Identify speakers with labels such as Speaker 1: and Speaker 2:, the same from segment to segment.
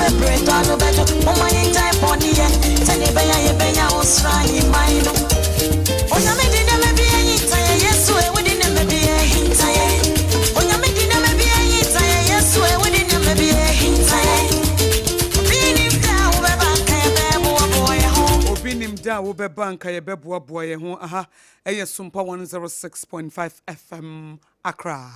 Speaker 1: February tɔ ano bɛdwo. Momma yɛngyae bɔne yɛ, sɛdeɛ ɛbɛyɛ a yɛbɛnya wo soro ahemman no. Onyame de nneɛma bi ahinta yɛn, Yesu e, wode nneɛma bi ahinta yɛn. Onyame de nneɛma bi ahinta yɛn, Yesu e, wode nneɛma bi ahinta yɛn. Obi nim da a wobɛba nka yɛbɛboaboa yɛn ho.
Speaker 2: Obi nim da a wobɛba nka yɛbɛboaboa yɛn ho. Aha ɛyɛ Sompa 106.5 FM Accra.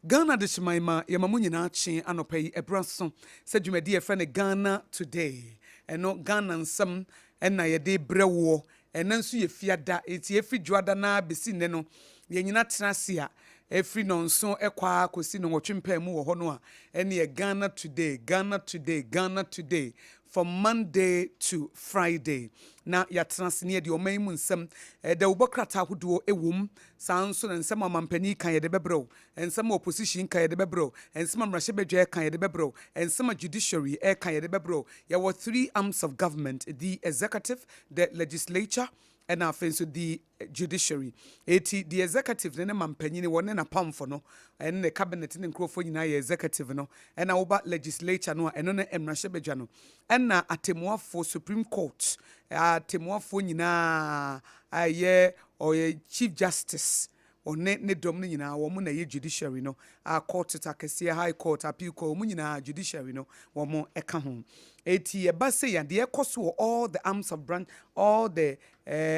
Speaker 2: Ghana Adehyeman ma yɛma mo nyinaa kye anɔpa yi. Ɛberɛ aso sɛ dwumadi a yɛfrɛ no Ghana Today. Ɛno Ghana nsɛm na yɛde brɛ woɔ. Ɛnnɛ nso yɛ Fiada, enti ɛfiri Dwoada no ara bɛsi nnɛ no, yɛn nyinaa tena ase a, ɛfiri nnɔnson kɔ ara kɔsi nnɔnwɔtwe mpaemu wɔ hɔ no a, ɛnneɛ Ghana Today, Ghana Today, Ghana Today, from Monday to Friday, na yɛatena ase na yɛde ɔman yi mu nsɛm, dawubɔ krataa ahodoɔ wɔ mu, saa ara nso na nsɛm a ɔmampanin ka yɛde bɛbrɛ wo, nsɛm a opposition ka yɛde bɛbrɛ wo, nsɛm a mmarahyɛbadwa ɛka yɛde bɛbrɛ wo, nsɛm a judiciary ɛka yɛde bɛbrɛ wo. Yɛwɔ three arms of government, the executive, the legislature, ɛna afei nso the judiciary. Eti the executive no ne mampanyini, wɔne n'apamfo no, ɛne ne cabinet ne nkurɔfoɔ nyinaa yɛ executive no. Ɛna woba legislature no a, ɛno ne mmarahyɛbadwa no. Ɛna atemmuafoɔ, Supreme Court, atemmuafoɔ nyinaa a ɛyɛ ɔyɛ Chief Justice, ɔne ne dɔm no nyinaa, wɔn na ɛyɛ judiciary no. A court akɛseɛ, High Court, Appeal Court, wɔn nyinaa judiciary no, wɔn ɛka ho. Eti ɛba sɛ yɛ deɛ ɛkɔ so wɔ all the arms of branch, all the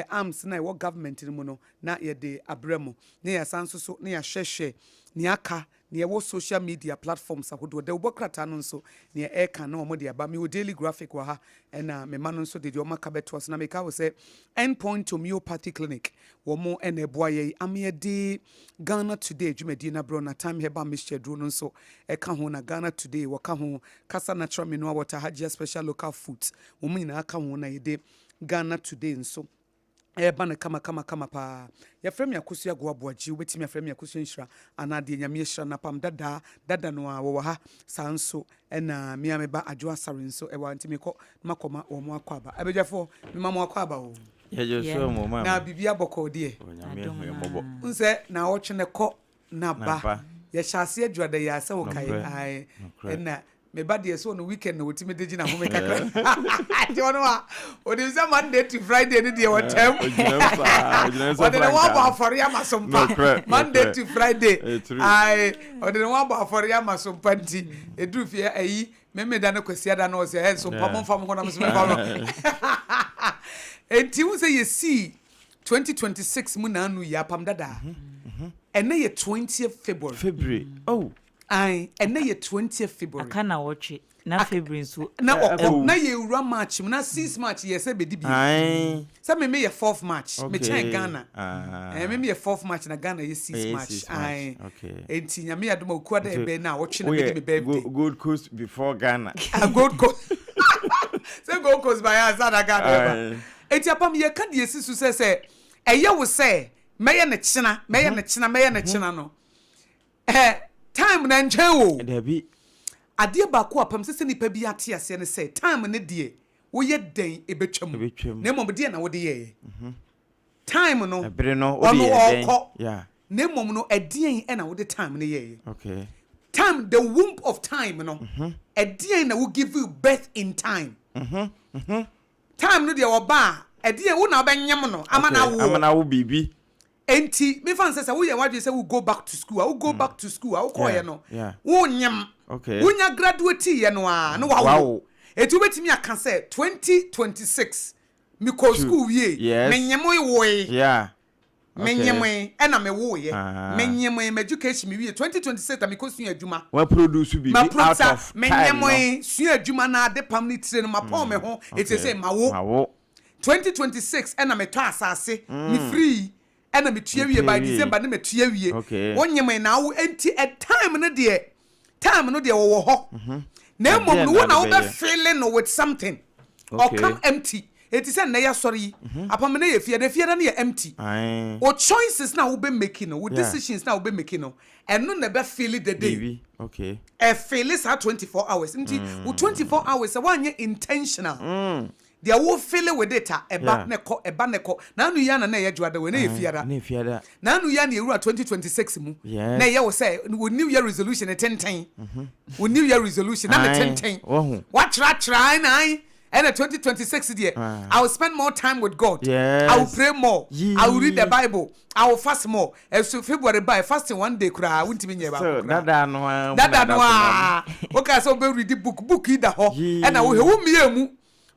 Speaker 2: arms na ɛwɔ government no mu no, na yɛde abrɛ mo. Na yɛasan nso so na yɛahwɛhwɛ nea aka, nea ɛwɔ social media platforms ahodoɔ. Dawubɔ krataa no nso, nea ɛreka na wɔn de aba. Mewɔ Daily Graphic wɔ ha, ɛna me mma no nso de deɛ wɔn aka bɛtoa so. Na meka wɔ sɛ Endpoint Homeopathy Clinic, wɔn ɛna ɛboa yɛn ama yɛde Ghana Today dwumadie no abrɛ. Na Time Herbal Mixture duro no nso ɛka ho, na Ghana Today wɔka ho, Kasa Natural Mineral Water, Hajia Special Local Foods, wɔn nyinaa ka ho na yɛde Ghana Today nso ɛreba no kama kama kama paa. Yɛfrɛ me Akosua Goaboagye, wobɛtumi afrɛ me Akosua Nhyira anaa deɛ Nyame ahyira no apam dadaa dada no a wɔwɔ ha. Saa nso ɛna mmea me ba Adwo Asare nso ɛwɔ ha, nti mekɔ na makɔma wɔn akɔ aba. Abadwafoɔ, mema mo akɔ aba o.
Speaker 3: Yɛgye so mo ma.
Speaker 2: Na biribi abɔkɔ deɛ.
Speaker 3: Onyame hu yɛ mmɔbɔ.
Speaker 2: Nsɛ na ɔtwe ne kɔ na ba. Yɛhyɛ aseɛ adwuada yi a sɛ wokae ae, ɛna me ba deɛ sɛ ɔno weekend na wɔtumi de gyina home kakra, nti ɔno a onim sɛ Monday to Friday no deɛ wɔtam ɔde ne ho abɔ afɔre ama so mpa. Monday to Friday ae, ɔde ne ho abɔ afɔre ama so mpa, nti ɛduru fie ayi Memeda no Kwasiada no ɔsɛ ɛ so mpa momfa mo ho na mo so memfa mo. Enti wo sɛ yɛsii 2026 mu naanu yi apam dadaa, ɛnɛ yɛ 20th February.
Speaker 3: February, oh.
Speaker 2: Ae, ɛnɛ yɛ 20th February.
Speaker 4: Aka na wɔtwe na February nso.
Speaker 2: Na ɔkɔ na yɛwura March mu, na 6 March yɛ sɛ bɛdi bi sɛ me meyɛ 4th March, mekyɛn Ghana. Ɛɛ, me meyɛ 4th March na Ghana yɛ 6 March. Ae, enti Nyame yɛ adom a okua da ɛbɛn na awɔtwe na medi me birthday.
Speaker 3: Gold Coast before Ghana.
Speaker 2: Ah, Gold Coast sɛ Gold Coast ba yɛ ansa na Ghana ɛba. Enti apam yɛka deɛ esi so sɛ ɛyɛ wo sɛ mɛyɛ ne kyena, mɛyɛ ne kyena, mɛyɛ ne kyena no, ɛ time na nkyɛn o.
Speaker 3: Dabi.
Speaker 2: Adeɛ baako apam sɛ nipa bi ate aseɛ ne sɛ time ne deɛ woyɛ dɛn ebɛtwa mu, na mmom deɛ na wode yɛɛ time no.
Speaker 3: Ɛbere no wode
Speaker 2: ɔno
Speaker 3: yɛ dɛn?
Speaker 2: Ɔkɔ na mmom no ɛdeɛn ɛna wode time no yɛɛ? Time, the womb of time no, ɛdeɛn na wo give you birth in time? Time no deɛ ɔba a, ɛdeɛn wo na wobɛnyem no ama no awoɔ?
Speaker 3: Ama no awo biribi.
Speaker 2: Enti mefa nsɛ sɛ woyɛ w'adwene sɛ wo go back to school a, wo go back to school a wokɔɔyɛ no, wonyem, wonya graduate yɛ no a na wawo. Enti wobɛtumi aka sɛ 2026 mekɔ school wie, menyem woe, menyem ɛna mewoeɛ, menyem m education me wie 2026 na mekɔ sua adwuma.
Speaker 3: Wa produce biribi out of time no.
Speaker 2: Menyem sua adwuma na ade pam ne tire no mapɔn me ho, ɛti sɛ mawo. 2026 ɛna metɔ asase, mefiri ɛna metua wie by December ne metua wie. Wonyem na awo, enti ɛ time no deɛ, time no deɛ wɔwɔ hɔ, na mmom no wo na wobɛfill no with something or come empty. Eti sɛ nnɛ yɛasɔre yi apam ne yɛ fie na fie no yɛ empty. O choices na wobɛ make no, wo decisions na wobɛ make no, ɛno na ɛbɛ fill the day, ɛfill saa 24 hours. Nti wo 24 hours sɛ woanyɛ intentional. Deɛ wo feel with it a, ɛba na ɛkɔ, ɛba na ɛkɔ. N'ano yi ara na na ɛyɛ Dwoada wei, na ɛyɛ Fiada.
Speaker 3: Na ɛyɛ Fiada.
Speaker 2: N'ano yi ara na yɛwura 2026 mu.
Speaker 3: Yes.
Speaker 2: Na ɛyɛ wo sɛ wo New Year resolution no tenten. Wo New Year resolution na me tenten.
Speaker 3: Wahu.
Speaker 2: Wakyerɛakyerɛ ae na ae. Ɛna 2026 deɛ, I will spend more time with God.
Speaker 3: Yes.
Speaker 2: I will pray more. I will read the
Speaker 3: Yee.
Speaker 2: Bible. I will fast more. Ɛso February bae, fasting one day koraa, wontumi nyɛɛ baako
Speaker 3: So,
Speaker 2: koraa.
Speaker 3: dada no ara mu
Speaker 2: Dada
Speaker 3: na
Speaker 2: no
Speaker 3: da so nam.
Speaker 2: ara, wokaa sɛ wobɛ read book, book yi da hɔ,
Speaker 3: Yee.
Speaker 2: ɛna wohwɛ, wommie mu.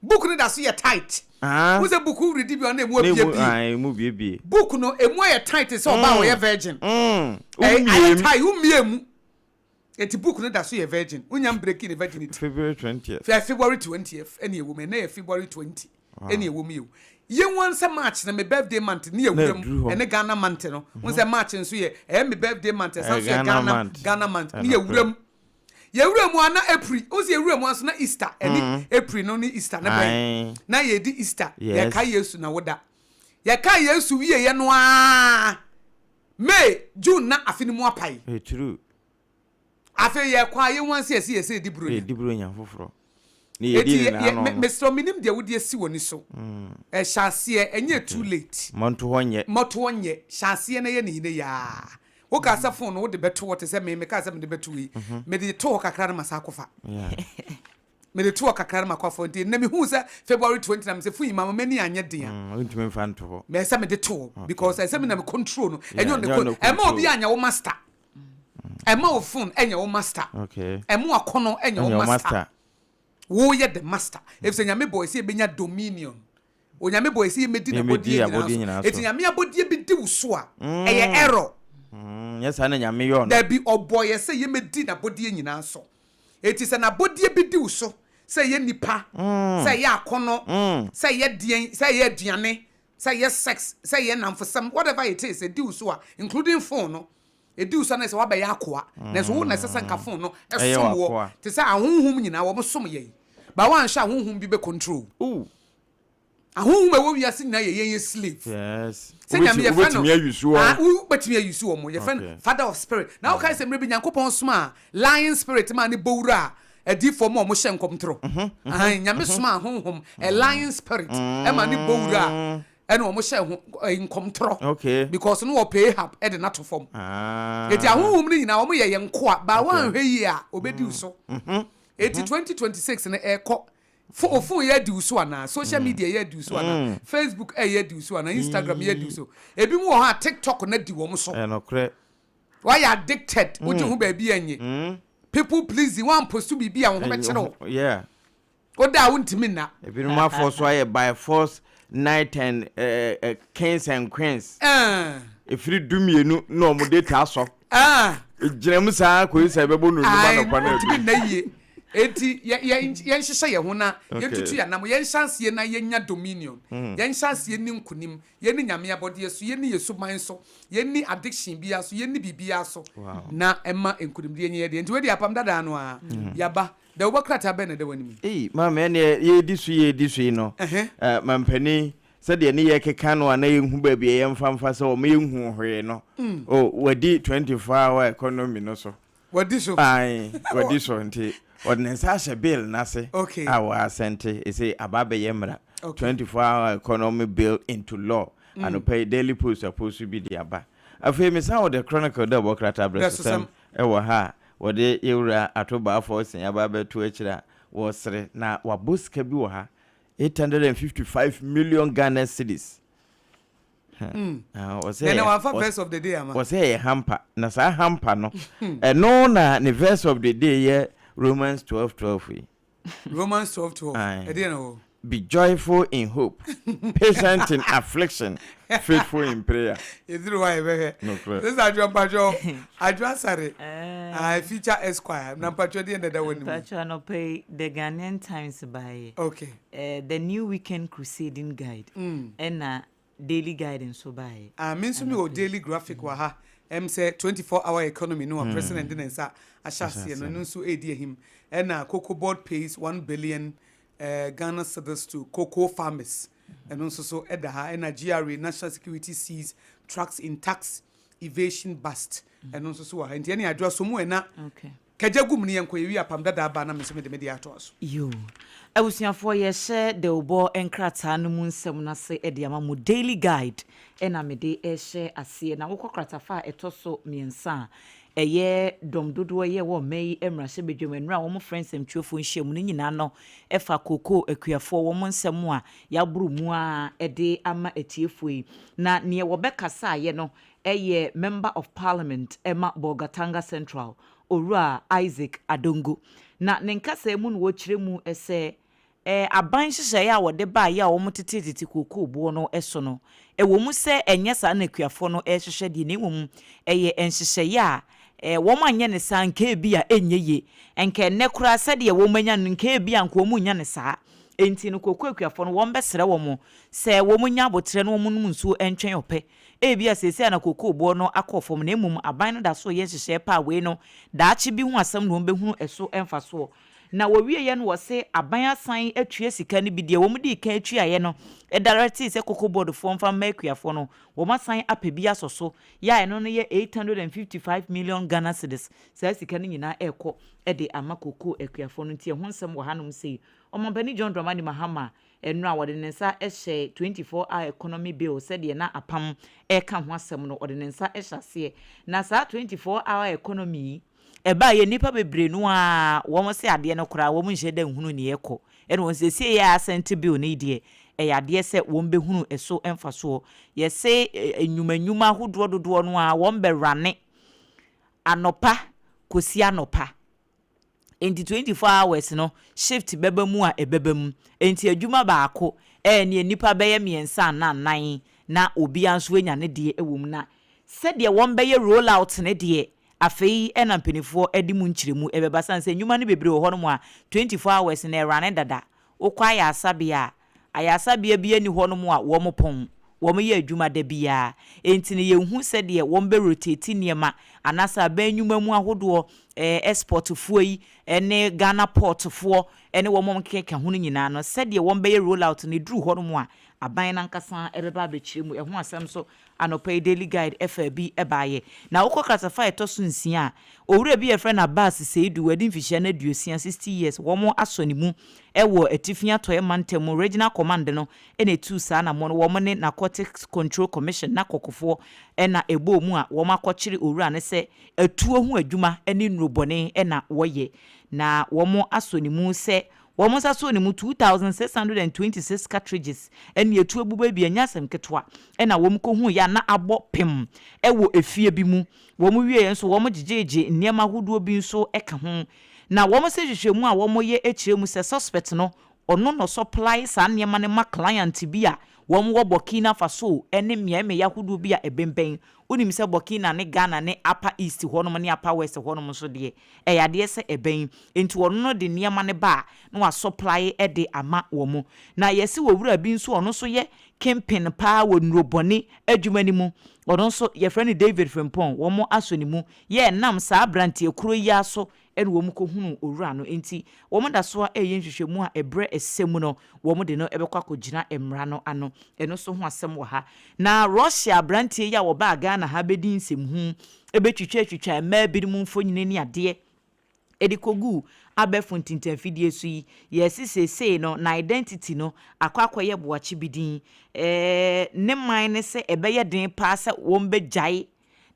Speaker 2: Book no da so yɛ tight.
Speaker 3: Ah.
Speaker 2: Wo sɛ book wo read bi a na emu
Speaker 3: Na emu,
Speaker 2: abiebie.
Speaker 3: ah, emu biebie.
Speaker 2: Book no, emu ayɛ tight sɛ ɔbaa a ɔyɛ virgin.
Speaker 3: Wommie
Speaker 2: Ayɛ
Speaker 3: mu.
Speaker 2: tight, wommie mu. Enti book no da so yɛ virgin. Wonya mbreki ne virginity.
Speaker 3: February 20th.
Speaker 2: February 20th ɛna ɛwɔ mu. Ɛnɛ yɛ February 20 ɛna ɛwɔ mu yi o. Yɛn wɔn sɛ March na me birthday month ne yɛ wura mu. Ɛne Ghana month no. Wɔn sɛ March nso yɛ ɛyɛ me birthday month ɛsan so yɛ Ghana Ghana month ne yɛ wura mu. Yɛ wura mu ana April. Wɔn sɛ yɛ wura mu aso na Easter ɛne April no ne Easter ne bɛn. Na yɛ di Easter. Yɛ ka Yesu na woda. Yɛ ka Yesu wie yɛ no aa. May, June na afe no mu apae.
Speaker 3: Ɛyɛ true.
Speaker 2: Afei yɛkɔ a yɛhu anse yɛse yɛsɛ yɛdi buronya.
Speaker 3: Yɛdi buronya foforɔ. Ne yɛdi
Speaker 2: Eti
Speaker 3: ne
Speaker 2: yɛ,
Speaker 3: naa
Speaker 2: yɛ,
Speaker 3: no
Speaker 2: me,
Speaker 3: no.
Speaker 2: mesrɛ wo, menim deɛ wode asi w'ani so. Hyɛ aseɛ, ɛnyɛ too late.
Speaker 3: Mmɔnto hɔ nyɛ.
Speaker 2: Mmɔto hɔ nyɛ. Hyɛ aseɛ na yɛ ne yine yaa. Wokaa sɛ phone no wode bɛto hɔ te sɛ me, mekaa sɛ mede bɛto wei. Mede to hɔ kakra na masan akɔfa. Mede to hɔ kakra na makɔ afɔ. Nti nnɛ mehuu sɛ February 20 na mesɛ phone yi mama m'ani anyɛ den a.
Speaker 3: Wontumi mfa nto hɔ.
Speaker 2: Mɛ sɛ mede to hɔ because ɛsɛ me na me control no. Ɛnyɛ ɔno
Speaker 3: ɛnyɛ ɔno
Speaker 2: ɛma
Speaker 3: control.
Speaker 2: obi anyɛ wo master. Ɛma wo phone ɛnyɛ wo master. Ɛma wakɔnɔ ɛnyɛ wo
Speaker 3: Ɛnyɛ wo
Speaker 2: master.
Speaker 3: master.
Speaker 2: Woyɛ the master. Efisɛ Nyame bɔ ɛsɛ yɛbɛnya dominion. Onyame bɔ ɛsɛ yɛmɛdi
Speaker 3: Yɛmɛdi
Speaker 2: n'abɔdeɛ
Speaker 3: abɔdeɛ
Speaker 2: nyinaa
Speaker 3: nyinaa
Speaker 2: so. Eti
Speaker 3: so.
Speaker 2: Nyame abɔdeɛ bi di wo so a, ɛyɛ error.
Speaker 3: Nyɛ saa na Nyame yɔɔ no.
Speaker 2: Dabi, ɔbɔ yɛ sɛ yɛmɛdi n'abɔdeɛ nyinaa so. Eti sɛ n'abɔdeɛ bi di wo so, sɛ ɛyɛ nipa, sɛ ɛyɛ akɔnɔ, sɛ ɛyɛ deɛn, sɛ ɛyɛ aduane, sɛ ɛyɛ sex, sɛ ɛyɛ nnamfosɛm, whatever it is, ɛdi wo so a, including phone no, ɛdi wo so a na ɛsɛ woabɛyɛ akoa. Nanso wo na ɛsɛ sɛ nka phone no
Speaker 3: Ɛyɛ
Speaker 2: som wɔ.
Speaker 3: w'akoa.
Speaker 2: Te sɛ ahonhom nyinaa, wɔn som yɛn. Ba woanhwɛ a honhom bi bɛ control.
Speaker 3: Ooh.
Speaker 2: Ahonhom a ɛwɔ wiase nyinaa yɛ yɛn yɛ slave.
Speaker 3: Yes.
Speaker 2: Sɛ Nyame yɛfrɛ no
Speaker 3: Wobɛtumi ayi so wɔn.
Speaker 2: Ah, wobɛtumi ayi so wɔn. Yɛfrɛ no
Speaker 3: Okay.
Speaker 2: Father of Spirit. Na wokae sɛ mmerɛ bi Nyankopɔn somaa lying spirit maa ne bɔwura a adiyifoɔ ma wɔn hyɛ nkɔmtorɔ. Ahan, Nyame somaa honhom, a lying spirit, ɛma ne bɔwura a ɛna wɔn hyɛ ho nkɔmtorɔ.
Speaker 3: Okay.
Speaker 2: Because no wɔpɛ Ahab ɛde no ato fam.
Speaker 3: Ah.
Speaker 2: Eti ahonhom no nyinaa wɔn yɛ yɛn nkoa. Ba woanhwɛ yie a, obɛdi wo so. Eti 2026 no ɛkɔ. Fo o phone yɛ adi wo so anaa? Social media yɛ adi wo so anaa? Facebook ɛyɛ adi wo so anaa? Instagram yɛ adi wo so? Ebi mu wɔ hɔ a TikTok na di wɔn so.
Speaker 3: Ɛyɛ nokorɛ.
Speaker 2: Wayɛ addicted, wogye ho baabi ɛnye. People pleasing, woampost biribi a wo ho bɛkyerɛ wo.
Speaker 3: Yeah.
Speaker 2: Woda a wontumi nna.
Speaker 3: Ebinom afɔ so ayɛ by force night and kings and queens. Efiri 12 na wɔn data asɔ. Egyina mu saa kɔyi sɛ ɛbɛbɔ no num anɔpa na
Speaker 2: Ntumi
Speaker 3: ebi.
Speaker 2: nna yie. Enti yɛnhyehyɛ yɛn ho na yɛntutu yɛn anam. Yɛnhyɛ aseɛ na yɛnya dominion. Yɛnhyɛ aseɛ ni nkonim. Yɛnni Nyame abɔdeɛ so. Yɛnni yɛn suban so. Yɛnni addiction biara so. Yɛnni biribiara so. Na ɛma nkonimdie nyɛ yɛn deɛ. Nti wei deɛ apam dadaa no ara. Yɛaba. Dawubɔ krataa bɛn na ɛda w'anim yi?
Speaker 3: Ei, maame, ɛnneɛ yɛredi so yɛredi so yi no, mampanin, sɛdeɛ ne yɛkeka no a na yɛnhu baabi a yɛmfa mfa sɛ wɔn yɛnhu hwee no, oh, wadi 24 hour economy no so.
Speaker 2: Wadi so.
Speaker 3: Ae, wadi so nti ɔde ne nsa ahyɛ bill no ase
Speaker 2: Okay.
Speaker 3: a wɔasɛnte ɛsɛ aba abɛyɛ mmara.
Speaker 2: Okay.
Speaker 3: 24 hour economy bill into law. Anɔpa yi Daily Post apost bi de aba. Afei mesan wɔ The Chronicle dɛ ɔbɔ krataa berɛsosɛm
Speaker 2: Berɛsosɛm.
Speaker 3: wɔ ha a wɔde yɛwura Ato Baafoɔ Osen aba abɛto akyire a wɔresere na wabɔ sika bi wɔ ha 855 million Ghana cedis. Ah, ɔsɛ
Speaker 2: Nana
Speaker 3: ɛyɛ-
Speaker 2: wamfa verse of the day ama.
Speaker 3: ɔsɛ ɛyɛ hamper na saa hamper no ɛno na ne verse of the day yɛ Romans 12:12 yi.
Speaker 2: Romans 12:12.
Speaker 3: Aye.
Speaker 2: Ɛdeɛ na wɔ.
Speaker 3: Be joyful in hope, patient in affliction, faithful in prayer.
Speaker 2: Yɛduru hɔ a yɛbɛhwɛ.
Speaker 3: Nokorɛ.
Speaker 2: Sisa Adwoa mpatwɔ Adwoa Asare. Ah, future Esquire. Na mpatwɔ deɛ na ɛda w'anim.
Speaker 4: Mpatwɔ anɔpa yi, The Ghanaian Times baeɛ.
Speaker 2: Okay.
Speaker 4: The New Weekend Crusading Guide. Ɛna Daily Guide nso baeɛ.
Speaker 2: Ah, me nso mewɔ Daily Graphic wɔ ha. Ɛm sɛ 24 hour economy no a president de ne nsa ahyɛ aseɛ no, ɛno nso ɛredi ahim. Ɛna Cocoa Board pays 1 billion Ghana cedis to cocoa farmers. Ɛno nso so ɛda ha. Ɛna GRA, National Security seize trucks in tax evasion bust. Ɛno nso so wɔ ha. Nti ɛne Adwoa so mu ɛna
Speaker 4: Okay.
Speaker 2: Kagya gu mu ne yɛnkɔ, yɛwie apam dada aba na me nso mede me deɛ atoa so.
Speaker 4: Yoo. Abusuafoɔ yɛhyɛ dawubɔ nkrataa no mu nsɛm no ase de ama mo. Daily Guide na mede rehyɛ aseɛ. Na wokɔ kratafa a ɛtɔ so mmiɛnsa a, ɛyɛ dɔm dodoɔ yi a ɛwɔ ɔman yi mmarahyɛbadwam nnora a wɔfrɛ nsɛmtwerɛfoɔ nhyiamu no nyinaa no fa kookoo akuafoɔ wɔn nsɛm a yɛaboro mu ara de ama atiefoɔ yi. Na neɛ wɔbɛkasaeɛ no yɛ Member of Parliament ma Bolgatanga Central, Owura Isaac Adongo. Na ne nkasaɛ mu no wɔkyerɛ mu sɛ aban nhyehyɛeɛ a wɔde baeɛ a wɔtetetete kookoo boɔ no so no, ɛwɔ mu sɛ ɛnyɛ saa na akuafoɔ no rehwehwɛ deɛ na mmom ɛyɛ nhyehyɛeɛ a wɔanyɛ no saa nka ebia ɛnyɛ yie. Nka ɛnnɛ koraa sɛdeɛ wɔanya no nka ebia nka wɔnnya no saa. Enti no kookoo akuafoɔ no wɔbɛsrɛ wɔn sɛ wɔnya aboterɛ na wɔnom nsuo ntwɛn ɔpɛ. Ebia seesei a na kookoo boɔ no akɔ fam na mmom aban no da so reyɛ nhyehyɛe pa a wei no daakye bi ho asɛm na wɔbɛhunu ɛso mfasoɔ. Na wɔwieɛ no wɔse aban asan atua sika no bi, deɛ wɔn dii kan tuaeɛ no directee sɛ Cocoa Board foɔ mfa mma akuafoɔ no, wɔn asan apɛ bi asɔ so, yɛ a ɛno no yɛ 855 million Ghana cedis, saa sika no nyinaa ɛrekɔ de ama kookoo akuafoɔ no, nti ɛho nsɛm wɔ hanom sei. Ɔmampanin John Dramani Mahama Nnora a ɔde ne nsa hyɛɛ 24 Hour Economy Bill sɛdeɛ na apam reka ho asɛm no, ɔde ne nsa hyɛ aseɛ. Na saa 24 Hour Economy yi, ɛbaeɛ nnipa bebree no ara wɔn se adeɛ no koraa wɔn nhyɛ da nhunu neɛ ɛkɔ. Ɛna wɔn seesei a asɛnte bill no yi deɛ, ɛyɛ adeɛ sɛ wɔn bɛhunu ɛso mfasoɔ. Yɛse nnwuma nnwuma ahodoɔ dodoɔ no ara wɔn bɛ rane anɔpa kɔsi anɔpa. Enti 24 hours no shift bɛba mu a ɛbɛba mu. Enti adwuma baako ɛɛ neɛ nnipa bɛyɛ mmiɛnsa anaa nnan na obiara nso anya ne deɛ wɔ mu. Na sɛdeɛ wɔbɛyɛ roll out no deɛ afei na mpanimfoɔ de mu nkyerɛmu ɛbɛba. Sane sɛ nnwuma no bebree wɔ hɔnom a 24 hours no ɛrane dada. Wokɔ ayaresabea a, ayaresabea biara nni hɔnom a wɔpɔn. Wɔyɛ adwuma da biara. Enti no yɛnhu sɛdeɛ wɔbɛ rotate nneɛma anaasɛ aban nnwuma mu ahodoɔ, ɛɛ export foɔ yi ne Ghana port foɔ ne wɔn a wɔkeka ho no nyinaa no, sɛdeɛ wɔbɛyɛ roll out no ɛduru hɔnom a, aban no ankasa bɛba abɛkyerɛ mu. Ɛho asɛm nso anɔpa yi Daily Guide faa bi baeɛ. Na wokɔ kratafa a ɛtɔ so nsia a, owura bi a yɛfrɛ no Abbas Seidu, wadi mfihyia no aduosia, 60 years, wɔn asɔ ne mu wɔ Atifi Atɔeɛ Mantam mu Regional Command no na ɛtuu saa anammɔn no. Wɔn ne Narcotics Control Commission, NACOC, foɔ na ɛbɔɔ mu a wɔakɔkyere owura no sɛ atuo ho adwuma ne nnurobɔne na wɔyɛ. Na wɔn asɔ ne mu sɛ Wɔn nsa soo ne mu 2,626 cartridges ne atuo abuba bi, ɛnyɛ asɛm ketewa, ɛna wɔn kɔhuiɛ a na abɔ pem wɔ efie bi mu. Wɔn wieeɛ nso wɔn gyegyeegye nneɛma ahodoɔ bi nso ka ho. Na wɔn se nhwehwɛmu a wɔyɛ kyerɛ mu sɛ suspect no, ɔno na ɔsɔplae saa nneɛma no ma client bi a wɔn wɔ Burkina Faso ne mmeaemmeaeɛ ahodoɔ bi a ɛbɛnbɛn. Wonim sɛ Burkina ne Ghana ne Upper East hɔnom ne Upper West hɔnom nso deɛ, ɛyɛ adeɛ sɛ ɛbɛn. Enti ɔno no de nneɛma no ba a, na wasɔplae de ama wɔn. Na yɛse owura bi nso a ɔno nso yɛ kingpin paa wɔ nnurobɔne adwuma no mu, ɔno nso yɛfrɛ no David Frimpong, wɔn asɔ ne mu. Yɛ ɛnam saa abranteɛ koro yi ara so na wɔn kɔhunuu owura no. Enti wɔn da so ara reyɛ nhwehwɛmu a ɛberɛ ɛsɛ mu no wɔn de no bɛkɔ akɔgyina mmara no ano. Ɛno nso ho asɛm wɔ ha. Na Russia abranteɛ yi a ɔbaa Ghana ha bɛdii nsɛmhunu bɛtwitwatwitwaa mmaa binom mfonini ne adeɛ de kɔguu abɛɛfo ntintanfidie so yi, yɛse seesei no n'identity no akɔ akɔyɛ boakye bi din. Ɛɛ ne man ne sɛ ɛbɛyɛ den paa sɛ wɔbɛgyae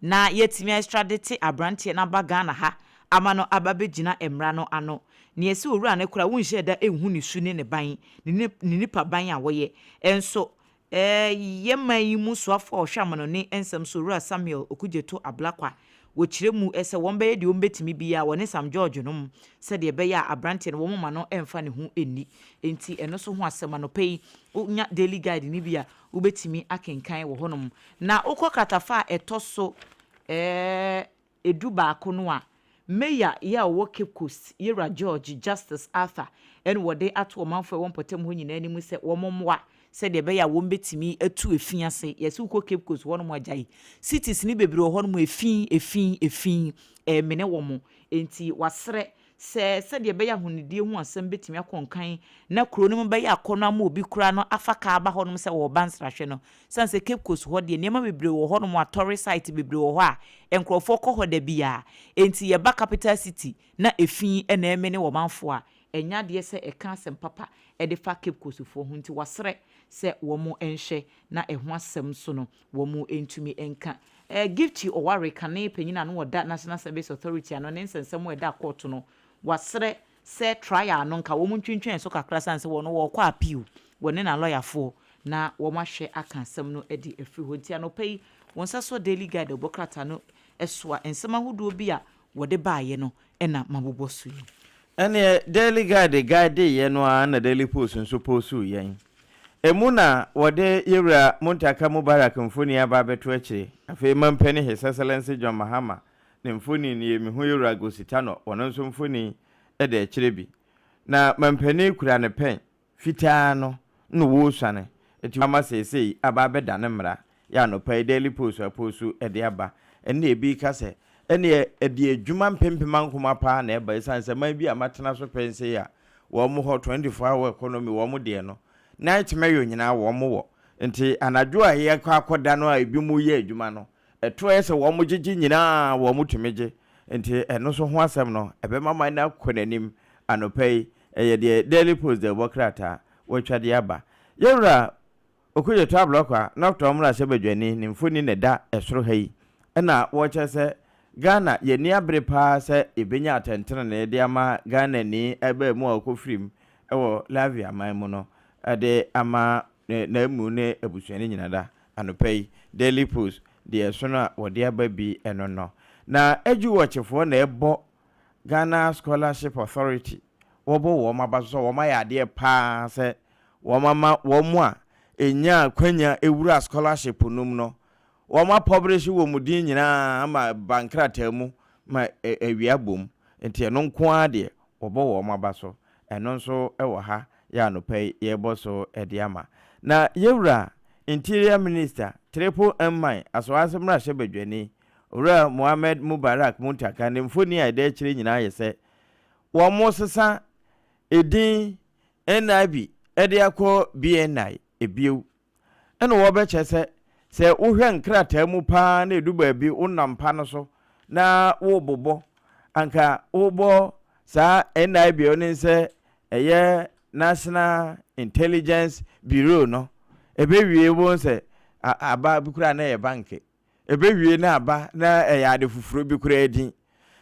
Speaker 4: na yɛatumi a extradite abranteɛ no aba Ghana ha ama no aba abɛgyina mmara no ano. Nea ɛsɛ owura no koraa wonhyɛɛ da nhu ne su ne ne ban, ne nipa ban a wɔyɛ nso. Yɛn man yi mu soafoɔ a ɔhwɛ amanɔne nsɛm so Owura Samuel Okudzeto Ablakwa, wɔkyerɛ mu sɛ wɔn bɛyɛ deɛ wɔn bɛtumi biara wɔne Sam George nom sɛdeɛ ɛbɛyɛ a abranteɛ no wɔn mma no mfa ne ho nni. Enti ɛno nso ho asɛm anɔpa yi wonya Daily Guide no bi a wobɛtumi akenkan wɔ hɔnom. Na wokɔ kratafa a ɛtɔ so 11 no a, Mayor yi a ɔwɔ Cape Coast, Yewura George Justice Arthur na wɔde ato ɔmanfoɔ a ɛwɔ mpɔtam hɔ nyinaa anim sɛ wɔmmoa sɛdeɛ ɛbɛyɛ a wɔbɛtumi atu efi ase. Yɛse wokɔ Cape Coast hɔnom a gyae cities no bebree wɔ hɔnom a efi, efi, efi ɛremene wɔn. Enti wasrɛ. sɛ sɛdeɛ ɛbɛyɛ ahonidie ho asɛm bɛtumi akɔ nkan na kuro no mu bɛyɛ akɔnnɔ ama obi koraa no afa kaa aba hɔnom sɛ wɔreba nsrahwɛ no. Sane sɛ Cape Coast hɔ deɛ nneɛma bebree wɔ hɔnom a tourist site bebree wɔ hɔ a nkurɔfoɔ kɔ hɔ da biara. Enti yɛba capital city na efi na ɛmene ɔmanfoɔ a, ɛnyɛ adeɛ sɛ ɛka asɛm papa de fa Cape Coastfoɔ ho nti wɔasrɛ sɛ wɔn nhwɛ na ɛho asɛm nso no wɔn ntumi nka. Gifty Oware, kane panyin a na ɔda National Service Authority ano ne nsɛnsɛm a ɛda kɔɔto no, wasrɛ sɛ trial no nka wɔn ntwentwɛn so kakra sane sɛ wɔn wɔrekɔ appeal, wɔne n'alɔyafoɔ na wɔahwɛ aka asɛm no de afiri hɔ. Nti anɔpa yi wɔn nsa sɔ Daily Guide a ɛbɔ krataa no so a nsɛm ahodoɔ bi a wɔde baeɛ no na mabobɔ so yi.
Speaker 3: Ɛnneɛ Daily Guide guideeɛ no ara na Daily Post nso postuu yɛn. Emu na wɔde Yɛwura Muntaka Mubarak mfoni aba abɛto akyire. Afei Mampanin His Excellency John Mahama ne mfoni nie, mehu Yɛwura Gosi Tanor, ɔno nso mfoni da akyire bi. Na Mampanin kura ne pɛn. Fitaa no na wɔresuane nti ama seesei aba abɛdane mmara yɛ anɔpa yi Daily Post apostu de aba. Ɛnna ebi reka sɛ, ɛnneɛ ɛde adwuma mpempem ankoma paa na ɛba ɛsiane sɛ man bi a matena so pɛn sei a wɔn hɔ 24 hour economy wɔn deɛ no night mayor nyinaa wɔn wɔ nti anadwo a yɛkɔ akɔda no a ebinom reyɛ adwuma no Ɛto a ɛyɛ sɛ wɔgyegye nyinaa wɔtumi gye, nti ɛno nso ho asɛm no, ɛbɛma man no akɔ n'anim. Anɔpa yi, ɛyɛ deɛ Daily Post de rebɔ krataa, wɔatwa de aba. Yɛn Wura Okudzeto Ablakwa, Nɔktɔ mmarahyɛbadwani, ne mfoni na ɛda soro ha yi, ɛna wɔrekyerɛ sɛ Ghana, yɛn ani abere pa ara sɛ yɛbɛnya atɛntenenee de ama Ghanani abaamua a ɔkɔfirim wɔ Lavia man mu no de ama n'amu ne abusua no nyina da. Anɔpa yi, Daily Post deɛ ɛsono a wɔde aba bi no no. Na Eduwatchfoɔ na ɛbɔ Ghana Scholarship Authority, wɔbɔ wɔn aba so sɛ wɔn ayɛ adeɛ pa ara sɛ wɔn ama wɔn a ɛnyaa akwanya ɛwura scholarship no mu no, wɔn apɔbrehye wɔn din nyinaa ama ɛba nkrataa mu ma awia bom. Nti ɛno nko ara deɛ wɔbɔ wɔn aba so. Ɛno nso wɔ ha yɛ anɔpa yi yɛrebɔ so de ama. Na yɛwura Interior Minister, Triple M Man, Asoase Mmarahyɛbadwani, Owura Mohammed Mubarak Muntaka ne mfoni a ɛda akyire nyinaa yɛ sɛ wɔresesa edin NIB de akɔ BNI bio. Ɛna wɔbɛkyɛ sɛ, sɛ wohwɛ nkrataa mu paa na ɛdu baabi wonam pa no so na worebobɔ, anka wobɔ saa NIB no sɛ ɛyɛ National Intelligence Bureau no, ɛbɛwie wobɛhu sɛ aba bi koraa na ɛyɛ banke. Ɛbɛwie na aba na ɛyɛ ade foforɔ bi koraa din.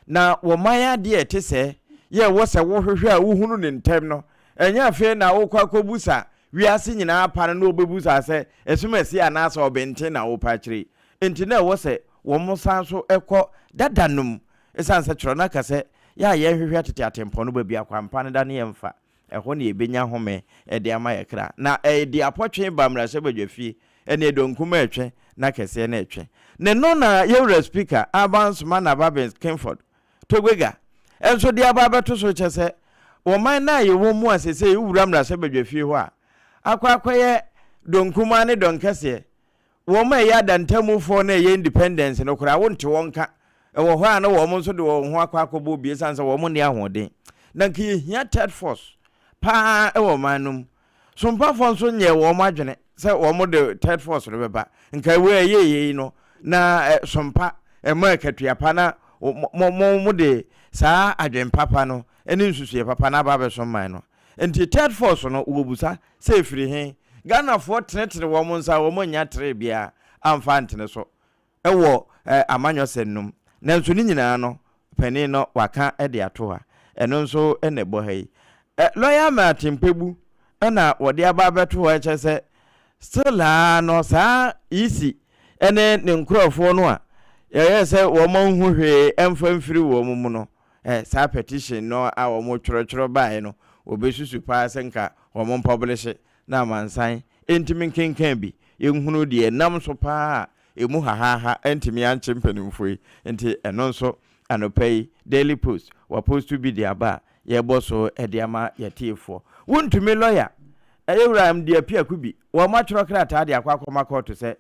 Speaker 3: Na wɔ man adeɛ a ɛte sɛɛ yɛ ɛwɔ sɛ wohwehwɛ a wohunu no ntɛm no, ɛnyɛ afei na wokɔ akɔbusa wiase nyinaa pa no na wɔbɛbusa sɛ asumasi anaasɛ ɔbenten na wopɛ akyerɛ yi. Enti na ɛwɔ sɛ wɔsan so kɔ dada no mu ɛsiane sɛ twerɛ no aka sɛ yɛ a yɛnhwehwɛ tete atempɔn no baabi a kwampa no da no yɛmfa. Ɛhɔ na yɛbɛnya home de ama yɛn kra. Na ɛde apɔtwe ba mmarahyɛbadwafie, ɛne ɛdɔnkum retwe, na kɛseɛ no retwe. Ne no na yɛn wura Speaker, Alban Sumana Babins Kinford Togbega nso de aba abɛto so kyɛ sɛ ɔman no a yɛwɔ mu a seesei wowura mmarahyɛbadwafie hɔ a, akɔ akɔyɛ dɔnkumaa ne dɔnkɛseɛ. Wɔn a ɛyɛ adantamufoɔ na ɛyɛ independence no koraa wonte wɔn nka. Ɛwɔ hɔ a na wɔn nso de wɔn ho akɔ akɔbɔ obi ɛsiane sɛ wɔn nni ahoɔden. Na nka yɛhia third force paa wɔ ɔman no mu. Sompafoɔ nso nyɛɛ wɔn adwene sɛ wɔn de third force no bɛba. Nka wei ɛyɛ yei no na sompa ɛma akatua pa na mo mo mo de saa adwene papa no ne nsusuiɛ papa no aba abɛsom man no. Nti third force no wɔbusa sɛ ɛfiri he? Ghanafoɔ tenetene wɔn nsa a wɔn annya tere biara amfa antene so wɔ amanyɔsɛm no mu. Nanso ne nyinaa no panin no waka de ato ha. Ɛno nso na ɛbɔ ha yi. Lɔya Martin Kpebu na wɔde aba abɛto hɔ kyerɛ sɛ still ara no saa EC ne ne nkurɔfoɔ no a yɛyɛ sɛ wɔn nhu hwee mfa mfiri wɔn mu no, saa petition no a wɔtwerɛtwerɛ baeɛ no, wɔbɛsusu paa sɛ nka wɔn mpɔblehye na amansan ntumi nkenkan bi, yɛnhunu deɛ ɛnam so paa a ɛmu hahaha antumi ankye mpanimfoɔ yi. Nti ɛno nso anɔpa yi Daily Post wɔaposto bi de aba a yɛrebɔ so de ama yɛatiefoɔ. Wontumi lɔya ɛyɛ Wura MD Apiaku bi, wɔatwerɛ krataa de akɔ akɔma kɔɔto sɛ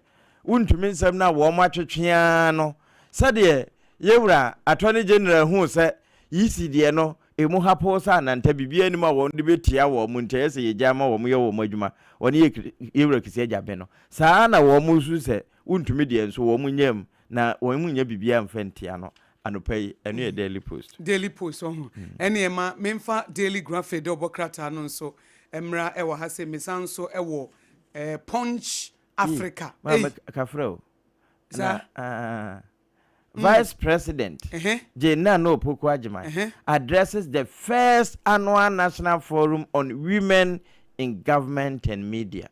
Speaker 3: wontumi nsɛm no a wɔatwetwe ara no sɛdeɛ yɛn wura Attorney General huu sɛ Yisi deɛ no Emu ha poo sɛ ananta biribiara nnim a wɔn de bɛtia wɔn nti ɛyɛ sɛ yɛgyae ma wɔn yɛ wɔn adwuma wɔne yɛ Yɛwura Kissi Agyabeng no saa ara na wɔn nso sɛ wontumi deɛ nso wɔn nyaam na wɔn nnya biribiara mfa ntia no anɔpa yi ɛno yɛ Daily Post.
Speaker 2: Daily Post ɔho ɛneɛ ma menfa Daily Graphic de ɔbɔ krataa no nso mmra ɛwɔ ha sei mesan nso ɛwɔ Punch Africa
Speaker 3: ei. Maame kafrɛ o.
Speaker 2: Saa.
Speaker 3: Na Vice President Jane Nana Opoku Agyemang addresses the first annual National Forum on Women in Government and Media.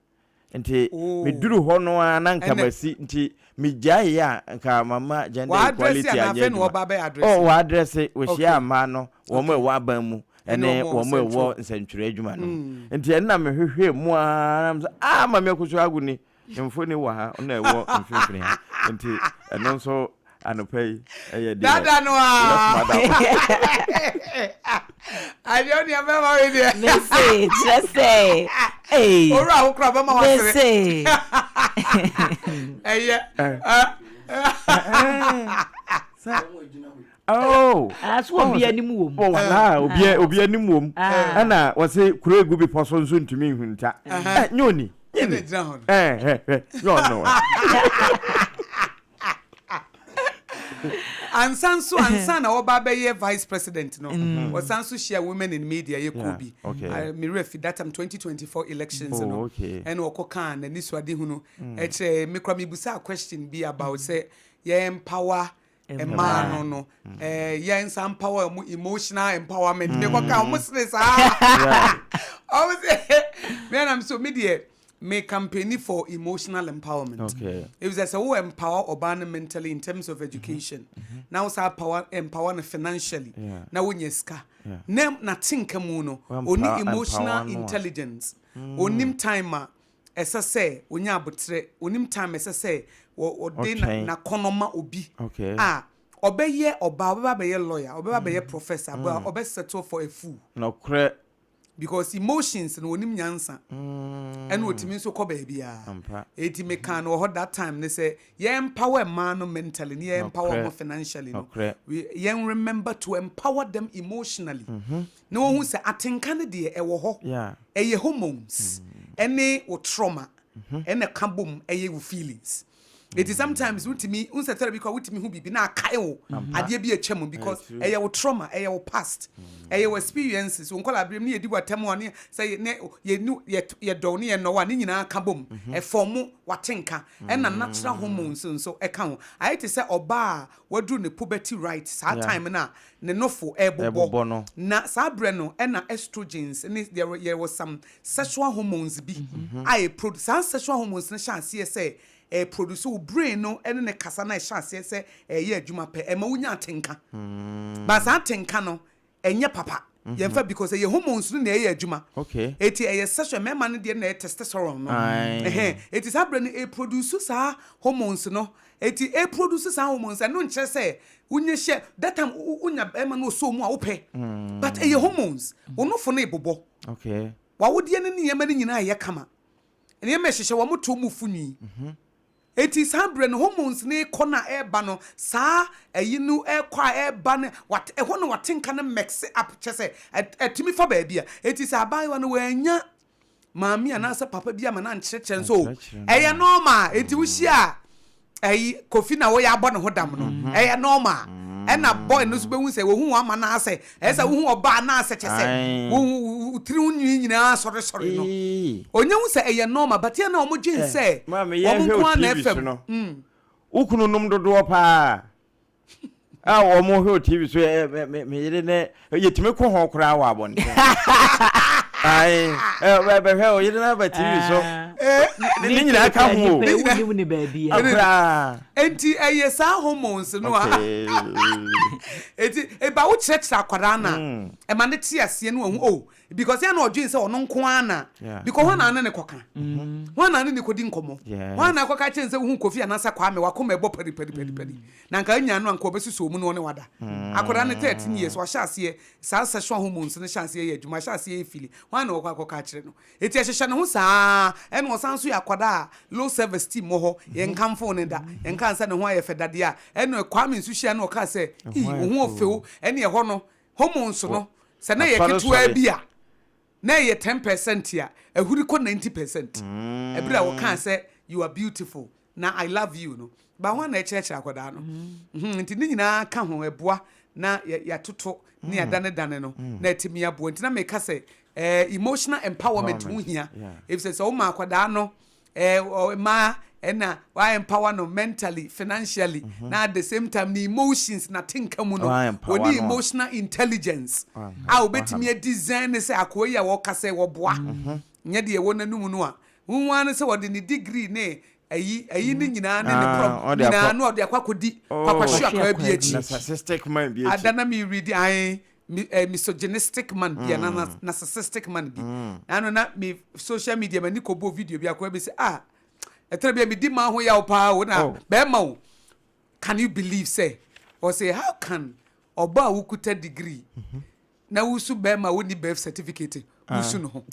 Speaker 3: Nti meduru hɔ no ara na nka masi nti megyaeɛ a nka mama gender equality anyɛ adwuma. Oh, wɔadrɛse, wɔhyia mmaa no, wɔn a ɛwɔ aban mu ne wɔn a ɛwɔ nsɛntwerɛ adwuma no mu. Nti ɛno na mehwehwɛɛ mu ara na mesɛ ah, Maame Akosua Agu ni. Mfoni wɔ ha na ɛwɔ mfimfini ha nti ɛno nso anɔpa yi ɛyɛ deɛ
Speaker 2: dada no a adeɛ onua bɛma wei deɛ
Speaker 4: mese kyerɛ sɛ ee
Speaker 2: owura ho kora bɛma wasere
Speaker 4: mese
Speaker 2: ɛyɛ
Speaker 3: Oh.
Speaker 4: Ah, so obi anim wɔ mu.
Speaker 3: Oh, wala, obi obi anim wɔ mu. Ɛna wɔse kuro egu bepɔ so nso ntumi nhunta. Eh, nyɛ oni. Nyɛ ni. Eh, eh, eh, nyɛ ɔno.
Speaker 2: Ansa nso ansa na wɔba bɛyɛ vice president no, wɔsan nso hyia women in media yɛ kuo bi. Me werɛ fi that time 2024 elections no. Ɛna ɔkɔ kaa n'ani so ade hunu. Ɛkyerɛ me kora mebusaa question bi about sɛ yɛ empower mmaa no no eh, yɛn nsa empower wɔn emotional empowerment mm. mekɔ ka wɔn sere saa wɔn sɛ me nam so me deɛ me campaign for emotional empowerment
Speaker 3: okay.
Speaker 2: if sɛ sɛ wo empower ɔbaa no mentally in terms of education mm -hmm. na wo sa power empower no financially yeah. na wonya sika yeah. na na tenka mu no oni emotional intelligence mm. onim time a Ɛsɛ sɛ onya aboterɛ, onim time ɛsɛ sɛ ɔde n'akɔnnɔ ma obi a ɔbɛyɛ ɔbaa, ɔbɛba abɛyɛ lawyer, ɔbɛba abɛyɛ professor, but ɔbɛ settle for a fool.
Speaker 3: Nokorɛ.
Speaker 2: Because emotions no onim nyansa, ɛna otumi nso kɔ baabiara. Eti me kaa no wɔ hɔ that time ne sɛ yɛn empower mmaa no mentally ne yɛn empower wɔn financially no, yɛn remember to empower them emotionally. Na wɔhu sɛ atenka no deɛ ɛwɔ hɔ, ɛyɛ hormones ɛne wo trauma ɛna ɛka bom ɛyɛ wo feelings. Eti sometimes wotumi n sɛ tɛrɛ bi kɔ wotumi hu biribi na akae wo adeɛ bi atwa mu because ɛyɛ wo trauma, ɛyɛ wo past, ɛyɛ wo experiences. Wo nkɔla abirem ne yɛdi w'atɛm a ne sɛ ne yɛ yɛ yɛdɔw ne yɛnnɔw a ne nyinaa ka bom ɛfɔm w'atenka ɛna natural hormones nso ɛka ho. Ayɛ te sɛ ɔbaa a waduru ne puberty right saa time no a ne nofo rebobɔ
Speaker 3: no.
Speaker 2: Na saa berɛ no na estrogens ne there were yɛwɔ some sexual hormones bi a ɛprodu saa sexual hormones no hyɛ aseɛ sɛ ɛproduce wo brain no ne ne kasa no a ɛhyɛ aseɛ sɛ ɛyɛ adwuma pɛ ɛma wonya atenka but saa atenka no ɛnyɛ papa yɛmfa because ɛyɛ hormones no na ɛyɛ adwuma
Speaker 3: Okay.
Speaker 2: eti ɛyɛ sexual mmarima no deɛ na ɛyɛ testosterone no
Speaker 3: Aye.
Speaker 2: ɛhɛn eti saa berɛ no ɛproduce saa hormones no eti ɛproduce saa hormones ɛno nkyerɛ sɛ wonya hyɛ that time wonya bɛrima no ɔsɔ mu a wopɛ but ɛyɛ hormones wo nofo no ebobɔ
Speaker 3: Okay.
Speaker 2: wawodeɛ no ne nneɛma no nyinaa ɛyɛ kama nneɛma ɛhyehyɛ wɔn to mu fu nwi Enti saa berɛ no hormones no rekɔ no a ɛreba no, saa ayi no ɛrekɔ a ɛreba no, wat, ɛhɔ na watenka no mix up, kyɛ sɛ ɛtumi fa baabi a. Enti sɛ abaayewa no wannya maame anaasɛ papa bi ama no ankyerɛkyerɛ nso o, ɛyɛ normal. Enti wohyia a ɛyi Kofi na wɔyɛ abɔ ne ho dam no, ɛyɛ normal. Ɛna boy no nso bɛhu sɛ wɔhu wɔn ama no asɛ, ɛyɛ sɛ wohu ɔbaa no asɛ kyɛ sɛ wo tiri ho nwi nyinaa sɔresɔre no. Ɔnya hu sɛ ɛyɛ normal but yɛ na wɔn dwen sɛ wɔn nko ara na ɛfam.
Speaker 3: Mm. Wo kunu nom dodoɔ paa a wɔn hwɛ wɔ TV so ɛ me me yere ne yɛtumi ko ho koraa wɔ abɔnten. Ayi ɛ bɛhwɛ o yere no aba TV so ne nyinaa ka ho o.
Speaker 4: Ne ne baabi
Speaker 3: a. Koraa.
Speaker 2: Enti ɛyɛ saa hormones no a. Eti eba wo kyerɛkyerɛ akwadaa no a ɛma ne te aseɛ no wahu oh Because yɛ na ɔdwen sɛ ɔno nko ara na because hwan na ne ne kɔka hwan na ne ne kɔdi nkɔmmɔ hwan na akɔka kyɛn sɛ wohu Kofi anaasɛ Kwame wakoma ɛbɔ pari pari pari pari na nka anya no anka ɔbɛsusu ɔmu na ɔne wada akwadaa no 13 years wahyɛ aseɛ saa sexual hormones no hyɛ aseɛ yɛ adwuma hyɛ aseɛ yɛ fili hwan na ɔkɔ akɔka akyerɛ no eti ɛhyehyɛ ne ho saa ɛna ɔsan so yɛ akwadaa a low self esteem wɔ hɔ yɛn nkamfo ne da yɛn nka sɛ ne ho ayɛ fɛ dadeɛ a ɛna Kwame nso hyia na ɔka sɛ ii wo ho ɔfɛw ɛne ɛhɔ no hormones no. Sɛ na ɛyɛ ketewaa bi a, na ɛyɛ 10% a, ahuri kɔ 90%. Ɛberɛ a wɔkaa sɛ you are beautiful na I love you no, ba hwan na ɛkyerɛkyerɛ akwadaa no? Nti ne nyinaa ka ho, ɛboa na yɛatoto ne yɛadanedane no na atumi aboa. Nti na meka sɛ emotional empowerment ho hia, efisɛ sɛ woma akwadaa no eh, mmaa ɛna wa empower no mentally, financially, mm -hmm. na at the same time ne emotions na tenka mu no, wɔne emotional intelligence a obetumi adesign ne sɛ akoa yi a wɔka sɛ wɔboa mhm. nyɛ deɛ ɛwɔ n'anum no a wohu ara sɛ wɔde ne degree ne ayi ayi ne nyinaa ne ne ah, prɔm nyinaa na ɔde akɔ akɔdi oh. kwakwahwe akoa bi akyi
Speaker 3: narcissistic man bi
Speaker 2: akyi ada na mi read ayi eh, misogynistic man bi anaa mm. narcissistic man bi mm. na ano na me social media m'ani kɔbɔ video bi akoa bi sɛ ah ɛtɛrɛ bi a medi maa ho yaw paa o na oh. bɛrima o can you believe sɛ ɔsɛ how can ɔba a wokuta degree mm -hmm. na wusu bɛrima a wonni birth certificate ah. wusu no ho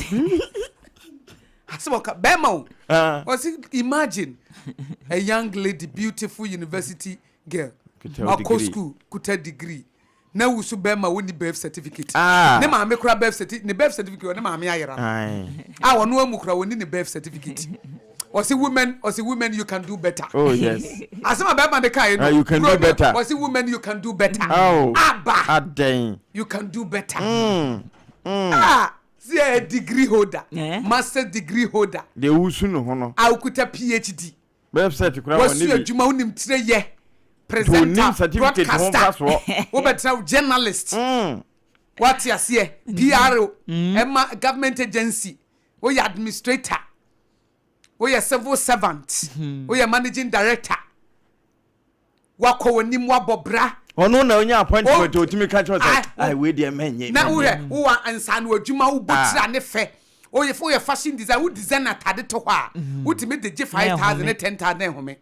Speaker 2: asɛm ɔka bɛrima o ah. ɔsi imagine a young lady beautiful university girl ɔkɔ school kuta degree na wusu bɛrima a wonni birth certificate ah. ne maame kora birth certificate ne birth certificate ɔne maame ayera a ɔno amu kora wɔni ne birth certificate ɔsi women ɔsi women you can do better.
Speaker 3: Oh yes.
Speaker 2: Asɛm a bɛrima de kaa yi no.
Speaker 3: Ah, you can do better.
Speaker 2: Ɔsi women you can do better.
Speaker 3: Oh.
Speaker 2: Aba.
Speaker 3: Adɛn.
Speaker 2: You can do better. Mm. Mm. Ah, si yɛ degree holder. Yeah. Master degree holder.
Speaker 3: Deɛ wusu ne ho no.
Speaker 2: A okuta PhD.
Speaker 3: Website kura wɔn ne bi.
Speaker 2: Wasu adwuma wonim tire yɛ. Presenter, broadcaster, wobɛtena journalist.
Speaker 3: Mm.
Speaker 2: Wate aseɛ, PRO, ɛma mm. government agency, woyɛ administrator. woyɛ civil servant hmm. woyɛ managing director wakɔ w'anim wabɔ bra.
Speaker 3: Ɔno na onya appointment oh, otumi ka kyerɛ sɛ ai wei deɛ mɛnyɛ.
Speaker 2: Na wohwɛ wowɔ nsaano adwuma wobɔ ah. tiri ne fɛ woyɛ woyɛ fashion design wo design atade to hɔ a mhm. wotumi de gye 5,000 ne 10,000 ɛhome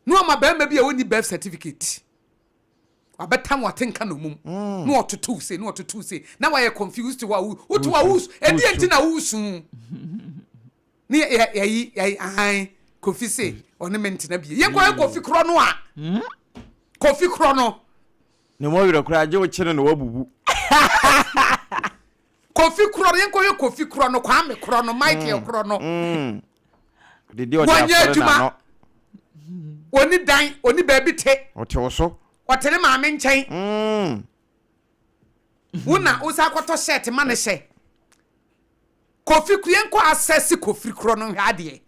Speaker 2: na ɔma barima bi a wɔnni birth certificate wabɛtam watenka na omum mm. na ɔtotow se na ɔtotow se na wayɛ confused hɔ a wotu a wosu ɛdeɛ nti na wosu ne yɛyi yɛyi ahan kofi se ɔne me ntena bie yɛn kɔyɛ kofi korɔ no a hmm? Kofi korɔ no
Speaker 3: ne mo werɛ koraa gye wo kyene na wabubu.
Speaker 2: Kofi korɔ no yɛn kɔyɛ kofi korɔ no Kwame korɔ no Michael hmm. korɔ no
Speaker 3: hmm.
Speaker 2: Wɔnyɛ adwuma wɔni dan wɔni baabi te
Speaker 3: ɔte wo so
Speaker 2: ɔte ne maame nkyɛn wo na wosan akɔtɔ shirt ma ne hyɛ. Kofi kuro yɛnkɔ asɛse kofiri korɔ no nhwɛ adeɛ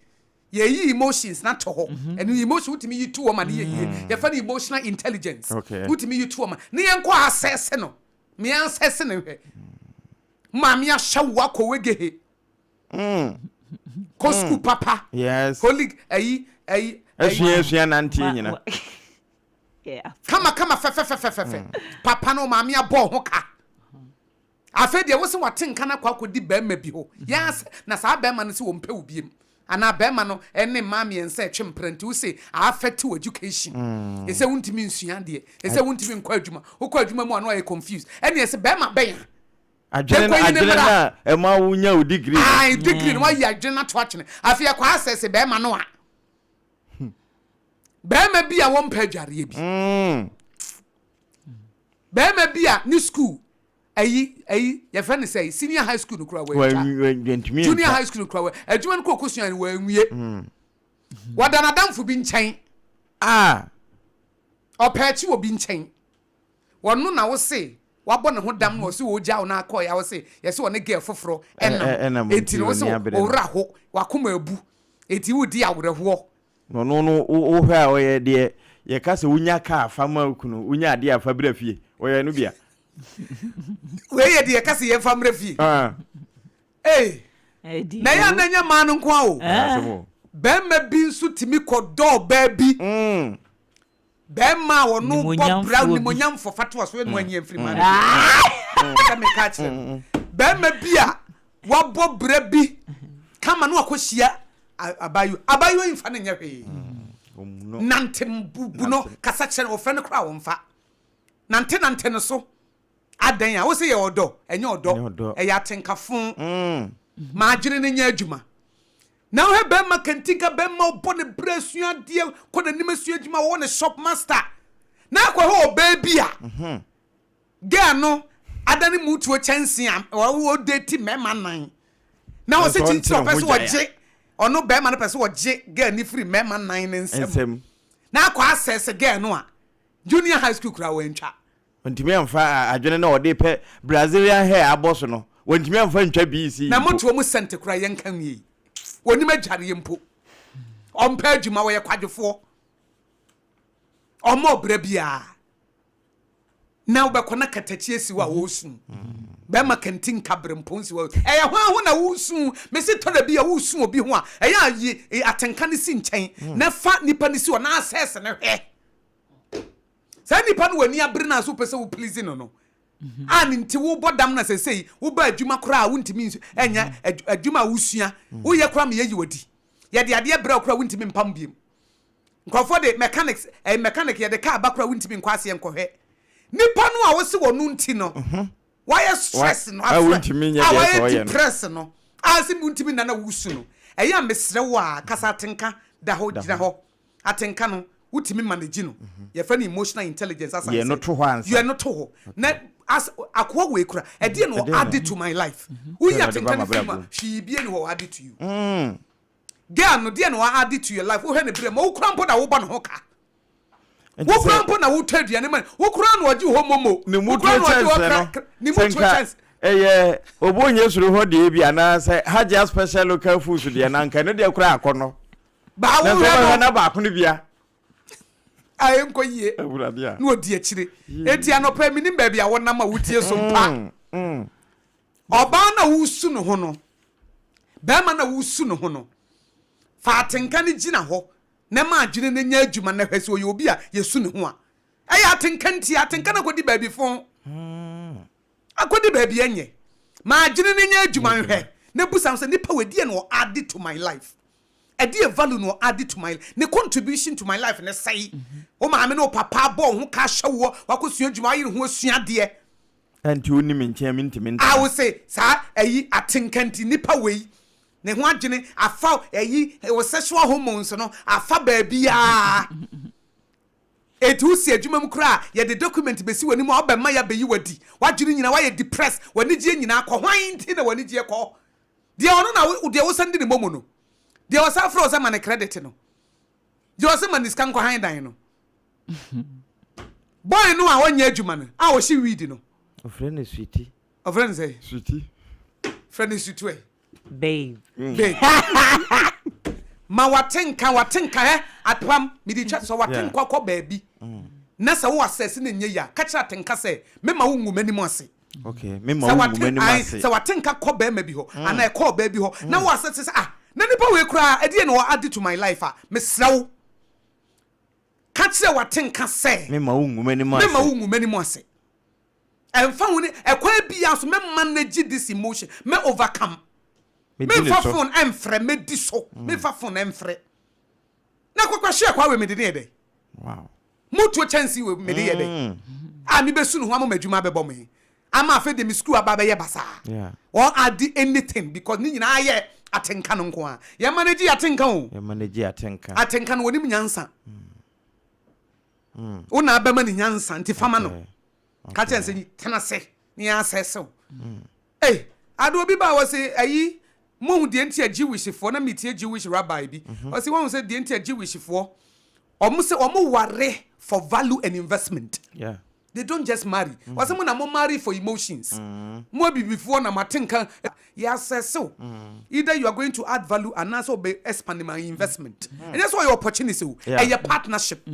Speaker 2: yɛyi emotions na to hɔ mhm. ɛno emotion wotumi yi to hɔ ma ne yɛ yie mm. yɛfɛ no emotional intelligence wotumi yi to hɔ ma ne yɛnkɔ asɛse no me asɛse no hwɛ maame ahyɛ wo akɔ wegehe
Speaker 3: mm.
Speaker 2: kɔ sukuu mm. papa
Speaker 3: yes
Speaker 2: holy ayi ayi
Speaker 3: asua asua nante nyina
Speaker 2: kama kama fɛfɛfɛfɛfɛ papa no maame abɔ ho ka Afei deɛ wose wate nka no akɔ akɔdi barima bi hɔ. Yes, na saa barima no se ɔmpɛ wo biem. Anaa barima no ne mmaa mmiɛnsa retwe mpena nti wose a affect wo education. Ɛsɛ wontumi nsua adeɛ. Ɛsɛ wontumi nkɔ adwuma. Wokɔ adwuma mu a na wayɛ confused. Ɛne ɛsɛ barima bɛn
Speaker 3: a? Adwene no
Speaker 2: Yɛnkɔyi ne
Speaker 3: adwene no
Speaker 2: mmra.
Speaker 3: a ɛma wonya wo degree no.
Speaker 2: Ae, degree no wayi adwene no ato atwene. Afei ɛkɔ assess barima no a. Barima bi a wɔmpɛ adwareɛ bi. Barima bi a ne school ayi ayi yɛfrɛ no sɛ senior high school no kura wɔatwa junior high school no kura wɔ adwuma no kɔ kosua no wɔanwie hmm. wɔda n'adamfo bi nkyɛn
Speaker 3: ah.
Speaker 2: Ɔpɛ akyi wɔ bi nkyɛn wɔno na wose wabɔ ne ho dam na ɔse wɔgya wo no akɔ ya wose yɛsɛ ɔne girl foforɔ ɛnam enti no wose ɔwura ho wakoma abu enti wodi awerɛhoɔ.
Speaker 3: Na ɔno no wohwɛ a ɔyɛ deɛ yɛka sɛ wonya kaa fa ma wo kunu, wonya adeɛ a fa bra fie, ɔyɛ no bia.
Speaker 2: Wei yɛ deɛ yɛka sɛ yɛmfa mmra fie.
Speaker 3: Ah.
Speaker 2: Ee, na ɛyɛ a na ɛnyɛ mmaa no nko ara o. Barima bi nso tumi kɔdɔ ɔbaa bi.
Speaker 3: Mm.
Speaker 2: Bɛrima a ɔno bɔ bra nimonyamfo fa to aso ɛnu anyi mfiri ma no sɛ meka kyerɛ no bɛrima bi a wabɔ bra bi kama no akɔhyia abayewa abayewa yi mfa no nyɛ hwee nante bu no kasa kyerɛ no ɔfrɛ no koraa wɔmfa nante nante no so Adɛn a? Wose yɛ ɔdɔ? Ɛnyɛ ɔdɔ. Ɛyɛ atenkafo. Ma adwene no nyɛ adwuma. Na wohwɛ bɛrima kantinka, bɛrima ɔbɔ ne brɛ sua adeɛ, kɔ n'anim asua adwuma, wɔwɔ ne shop master. Na akɔhwɛ ɔbaa bi a, girl no Adane mutuo kyɛnsee a ɔdate mmarima nan na ɔsɛ kyinkyin ɔpɛ sɛ ɔgye ɔno bɛrima no pɛ sɛ ɔgye girl no firi mmarima nan no nsam na akɔ asɛse girl no a junior high school koraa wantwa.
Speaker 3: Ɔntumi amfa adwene no a ɔde pɛ Brazilian hair abɔ so no, wantumi amfa ntwa BC
Speaker 2: Na
Speaker 3: mpo.
Speaker 2: motoɔ mu sɛnte koraa yɛnka nwiei. Ɔnim adwareɛ mpo. Ɔmpɛ adwuma, ɔyɛ kwadwofoɔ. Ɔmmɔ ɔbra biara. Na wobɛkɔ na katakyie si hɔ a ɔresu. Bɛrima kantinka berempɔn si hɔ. Ɛyɛ hwan ho na woresu? Mese tɔ da bi a woresu obi ho a, ɛyɛ a yi atenka no si nkyɛn na fa nipa no si hɔ na asɛse no hwɛ. Saa nipa no w'ani abere no a so wopɛ sɛ wo please no no a ne nti wobɔ dam na sɛsɛyi woba adwuma koraa a wontumi ɛnyɛ adwuma a wosua woyɛ koraa ma yɛyi wadi. Yɛde adeɛ brɛ wo koraa wontumi mpam biem. Nkurɔfoɔ de mechanics ɛyɛ mechanic yɛde car ba koraa wontumi nkɔ aseɛ nkɔhwɛ. Nipa no a wose wɔno nti no wayɛ stress no
Speaker 3: a wontumi nyɛ
Speaker 2: a
Speaker 3: deɛ
Speaker 2: wayɛ
Speaker 3: sɛ ɔyɛ no.
Speaker 2: depress no a sɛ wontumi nna na wosu no ɛyɛ a mesrɛ wo a kasa atenka da hɔ gyina hɔ atenka no wotumi manage no yɛfrɛ no emotional intelligence as I
Speaker 3: Yɛ no
Speaker 2: said
Speaker 3: to hɔ ansa.
Speaker 2: yɛ no to hɔ na as akoa wei kora ɛdeɛ na
Speaker 3: Ɛdeɛn na-
Speaker 2: ɔade to my life woyi
Speaker 3: Ɛdeɛn na ɔde ba
Speaker 2: atenka no firi mu a
Speaker 3: m'abrabɔ mu?
Speaker 2: hwee bie ne hɔ ɔade to you girl no deɛ na ɔade to your life wohwɛ ne berɛ ma wokora mpo na wobɔ ne ho ka
Speaker 3: Nti
Speaker 2: wokora
Speaker 3: sɛ
Speaker 2: mpo na wotɔ aduane ma no wokora na ɔgye hɔ momo
Speaker 3: ne mu
Speaker 2: wokora
Speaker 3: tuo
Speaker 2: na ɔgye hɔ
Speaker 3: kyɛnsee
Speaker 2: kra
Speaker 3: no
Speaker 2: kra- ne mu
Speaker 3: sɛ
Speaker 2: tuo
Speaker 3: nka
Speaker 2: kyɛnse
Speaker 3: ɛyɛ obonye soro hɔ deɛ bi anaasɛ Hajia special local foods deɛ na nka ɛno deɛ koraa akɔnnɔ
Speaker 2: baa
Speaker 3: na nso
Speaker 2: wohwɛ
Speaker 3: wobɛhwɛ
Speaker 2: no
Speaker 3: na baako no bia
Speaker 2: a ɛnkɔ yie
Speaker 3: Awurade a
Speaker 2: na ɔdi akyire enti anɔpa menim baabi a wɔnam a wotie so mpa ɔbaa na wosu ne ho no bɛrima na wosu ne ho no fa atenka no gyina hɔ na ma adwene no nyɛ adwuma na hwɛ sɛ ɔyɛ obi a yɛsu ne ho a ɛyɛ atenka nti atenka no akɔdi baabi fo akɔdi baabi ɛnyɛ ma adwene no nyɛ adwuma nhwɛ na busa sɛ nipa wɔ ɛdeɛ na ɔ add to my life ɛdeɛ value na ɔ add to my ne contribution to my life ne sɛe wo maame ne wo papa bɔ wo ho ka hyɛ woɔ wakɔsua adwuma wayere ho asua adeɛ
Speaker 3: ɛnti wonim nkyɛn mentimi
Speaker 2: a
Speaker 3: ntena
Speaker 2: wo se saa ɛyi atenka nti nipa wei ne ho adwene afa ɛyi wɔ sexual hormones no afa baabiaa eti wosi adwuma mu koraa yɛde document besi w'anim a ɔbɛma yɛ abɛyi w'adi w'adwene nyinaa wayɛ depressed w'anigyeɛ nyinaa kɔ hwan nti na w'anigyeɛ kɔ deɛ ɔno na wo- deɛ wosan di ne momo no deɛ ɔsan frɛ wo sɛ ma ne credit no deɛ ɔsɛ ma ne sika nkɔ han dan no boy no a ɔnyɛ adwuma no a ɔhyɛ weed no
Speaker 3: ɔfrɛ no sweetie
Speaker 2: ɔfrɛ no sɛ
Speaker 3: sweetie
Speaker 2: frɛ no sutu ɛ
Speaker 4: babe
Speaker 2: babe ma watenka watenka ɛ apam mede twa sɛ watenka kɔ baabi na sɛ wo asɛse no nyɛ yi a ka kyerɛ atenka sɛ mema wo ngu m'anim ase
Speaker 3: okay mema
Speaker 2: sɛ
Speaker 3: wo
Speaker 2: wate
Speaker 3: ngu m'anim
Speaker 2: ae,
Speaker 3: ase
Speaker 2: sɛ watenka kɔ bɛrima bi hɔ anaa ɛkɔɔ baa bi hɔ na wo asɛse sɛ ah na nipa wei koraa ɛdeɛ na wɔ add to my life a mesrɛ wo ka kyerɛ watenka sɛ
Speaker 3: mema wo ngu m'anim ase
Speaker 2: mema wo ngu m'anim ase ɛmfa ho ne ɛkwan bia so mɛ manage this emotion mɛ overcome
Speaker 3: Medi ne
Speaker 2: memfa
Speaker 3: so.
Speaker 2: phone ɛmfrɛ mɛdi so memfa phone ɛmfrɛ na kɔkɔ hyɛ kwa wei mede ne yɛ dɛ
Speaker 3: wow
Speaker 2: motuo kyɛnse wei mede yɛ dɛ a mebɛsu ne ho ama m'adwuma bɛbɔ me ama afei de me school aba bɛyɛ basaa
Speaker 3: Yeah.
Speaker 2: wɔn add anything because ne nyinaa yɛ atenka no nko a yɛ manage atenka o
Speaker 3: yɛ manage atenka
Speaker 2: atenka no wɔnim nyansa wo na abɛma ne nyansa nti fama no ka kyerɛ sɛ tena se ne yɛ asɛse wo ei ade obi ba wɔ se ayi mohu deɛ nti a Jewishfoɔ na metie Jewish rabbi bi ɔse wɔhu sɛ deɛ nti a Jewishfoɔ ɔmo sɛ ɔmo ware for value and investment. They don't just marry. Wɔsɛ mo na mo marry for emotions. Mo abibifoɔ na mo atenka yɛ asɛse wo. Either you are going to add value anaasɛ ɔbɛ expand my investment. Ɛnyɛ sɛ ɔyɛ opportunity o. Ɛyɛ partnership.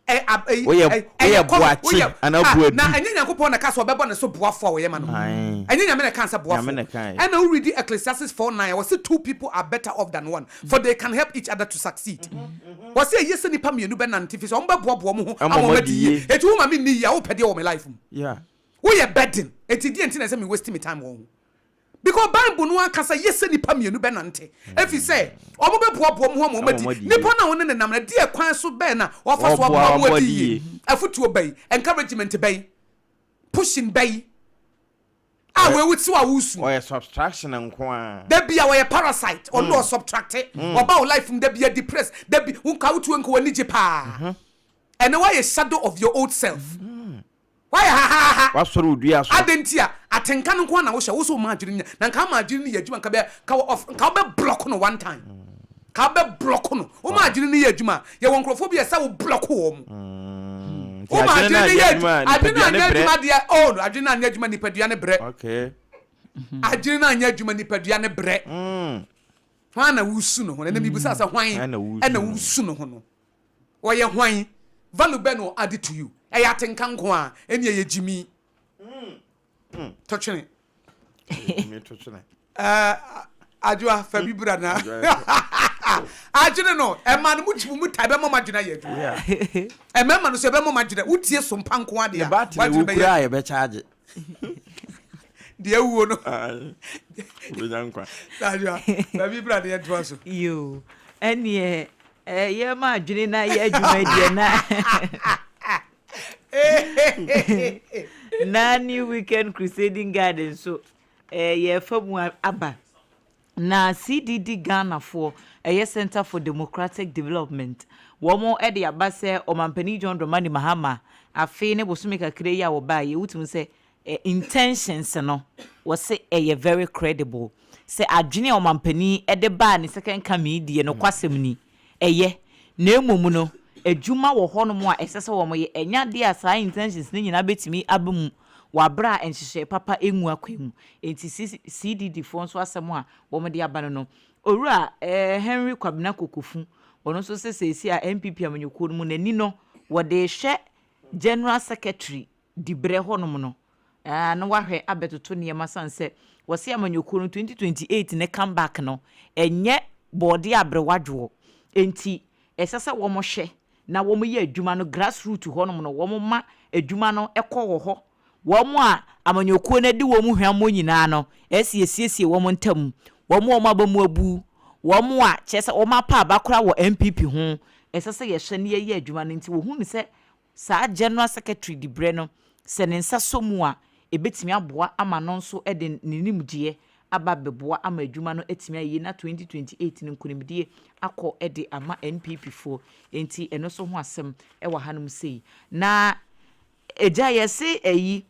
Speaker 3: Woyɛ
Speaker 2: ɛyɛ
Speaker 3: boakye anaa boadu.
Speaker 2: Na ɛnyɛ Nyankopɔn na ka sɛ ɔbɛbɔ ne so boafo a wɔyɛ ma no. Ɛnyɛ Nyame na ka sɛ boafo.
Speaker 3: Nyame na kae.
Speaker 2: Ɛna wo read Ecclesiastes 4:9 wɔse two people are better off than one, for they can help each other to succeed. Wɔse ɛyɛ sɛ nipa mmienu bɛnante fi sɛ ɔmo bɛboaboa mo ho
Speaker 3: Ama
Speaker 2: ama
Speaker 3: ɔmo
Speaker 2: ɔmo
Speaker 3: adi
Speaker 2: adi yie.
Speaker 3: yie.
Speaker 2: Eti wo ma mi nni yie a wopɛ deɛ wɔ me life mu. Woyɛ burden, eti deɛ nti na ɛsɛ mi waste me time wɔ ho? Because Bible no ankasa yɛ sɛ nipa mmienu bɛnante efi sɛ ɔmo bɛboaboa mo ho ama ɔmo
Speaker 3: Ama ɔmo
Speaker 2: adi.
Speaker 3: adi
Speaker 2: Nipa
Speaker 3: yie.
Speaker 2: na wɔne ne nam na deɛ kwan so bɛn na wɔfa so
Speaker 3: Ɔboa
Speaker 2: aboa mo
Speaker 3: ɔmo
Speaker 2: adi
Speaker 3: adi
Speaker 2: yie?
Speaker 3: yie.
Speaker 2: Afutuo bɛyi, encouragement bɛyi, pushing bɛyi a wɔewu tiw a wosu.
Speaker 3: Ɔyɛ subtraction nko a.
Speaker 2: Dabi a wɔyɛ parasite, ɔno mm. ɔsubtracte ɔba wo life mu dabi a depress dabi nka wotuo nka w'ani gye paa ɛnɛ woayɛ shadow of your old self. Woayɛ hahaaha.
Speaker 3: Woasɔre wo dua so.
Speaker 2: Adɛn nti a atenka no nko ara na wohyɛ? Wo so woma adwene nya. Na nka ama adwene no yɛ adwuma nka bɛ ka wɔ ɔf nka wobɛ block no one time. Nka wobɛ block no. Woma adwene no yɛ adwuma a, yɛwɔ nkurɔfoɔ bi a ɛsɛ wo block wɔn.
Speaker 3: Nti
Speaker 2: Woma
Speaker 3: adwene no
Speaker 2: adwene no
Speaker 3: anyɛ
Speaker 2: yɛ
Speaker 3: adwuma a,
Speaker 2: adwene no
Speaker 3: nipadua no
Speaker 2: anyɛ
Speaker 3: brɛ.
Speaker 2: adwuma deɛ oh adwene no anyɛ adwuma nipadua no brɛ.
Speaker 3: Okay.
Speaker 2: Adwene no anyɛ adwuma nipadua no brɛ. Hwan na wosu ne ho no? Ɛnna mebisa sɛ hwan
Speaker 3: Hwan na wosu
Speaker 2: ɛna
Speaker 3: no?
Speaker 2: wosu ne ho no? Ɔyɛ hwan? Value bɛn na ɔ add to you? Ɛyɛ atenka nko a? Ɛnni ɛyɛ gyimi. To twene.
Speaker 3: Gyimi to twene.
Speaker 2: Ɛɛ Adwoa fa bi bra na. Adwene no ɛma no mo kyi mu ta ɛbɛma mo adwene ayɛ adwuma. Ɛmɛma no so ɛbɛma mo adwene. Wotie so mpa nko adeɛ a.
Speaker 3: Ne battery
Speaker 2: W'adwene
Speaker 3: wu
Speaker 2: bɛyɛ.
Speaker 3: kura a yɛbɛkyagye.
Speaker 2: Deɛ awuo no.
Speaker 3: Wobɛnya nkwa.
Speaker 2: Adwoa fa bi bra na yɛntoa so.
Speaker 4: Yoo ɛneɛ Yɛma adwene na yɛ adwuma deɛ na na New Weekend Crusading Guard nso yɛrefa mu aba. Na CDD Ghanafoɔ, ɛyɛ Center for Democratic Development, wɔn de aba sɛ Ɔmampanin John Dramani Mahama afe ne bosome kakra yi a wɔbaeɛ, wotumi sɛ Intentions no wɔse ɛyɛ very credible. Sɛ adwene a ɔmampanin de baa ne second coming yi deɛ nokwasɛm ni, ɛyɛ. Na mmom no, adwuma wɔ hɔnom a ɛsɛ sɛ wɔyɛ. Ɛnyɛ adeɛ a saa intentions no nyinaa bɛtumi aba mu wɔ aberɛ a nhyehyɛe papa ngu akwan mu. Enti CDD foɔ nso asɛm a wɔde aba no no, Owura Henry Kwabena Kokofu, ɔno nso se seesei a NPP amanyɔkuo no mu n'ani no wɔde rehwɛ General Secretary diberɛ hɔnom no na wahwɛ abɛtoto nneɛma sane sɛ wɔse amanyɔkuo no 2028 ne come back no ɛnyɛ bɔɔdeɛ aberewa dwoɔ enti ɛsɛ sɛ wɔn hwɛ na wɔn yɛ adwuma no grass root hɔnom no wɔn ma adwuma no kɔ wɔ hɔ wɔn a amanyɔkuo no adi wɔn hwammɔ nyinaa no ɛsɛ yɛsiesie wɔn ntam wɔn a wɔn aba mu abu wɔn a kyerɛ sɛ wɔn apa aba koraa wɔ NPP ho ɛsɛ sɛ yɛhwɛ na yɛyɛ adwuma no nti wɔhunu sɛ Saa General Secretary dibrɛ no, sɛ ne nsa sɔ mu a, ɛbɛtumi aboa ama no nso de ne nimdeɛ aba abɛboa ama adwuma no atumi ayɛ yie na 2028 no nkunimdie akɔ de ama NPP foɔ. Enti ɛno nso ho asɛm wɔ hanom sei. Na agya yɛse ayi,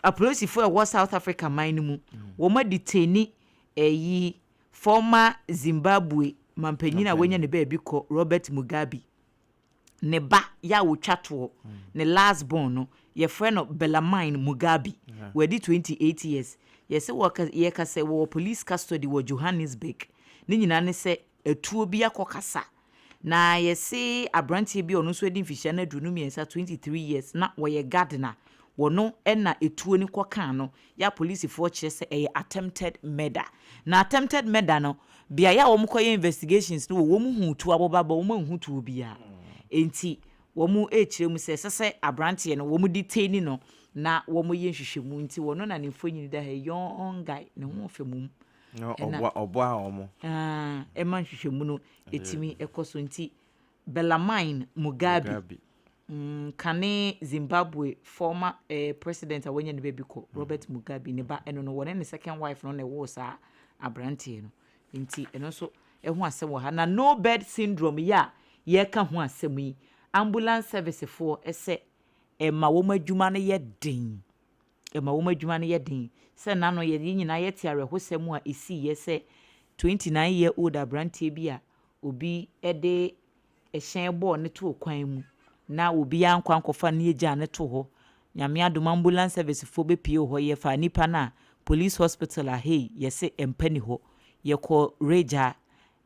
Speaker 4: apolisifoɔ a ɛwɔ South Africa man no mu, wɔn adetaini ayi former Zimbabwe mampanyin a wanya ne baabi kɔ, Robert Mugabe. Ne ba yɛ a ɔtwa toɔ, ne last born no, yɛfrɛ no Bellarmine Mugabe. Wadi 28 years. Yɛse wɔka, yɛka sɛ wɔwɔ police custody wɔ Johannesburg. Ne nyinaa ne sɛ atuo bi akɔkasa. Na yɛse aberanteɛ bi a ɔno nso adi mfihyia no 23, 23 years, na ɔyɛ gardener. Wɔno na etuo no kɔkaa no. Yɛ a polisifoɔ kyerɛ sɛ ɛyɛ attempted murder. Na attempted murder no, beaeɛ a wɔkɔyɛ investigations no wɔ, wɔhuu tuo aboba but wɔanhu tuo biara. Enti wɔrekyerɛ mu sɛ ɛsɛ sɛ aberanteɛ no wɔn detaini no na wɔyɛ nhwehwɛmu. Nti wɔno na ne mfonini da ha yi, young guy, ne ho ɔfɛ mum.
Speaker 3: Na
Speaker 4: Ɛna
Speaker 3: ɔboa ɔboa wɔn.
Speaker 4: Ah, ɛma nhwehwɛmu no ɛtumi ɛkɔ so. Nti Bellarmine Mugabe.
Speaker 3: Mugabe.
Speaker 4: Kane Zimbabwe former eh, president a wanya ne baabi kɔ, Robert Mugabe, ne ba ɛno no, wɔne ne second wife no na ɛwoo saa aberanteɛ no. Nti ɛno nso ɛho asɛm wɔ ha. Na no bed syndrome yi a yɛreka ho asɛm yi, ambulance service foɔ ɛsɛ ɛma wɔn adwuma no yɛ den. Ɛma wɔn adwuma no yɛ den. Sɛ nna no yɛn nyinaa yɛte awerɛhosɛm a ɛsiiɛ sɛ 29 year old aberanteɛ bi a obi de hyɛn bɔɔ no too kwan mu na obiara ankɔ ankɔfa no yɛgyaa no too hɔ. Nyame adom ambulance service foɔ bɛpue wɔ hɔ yɛfaa nipa no a police hospital a hei yɛse mpa ni hɔ. Yɛkɔɔ Ridge a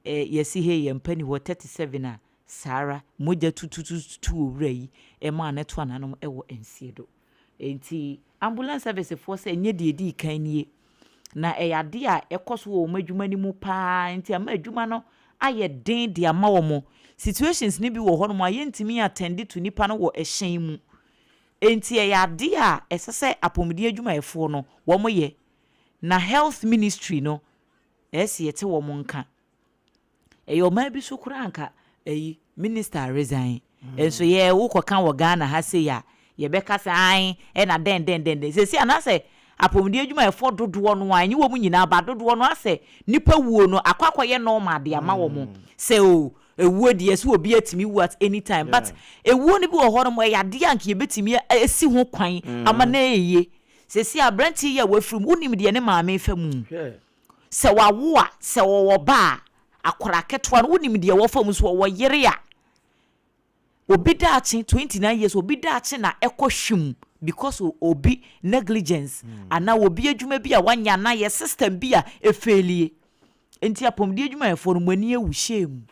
Speaker 4: eh yɛse hei mpa ni hɔ 37 a saa ara mogya tutututu owura yi maa no to ananom wɔ nseɛ do. Enti ambulance service foɔ sɛ ɛnyɛ deɛ ɛdii kan nie. Na ɛyɛ adeɛ a ɛkɔ so wɔ wɔn adwuma no mu paa nti ama adwuma no ayɛ den de ama wɔn. Situations no bi wɔ hɔnom a yɛntumi attend to nipa no wɔ ɛhyɛn mu. Enti ɛyɛ adeɛ a ɛsɛ sɛ apɔmuden adwumayɛfoɔ no wɔyɛ. Na health ministry no ɛsɛ sɛ yɛte wɔn nka. Ɛyɛ ɔman bi so koraa anka ɛyi minister resign. Nso yɛ wo kɔ ka wɔ Ghana ha sei a yɛbɛka sɛ ae ɛna dɛn dɛn dɛn dɛn. Seesei anaasɛ apɔmuden adwumayɛfoɔ dodoɔ no ara ɛnyɛ wɔn nyinaa but dodoɔ no ara sɛ nipa wuo no akɔ akɔyɛ normal de ama wɔn sɛ o. Ewuo deɛ sɛ obi atumi wu at any time but ewuo no bi wɔ hɔ nom ɛyɛ adeɛ a nka yɛbɛtumi asi ho kwan ama no ayɛ yie. Seesei aberanteɛ yi a wafiri mu, wonim deɛ ne maame refa mu? Sɛ wawo a, sɛ ɔwɔ ba a, akwadaa ketewa no wonim deɛ wɔfa mu, sɛ ɔwɔ yere a, Obi daakye 29 years obi daakye na ɛkɔ hwim because of obi negligence anaa obi adwuma bi a wanyɛ anaa yɛ system bi a efeelie nti apɔmuden adwumayɛfoɔ no mo ani awu shame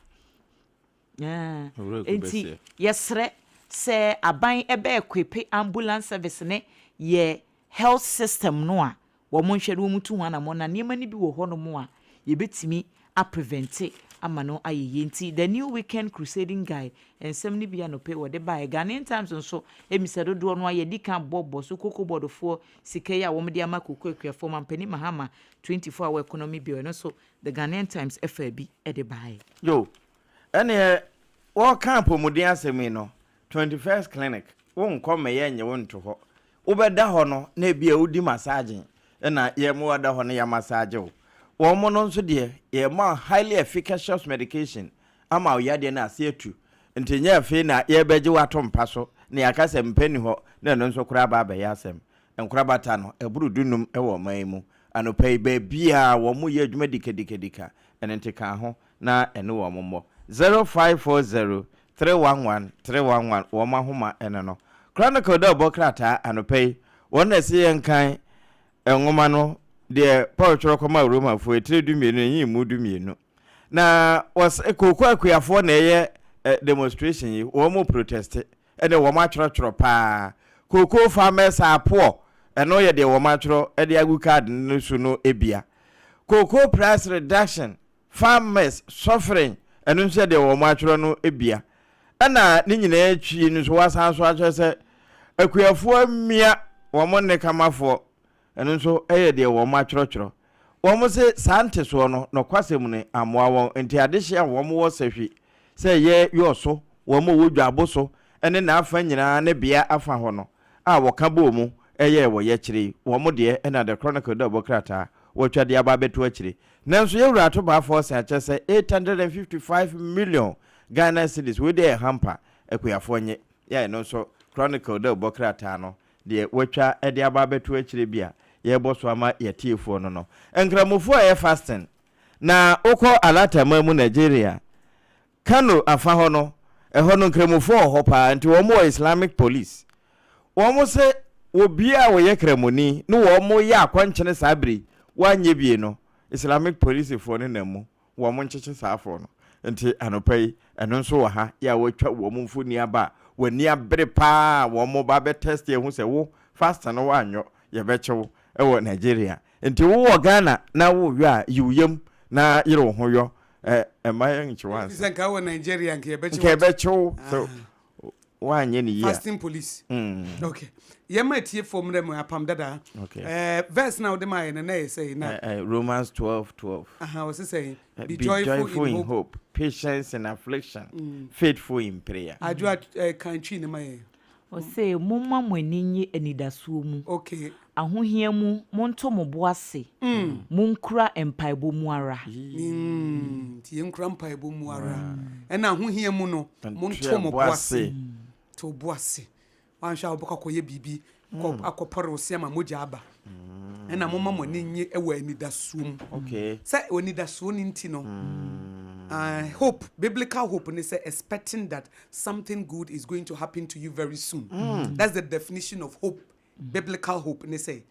Speaker 4: ɛɛ nti yɛsrɛ sɛ aban ɛbɛ equipe ambulance service ne yɛ health system no a wɔn nhwɛ na wɔn tu ho anamɔn na nneɛma no bi wɔ hɔ nom a yɛbɛtumi a prevente ama no ayɛ yie nti The New Weekend Crusading Guide nsɛm no bi anɔpa yi wɔde baeɛ. Ghanaian Times nso ɛmisa dodoɔ no ara yɛdi kan bɔ bɔ so Cocoa Board foɔ sika yi a wɔn de ama cocoa akuafoɔ Mampanin Mahama 24 hour economy bill ɛno nso The Ghanaian Times ɛfaa bi de baeɛ.
Speaker 3: Yo, ɛneɛ wɔreka apɔmuden asɛm yi no, 21st clinic, wonkɔ mmɛyɛ nnye wo nto hɔ. Wobɛda hɔ no na ebia wodi massaging na yɛma woada hɔ no yɛamassage wo. Wɔn no nso deɛ yɛma wo highly efficacious medication ama wo yadeɛ no ase atu. Nti nyɛ afei na yɛrebɛgye wo ato mpa so na yɛaka sɛ mpa nni hɔ na ɛno nso koraa aba abɛyɛ asɛm. Nkorabata no, ɛboro dunum wɔ ɔman yi mu. Anɔpa yi, baabiara wɔyɛ adwuma dikadikadika. Ɛno nti ka ho na ɛne wɔn mmɔ. 0540 311 311 wɔn ahoma ne no. Chronicle dɛ ɔbɔ krataa anɔpa yi, wɔn na ɛse yɛnkan nwoma no, deɛ Paul twerɛ kɔmaa Romafoɔ, etire dumienu, ɛnyi mu dumienu. Na wɔse kooko akuafoɔ na ɛyɛ demonstration yi, wɔn mo proteste, ɛne wɔn atwerɛtwerɛ paa. Cocoa farmers are poor, ɛno yɛ deɛ wɔn atwerɛ de agu card no so no bia. Cocoa price reduction, Farmers suffering, ɛno nso yɛ deɛ wɔn atwerɛ no bia. Ɛna ne nyinaa akyi no nso wɔasan nso akyerɛ sɛ akuafoɔ amia wɔn nne kamafoɔ, ɛno nso yɛ deɛ wɔn atwerɛtwerɛ. Wɔn se saa ntesoɔ no nɔkwasɛm ni ammoa wɔn nti adehyeɛ a wɔn wɔ sahwi sɛ ɛyɛ Yɔso, wɔn a wɔwɔ Dwabo so ne n'afa nyinaa ne bea afa hɔ no a wɔka bɔɔ mu yɛɛ wɔ yɛkyerɛ yi, wɔn deɛ na The Chronicle dawubɔ krataa wɔatwa de aba abɛto akyire. Nanso yɛn wura Ato Baffour san kyerɛ sɛ 855 million Ghana cedis, wei deɛ yɛ hamper, akuafoɔ nye, yɛ ɛno nso Chronicle dawubɔ krataa no deɛ wɔatwa de aba abɛto akyire bi a yɛrebɔ so ama yɛatiefoɔ no no. Nkramofoɔ a ɛyɛ fasting na wokɔ Alataman mu Nigeria, Kano afa hɔ no, ɛhɔ no Nkramofoɔ wɔ hɔ paa nti wɔn wɔ Islamic police. Wɔn se obiara a ɔyɛ Kramoni ne wɔn yɛ akɔnkyene saa bere yi, wanyɛ bie no, Islamic policefoɔ no nam mu, wɔn nkyekye saa foɔ no. Nti anɔpa yi, ɛno nso wɔ ha yɛ a wɔatwa wɔn mfoni aba a wɔn ani abere paa a wɔn ba bɛ test ahu sɛ wo fast no woanyɔ, yɛbɛkye wo wɔ Nigeria. Nti wo wɔ Ghana na wo yɔ a, yi wo yam na yere wo ho yɔ. Ɛ mma yɛ nkye wo ansa.
Speaker 2: Efisɛ nka wɔ Nigeria nka yɛbɛkye
Speaker 3: wo. Nka yɛbɛkye wo sɛ woanyɛ ne yie a.
Speaker 2: Fasting police. Mm. Okay. Yɛma atiefoɔ mmerɛ mu apam dada.
Speaker 3: Okay.
Speaker 2: Eh, verse na wode maa yɛ no na ɛyɛ sɛ na.
Speaker 3: Eh, eh, Romans 12 12.
Speaker 2: Aha, ɔse sɛ.
Speaker 3: Be, be joyful, joyful in, hope. hope, patience in affliction, faithful in prayer.
Speaker 2: Adwoa eh, kan twi ne ma yɛn.
Speaker 4: Ɔse, Momma mo ani nnye anidasoɔ mu.
Speaker 2: Okay.
Speaker 4: Ahohia mu, monto mo bo ase, monkura mpaebɔ mu ara.
Speaker 2: Nti yɛnkura mpaebɔ mu ara. Ɛna ahohia mu no, monto mo bo ase. To bo ase. Wanhwɛ a wobɛkɔ akɔyɛ biribi, kɔ akɔpɔre wo se ama mogya aba. Ɛna momma mo ani nnye wɔ anidasoɔ mu.
Speaker 3: Okay.
Speaker 2: Sɛ anidasoɔ no nti no, hope, biblical hope ne sɛ expecting that something good is going to happen to you very soon. That's the definition of hope. Biblical hope ne sɛ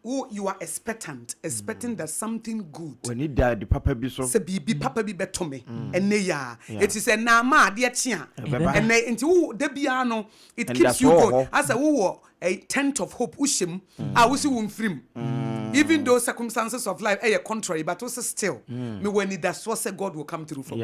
Speaker 2: wo you are expectant, expecting that something good.
Speaker 3: W'ani da ade papa bi so.
Speaker 2: Sɛ biribi papa bi bɛto me ɛnɛ yi a. Eti sɛ ɛnɛ ama adeɛ kye a. Ɛnɛ nti wo da biara no it keeps you going. Asɛ wowɔ a tent of hope wohyɛ mu a wosi wo mfiri mu. Even though circumstances of life ɛyɛ contrary but wo se still mewɔ anidasoɔ sɛ God will come through for me.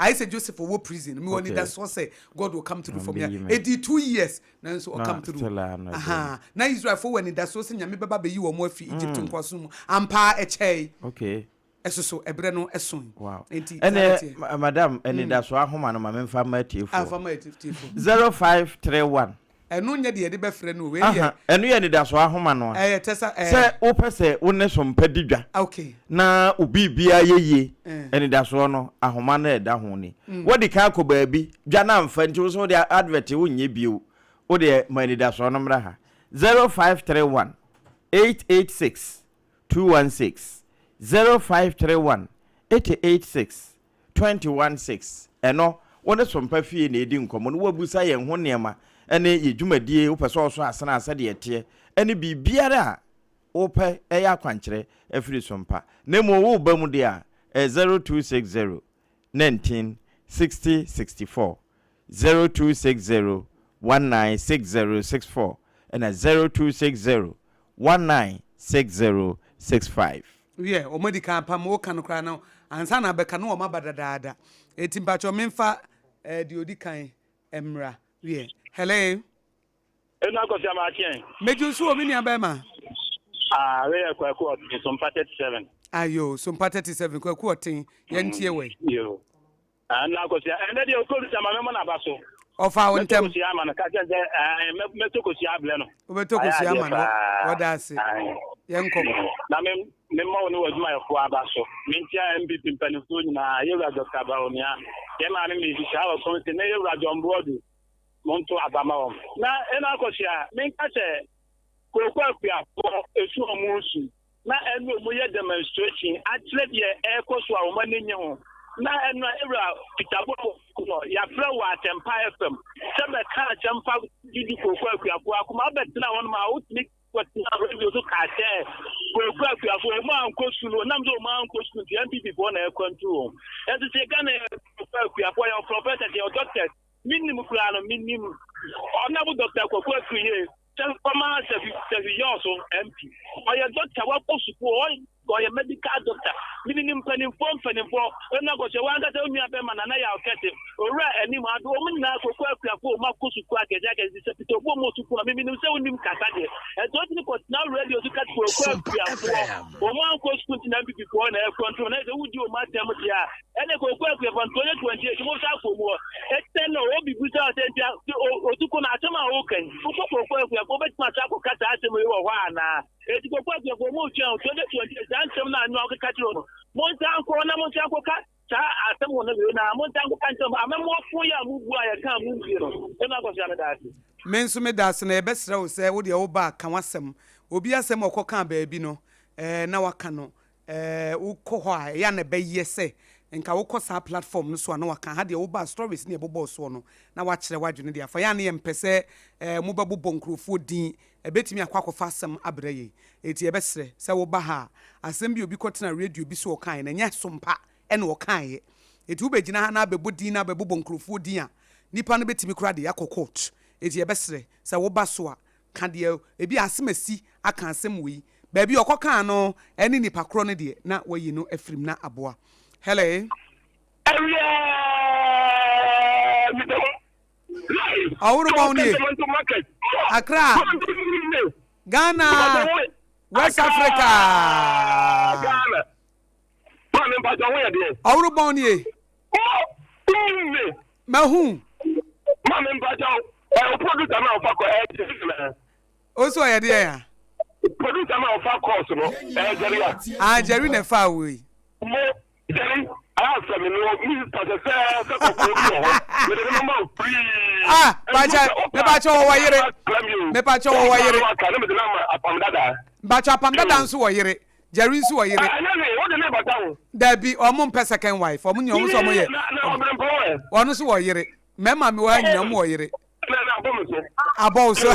Speaker 2: Ayɛ sɛ Joseph ɔwɔ prison mewɔ anidasoɔ sɛ God will come through for me. Ɛdii 2 years nanso ɔcome through. Aha. Na Israelfoɔ wɔ anidasoɔ sɛ Nyame bɛba bɛyi wɔn afi Egypt nkoasom mu. Ampa ara ɛkyɛe.
Speaker 3: Okay.
Speaker 2: Ɛso so ɛberɛ no ɛsoe.
Speaker 3: Wow.
Speaker 2: Enti saa na
Speaker 3: Ɛnɛ
Speaker 2: ɛteɛ.
Speaker 3: madam anidasoɔ ahoma no ma memfa mma atiefoɔ.
Speaker 2: Ah, fa ma atiefoɔ.
Speaker 3: 0531.
Speaker 2: Ɛno nyɛ deɛ yɛde bɛfrɛ no o, wei yɛ.
Speaker 3: Aha, ɛno yɛ anidasoɔ ahoma no a.
Speaker 2: Ɛyɛ tɛsa ɛɛ.
Speaker 3: Sɛ wopɛ sɛ wo ne sompa di dwa.
Speaker 2: Okay.
Speaker 3: Na wo biribiara yɛ yie, anidasoɔ no, ahoma no a ɛda ho ni. Woadi kan akɔ baabi, dwa no amfa nti wo nso wode advert wonyɛ bio. Wo deɛ ma anidasoɔ no mmra ha. 0531 886 216, 0531 886 216. Ɛno, wo ne Sompa Fie na ɛredi nkɔmmɔ na woabisa yɛn ho nneɛma ne yɛn dwumadie, wopɛ sɛ ɔsɔ asene a sɛdeɛ ɛteɛ, ne biribiara a wopɛ ɛyɛ akwankyerɛ afiri Sompa. Na mmom woreba mu deɛ a, ɛyɛ 0260 19 60 64, 0260 19 60 64, ɛna 0260 19 60 65.
Speaker 2: Wiɛ, wɔn adi kan apam, woka no koraa no, ansa na abɛka no wɔn aba dadaada. Eti mpakyɛw memfa eh, deɛ odi kan mmra. Wiɛ, hello.
Speaker 5: Enu Akosua Maakye.
Speaker 2: Megye wo so o me nua bɛrima.
Speaker 5: Ah, wei yɛ Kwaku Ɔten, Sompa 37.
Speaker 2: Ayo, Sompa 37, Kwaku Ɔten, yɛntie wei.
Speaker 5: Yo. Ah, nna Akosua, ɛnɛ deɛ ɔkɔ bisa ma mɛmɔ n'aba so.
Speaker 2: Ɔfa wo ntɛm.
Speaker 5: Mɛtɔ kosua ama no, ka kyerɛ sɛ ɛɛ mɛtɔ kosua abrɛ no.
Speaker 2: Wobɛtɔ kosua ama no, wɔda ase. Yɛnkɔ.
Speaker 5: Na me memmɔ wo ne w'adwumayɛfoɔ aba so. Menkyia NPP mpanimfoɔ nyinaa, yɛwura Dr. Bawumia, yɛ maame Mrs. Hawa Koomson ne yɛwura John Boadu. Monto aba ma wɔn. Na ɛna Akosua, menka sɛ kooko akuafoɔ esu wɔn nsu. na ɛne wɔn yɛ demonstration akyerɛ deɛ ɛrekɔ so a wɔn ani nye ho. Na ɛno a Ewura Peter Bobo no yɛafrɛ wɔ Asempa FM sɛ bɛka asɛm fa Didi Kooko Akuafoɔ akoma wobɛtena hɔ nom a wotumi kɔtena radio so kaa sɛ Kooko Akuafoɔ wɔn ankɔ sukuu no wɔnam sɛ wɔn ankɔ sukuu nti NPP foɔ na ɛkwantu wɔn. Ɛnso sɛ Ghana yɛ Kooko Akuafoɔ yɛwɔ professors yɛwɔ doctors menim koraa no menim Honorable Doctor Kwaku Afriyie Sɛ former Sefwi Sefwi Yɔɔso MP. Ɔyɛ doctor wakɔ sukuu ɔyɛ medical doctor. Menim mpanimfoɔ mpanimfoɔ ɛna kɔhyɛ wankasa wo nua bɛma Nana Yaw Kɛse Owura Anim Ado wɔn nyinaa kɔkɔ akuafoɔ wɔn akɔ sukuu akɛse akɛse te sɛ Peter Obi wɔn sukuu na menim sɛ wonim kasa deɛ ɛnti wotumi kɔtena radio so ka kɔkɔ akuafoɔ wɔn ankɔ sukuu nti na NPP foɔ na ɛkɔntro na ɛsɛ wodi wɔn atɛm deɛ a Ɛne kooko akuafo nti ɔyɛ 28 mo sa kɔ mu hɔ ɛtɛ no obi bisa sɛ nti otuko no asɛm a woka yi wokɔ kooko akuafo wobɛtumi asa akɔka saa asɛm yi wɔ hɔ anaa ɛti kooko akuafo mo tua 2028 saa nsɛm no a nwa wokeka kyerɛ no mo nsa nkɔ na mo nsa nkɔka saa asɛm wɔ no wei na mo nsa nkɔka nkyerɛ mo amɛmoafo yi a mobu a yɛka mo ntie no ɛno akɔsoa meda ase.
Speaker 2: Me nso meda ase na yɛbɛsrɛ wo sɛ wo deɛ woba a ka w'asɛm. Obi asɛm a ɔkɔkaa baabi no eh, na waka no Eh wokɔ hɔ a ɛyɛ a na ɛbɛyɛ sɛ nka wokɔ saa platform no so a na waka. Ha deɛ woba a stories ne ɛbobɔɔ soɔ no na wakyerɛ w'adwene de afa. Yɛ a na yɛmpɛ sɛ eh mobɛbobɔ nkurɔfoɔ din, ɛbɛtumi akɔ akɔfa asɛm abrɛ yɛn. Enti yɛbɛsrɛ sɛ woba ha a, asɛm bi a obi kɔtenaa radio bi so ɔkaeɛ no ɛnyɛ sompa na ɔkaeɛ. Enti wobɛgyina ha na abɛbɔ din na abɛbobɔ nkurɔfoɔ din a, nnipa no bɛtumi koraa de yɛn akɔ court. Enti yɛbɛsrɛ sɛ woba so a, ka deɛ ebia asɛm asi aka asɛm wei, baabi a ɔkɔkaa no ne nipa korɔ no deɛ na wayi no afiri mu na aboa. Hello.
Speaker 6: Ɛwiɛ meda mu live.
Speaker 2: Ɔworobɔn nie. Accra. Ghana. West Africa.
Speaker 6: Ghana. Maame mpatsɔ ho yɛ deɛ.
Speaker 2: Ɔworobɔn nie. Mahu.
Speaker 6: Maame mpatsɔ ɛ o producer na ɔfa kɔ ɛ jɛri na.
Speaker 2: O so ɔyɛ deɛ ya.
Speaker 6: Producer na ɔfa course no ɛ jɛri ya.
Speaker 2: Ah jɛri na ɛfa awo yi.
Speaker 6: Mo jɛri a fɛ mi no mi pàṣẹ sɛ sɛ kɔkɔɔ bi wɔ hɔ mi de ne ma o free.
Speaker 2: Ah pàṣẹ mi pàṣẹ wɔ wɔ yere mi pàṣẹ wɔ wɔ yere. Mpatsɔ apam dada nso wɔ yere. Jerry nso wɔ yere.
Speaker 6: Ɛnyɛ hwee, wode ne bata ho.
Speaker 2: Dabi, ɔmo mpɛ second wife. Ɔmo nyina ɔmo sɛ ɔmo yɛ.
Speaker 6: Na na ɔbrɛmpɔn ɛ.
Speaker 2: Ɔno nso wɔ yere. Mɛma mi wɔ ha nyina ɔmo wɔ yere.
Speaker 6: Na na abɔ me so.
Speaker 2: Abɔ wo so.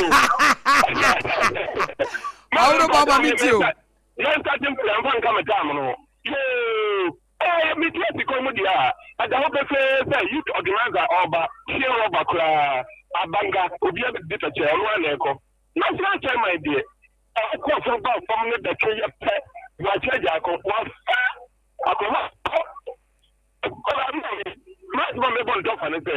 Speaker 2: Ɔworo bɔ ma mi ti o.
Speaker 6: Yɛn start mpo yɛn fa nka me time no. Yoo. Ɛɛ mi ti esi kɔn mu deɛ a, ɛda hɔ pefee sɛ youth organizer ɔba, hyɛn rɔba koraa, abanga, obi abɛdi pɛkyɛ, ɔno ara na ɛkɔ. National chairman deɛ. Ɔkɔɔ soro baa fam ne bɛtwe yɛ pɛ, Boakye Agyarko, wafa akonnwa kɔ. M'asɛm a mebɔ ntɔfa ne sɛ,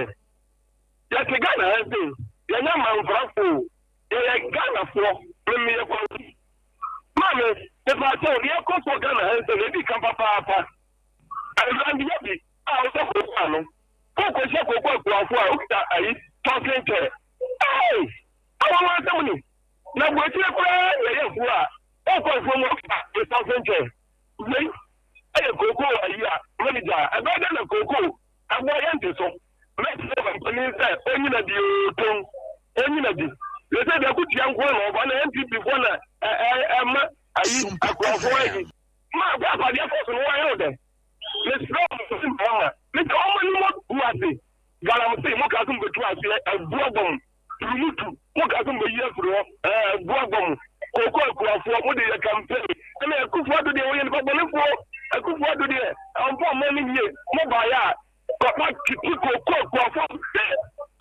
Speaker 6: yɛte Ghana ha sei, yɛnyɛ amanfrafo o, yɛyɛ Ghanafoɔ, me meyɛ Kwawu. Maame, mepaakyɛw, deɛ ɛkɔ soɔ Ghana ha sei no, ɛdi kan papaapa. Awurade bi a wosɛ kooko ano, wokɔhyia kooko akuafo a wokita ayi talking chair. Hey! Anwanwasɛm ni, na aburokyire koraa na ɛyɛ afuo a wokɔ afuo mu a nsa nso nkyɛn. Wei yɛ kookoo ayi a manager a ɛbɛyɛ dɛn na kookoo ɛboa yɛn nte so. Mɛsrɛ ɔmampanin sɛ ɔnyina di oo tom ɔnyina di. Sɛsɛ deɛ akutua nko ara na ɔba na NPP foɔ na ɛma ayi akuafoɔ ayi. Ma akɔ akwadeɛ kɔ so no wɔyɛ wo dɛn? Mesrɛ ɔmampanin Mahama mesɛ ɔma ne mu gu ase galamsey mo kaa sɛ mobɛtu aseɛ agu abɔ mo. Turumutu, mo ka sɛ mobɛyi afiri hɔ, ɛɛ, agu abɔ mo. Kooko akuafoɔ, mode yɛ campaign. Ɛna Akufo Addo deɛ, ɔyɛ nipa bɔnefoɔ. Akufo Addo deɛ, ɔmfa ɔman no yie. Mo baeɛ a, papa tete kooko akuafoɔ sɛ,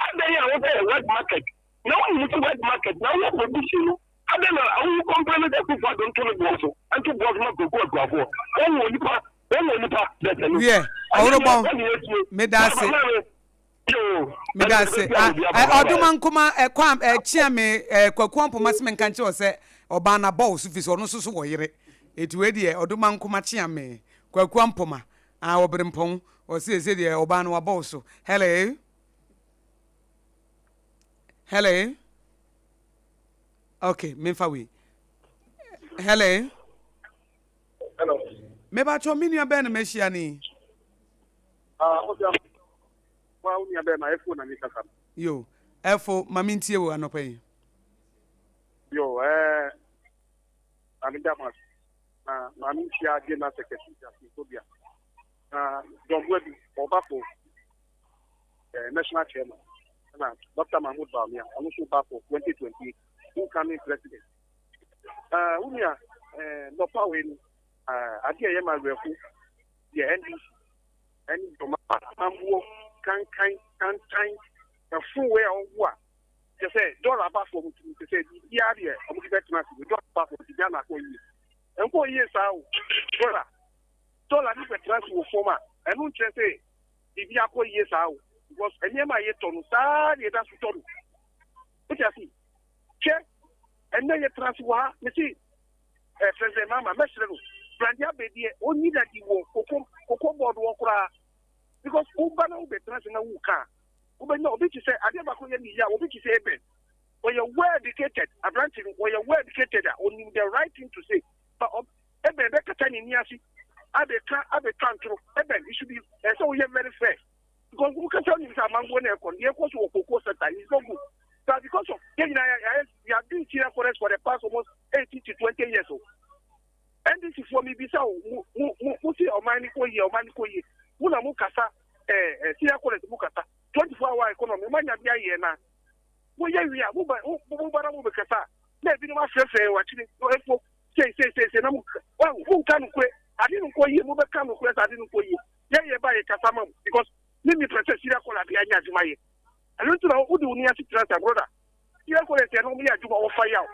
Speaker 6: adɛn a wosɛ yɛ wet market? Na wonim sɛ wet market, na wowɔ production no, adɛn na wo complain sɛ Akufo Addo nto ne boɔ so, nto boɔ so ma kooko akuafoɔ? Wɔn wɔ nipa, wɔn wɔ nipa dɛsɛ no.
Speaker 2: Wiɛ, ɔworobɔn, meda ase. Medase. Ɔdoma nkoma kwa kyea me kwaku ampoma se menka nkyerɛ sɛ ɔbaa na bɔɔ so fi sɛ ɔno nso so wɔ yere. Eti wei deɛ ɔdoma nkoma kyea me kwaku ampoma a ɔberempɔn ɔse ese deɛ ɔbaa no wabɔɔ so. Hello. Hello. Okay, memfa wei. Hello.
Speaker 7: Hello.
Speaker 2: Mebatwɔ me nua bɛn na mahyia ni?
Speaker 7: Ah, o sɛ wa wo nua bɛrima ɛfo na mekasa no.
Speaker 2: Yo, ɛfo ma mentie wo anɔpa yi.
Speaker 7: Yo, ɛɛ maame Damas na maame nhyia General Secretary Justin Kobia na John Boadu ɔba for eh, National Chairman na Dr. Mahmoud Bawumia ɔno nso ba for 2028 incoming president. Uh, wo nua eh, nɔpa wei no uh, adeɛ ɛyɛ ma awerɛho yɛ NDC ɛne dɔm amamboɔ kankan kantan ɛfo wei a ɔwo a kyɛ sɛ dɔla aba fam nti kyɛ sɛ biribiara deɛ ɔmo de bɛtena ase dɔla aba fam nti Ghana akɔ yie ɛnkɔ yie saa o dɔla dɔla ne bɛtena ase wɔ fam a ɛno nkyerɛ sɛ biribi akɔ yie saa o because nneɛma a yɛtɔ no saa deɛ ɛda so tɔ no wote ase hwɛ ɛnɛ yɛtena ase wɔ ha mese eh, President Mahama, mɛsrɛ no, Brande Abedie, ɔnyi dadi wɔ koko koko board wɔ koraa. Because woba na wobɛtena ase na woka a, wobɛnya obi te sɛ adeɛ baako yɛ ne yie a, obi te sɛ Eben. Ɔyɛ well educated, aberante no, ɔyɛ well educated a, ɔnim the right thing to say. But Eben bɛkata n'ani ase abɛka abɛtwa ntoro. Eben, you should be, ɛsɛ woyɛ very fair. Because wo kasa nim sɛ amangoɔ na ɛkɔ no, deɛ ɛkɔ so wɔ cocoa sector is not good. But because of yɛn nyinaa yɛ we have been serious forest for the past almost 18 to 20 years o. NDC foɔ mi bisa o, mo mo mo mo si ɔman ni kɔ yie, ɔman ni kɔ yie. Mo na mo kasa ɛɛ ɛɛ serious forest mo kasa 24 hour economy mo anya bi ayɛ na mo yɛ wie a mo ba mo mo ba na mo bɛ kasa na ebinom afrɛfrɛ wɔ akyire no efo sei sei sei sei na mo wa mo nka no kure ade no nkɔ yie mo bɛ ka no kure sɛ ade no nkɔ yie yɛ yɛ ba yɛ kasa ma mo because ne mi pɛ sɛ serious call ade anya adwuma yɛ ɛno nti na wode wo ni ase tena sa brother. Yɛ kɔ yɛ sɛ ɛno yɛ adwuma wɔfa yaw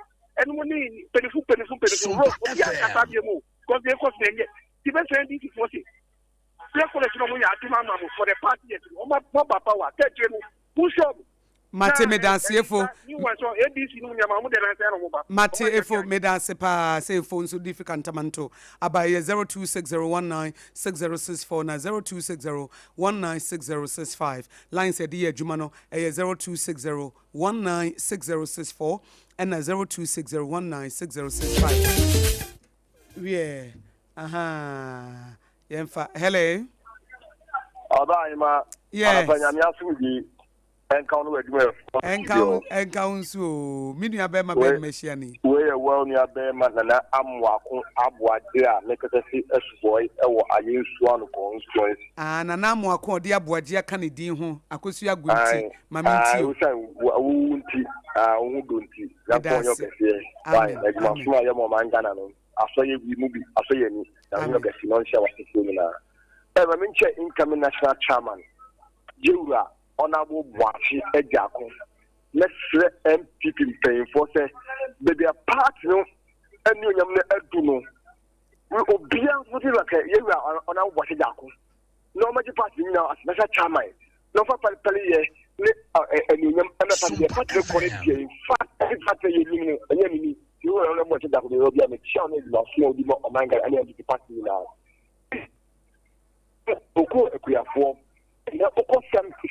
Speaker 7: ɛno mu ne mpanyinfo mpanyinfo mpanyinfo ro obi ankasa bie mu because yɛ kɔ so yɛ ti bɛ sɛ ndc foɔ se yɛ kɔ yɛ sɛ ɔmo yɛ adwuma ama mo for the past years ɔmo aba ba power tɛkyerɛ mu mo nsɔ ɔmo.
Speaker 2: Mate medaase efo. Mate efo medaase paa sɛ efo nso di fi kantamanto aba ɛyɛ 0260196064 na 0260196065 lines ɛde yɛ adwuma no ɛyɛ 0260 196064 ɛna 0260196065 wiɛ ahaa yɛmfa hello.
Speaker 6: Ɔba ahema.
Speaker 2: Yes.
Speaker 6: Anapa nyame asomdwe ɛnka wo ne w'adwumayɛfoɔ
Speaker 2: ɛnka wo ɛnka wo nso o me nua bɛrima bɛn na mahyia ni.
Speaker 6: Wei yɛ well nua bɛrima Nana Amoako Aboagye a mekasa fi Asubɔe wɔ Ayensuano constituency.
Speaker 2: Ah Nana Amoako a ɔde Aboagye aka ne din ho Akosua Agu nti ma me ntie o.
Speaker 6: Ae osiane wo wo nti ah wo ho dɔ nti
Speaker 2: Meda
Speaker 6: Nyankopɔn nyɛ
Speaker 2: ase.
Speaker 6: ɔkɛseɛ wai
Speaker 2: Amen
Speaker 6: na adwuma
Speaker 2: amen.
Speaker 6: som a yɛ ma ɔman Ghana no asɔ yɛ wi mu bi asɔ yɛ ani Nyame nyɛ
Speaker 2: Amen.
Speaker 6: ɔkɛse na ɔnhyira w'asefoɔ nyinaa. Ɛ ma menkyɛ incoming national chairman Yɛwura Honourable Boakye Agyarko. Mɛsrɛ NPP mpanyinfoɔ sɛ baabi a party no anuonyam no adu no, obiara nso ti like yɛwura Honourable Boakye Agyarko na ɔmɛgye party no nyinaa as national chairman na ɔmfa pɛlepɛle yɛ ne anuonyam ɛmɛ party deɛ party no kɔ no deɛ in fact ɛne party yɛ nim no ɛnyɛ ne ni. Yɛwura Honourable Boakye Agyarko deɛ obiara mekyia wo ne adwumaso a wodi ma ɔman Ghana ɛne NPP party nyinaa. Ɔkɔ akuafoɔ na wokɔ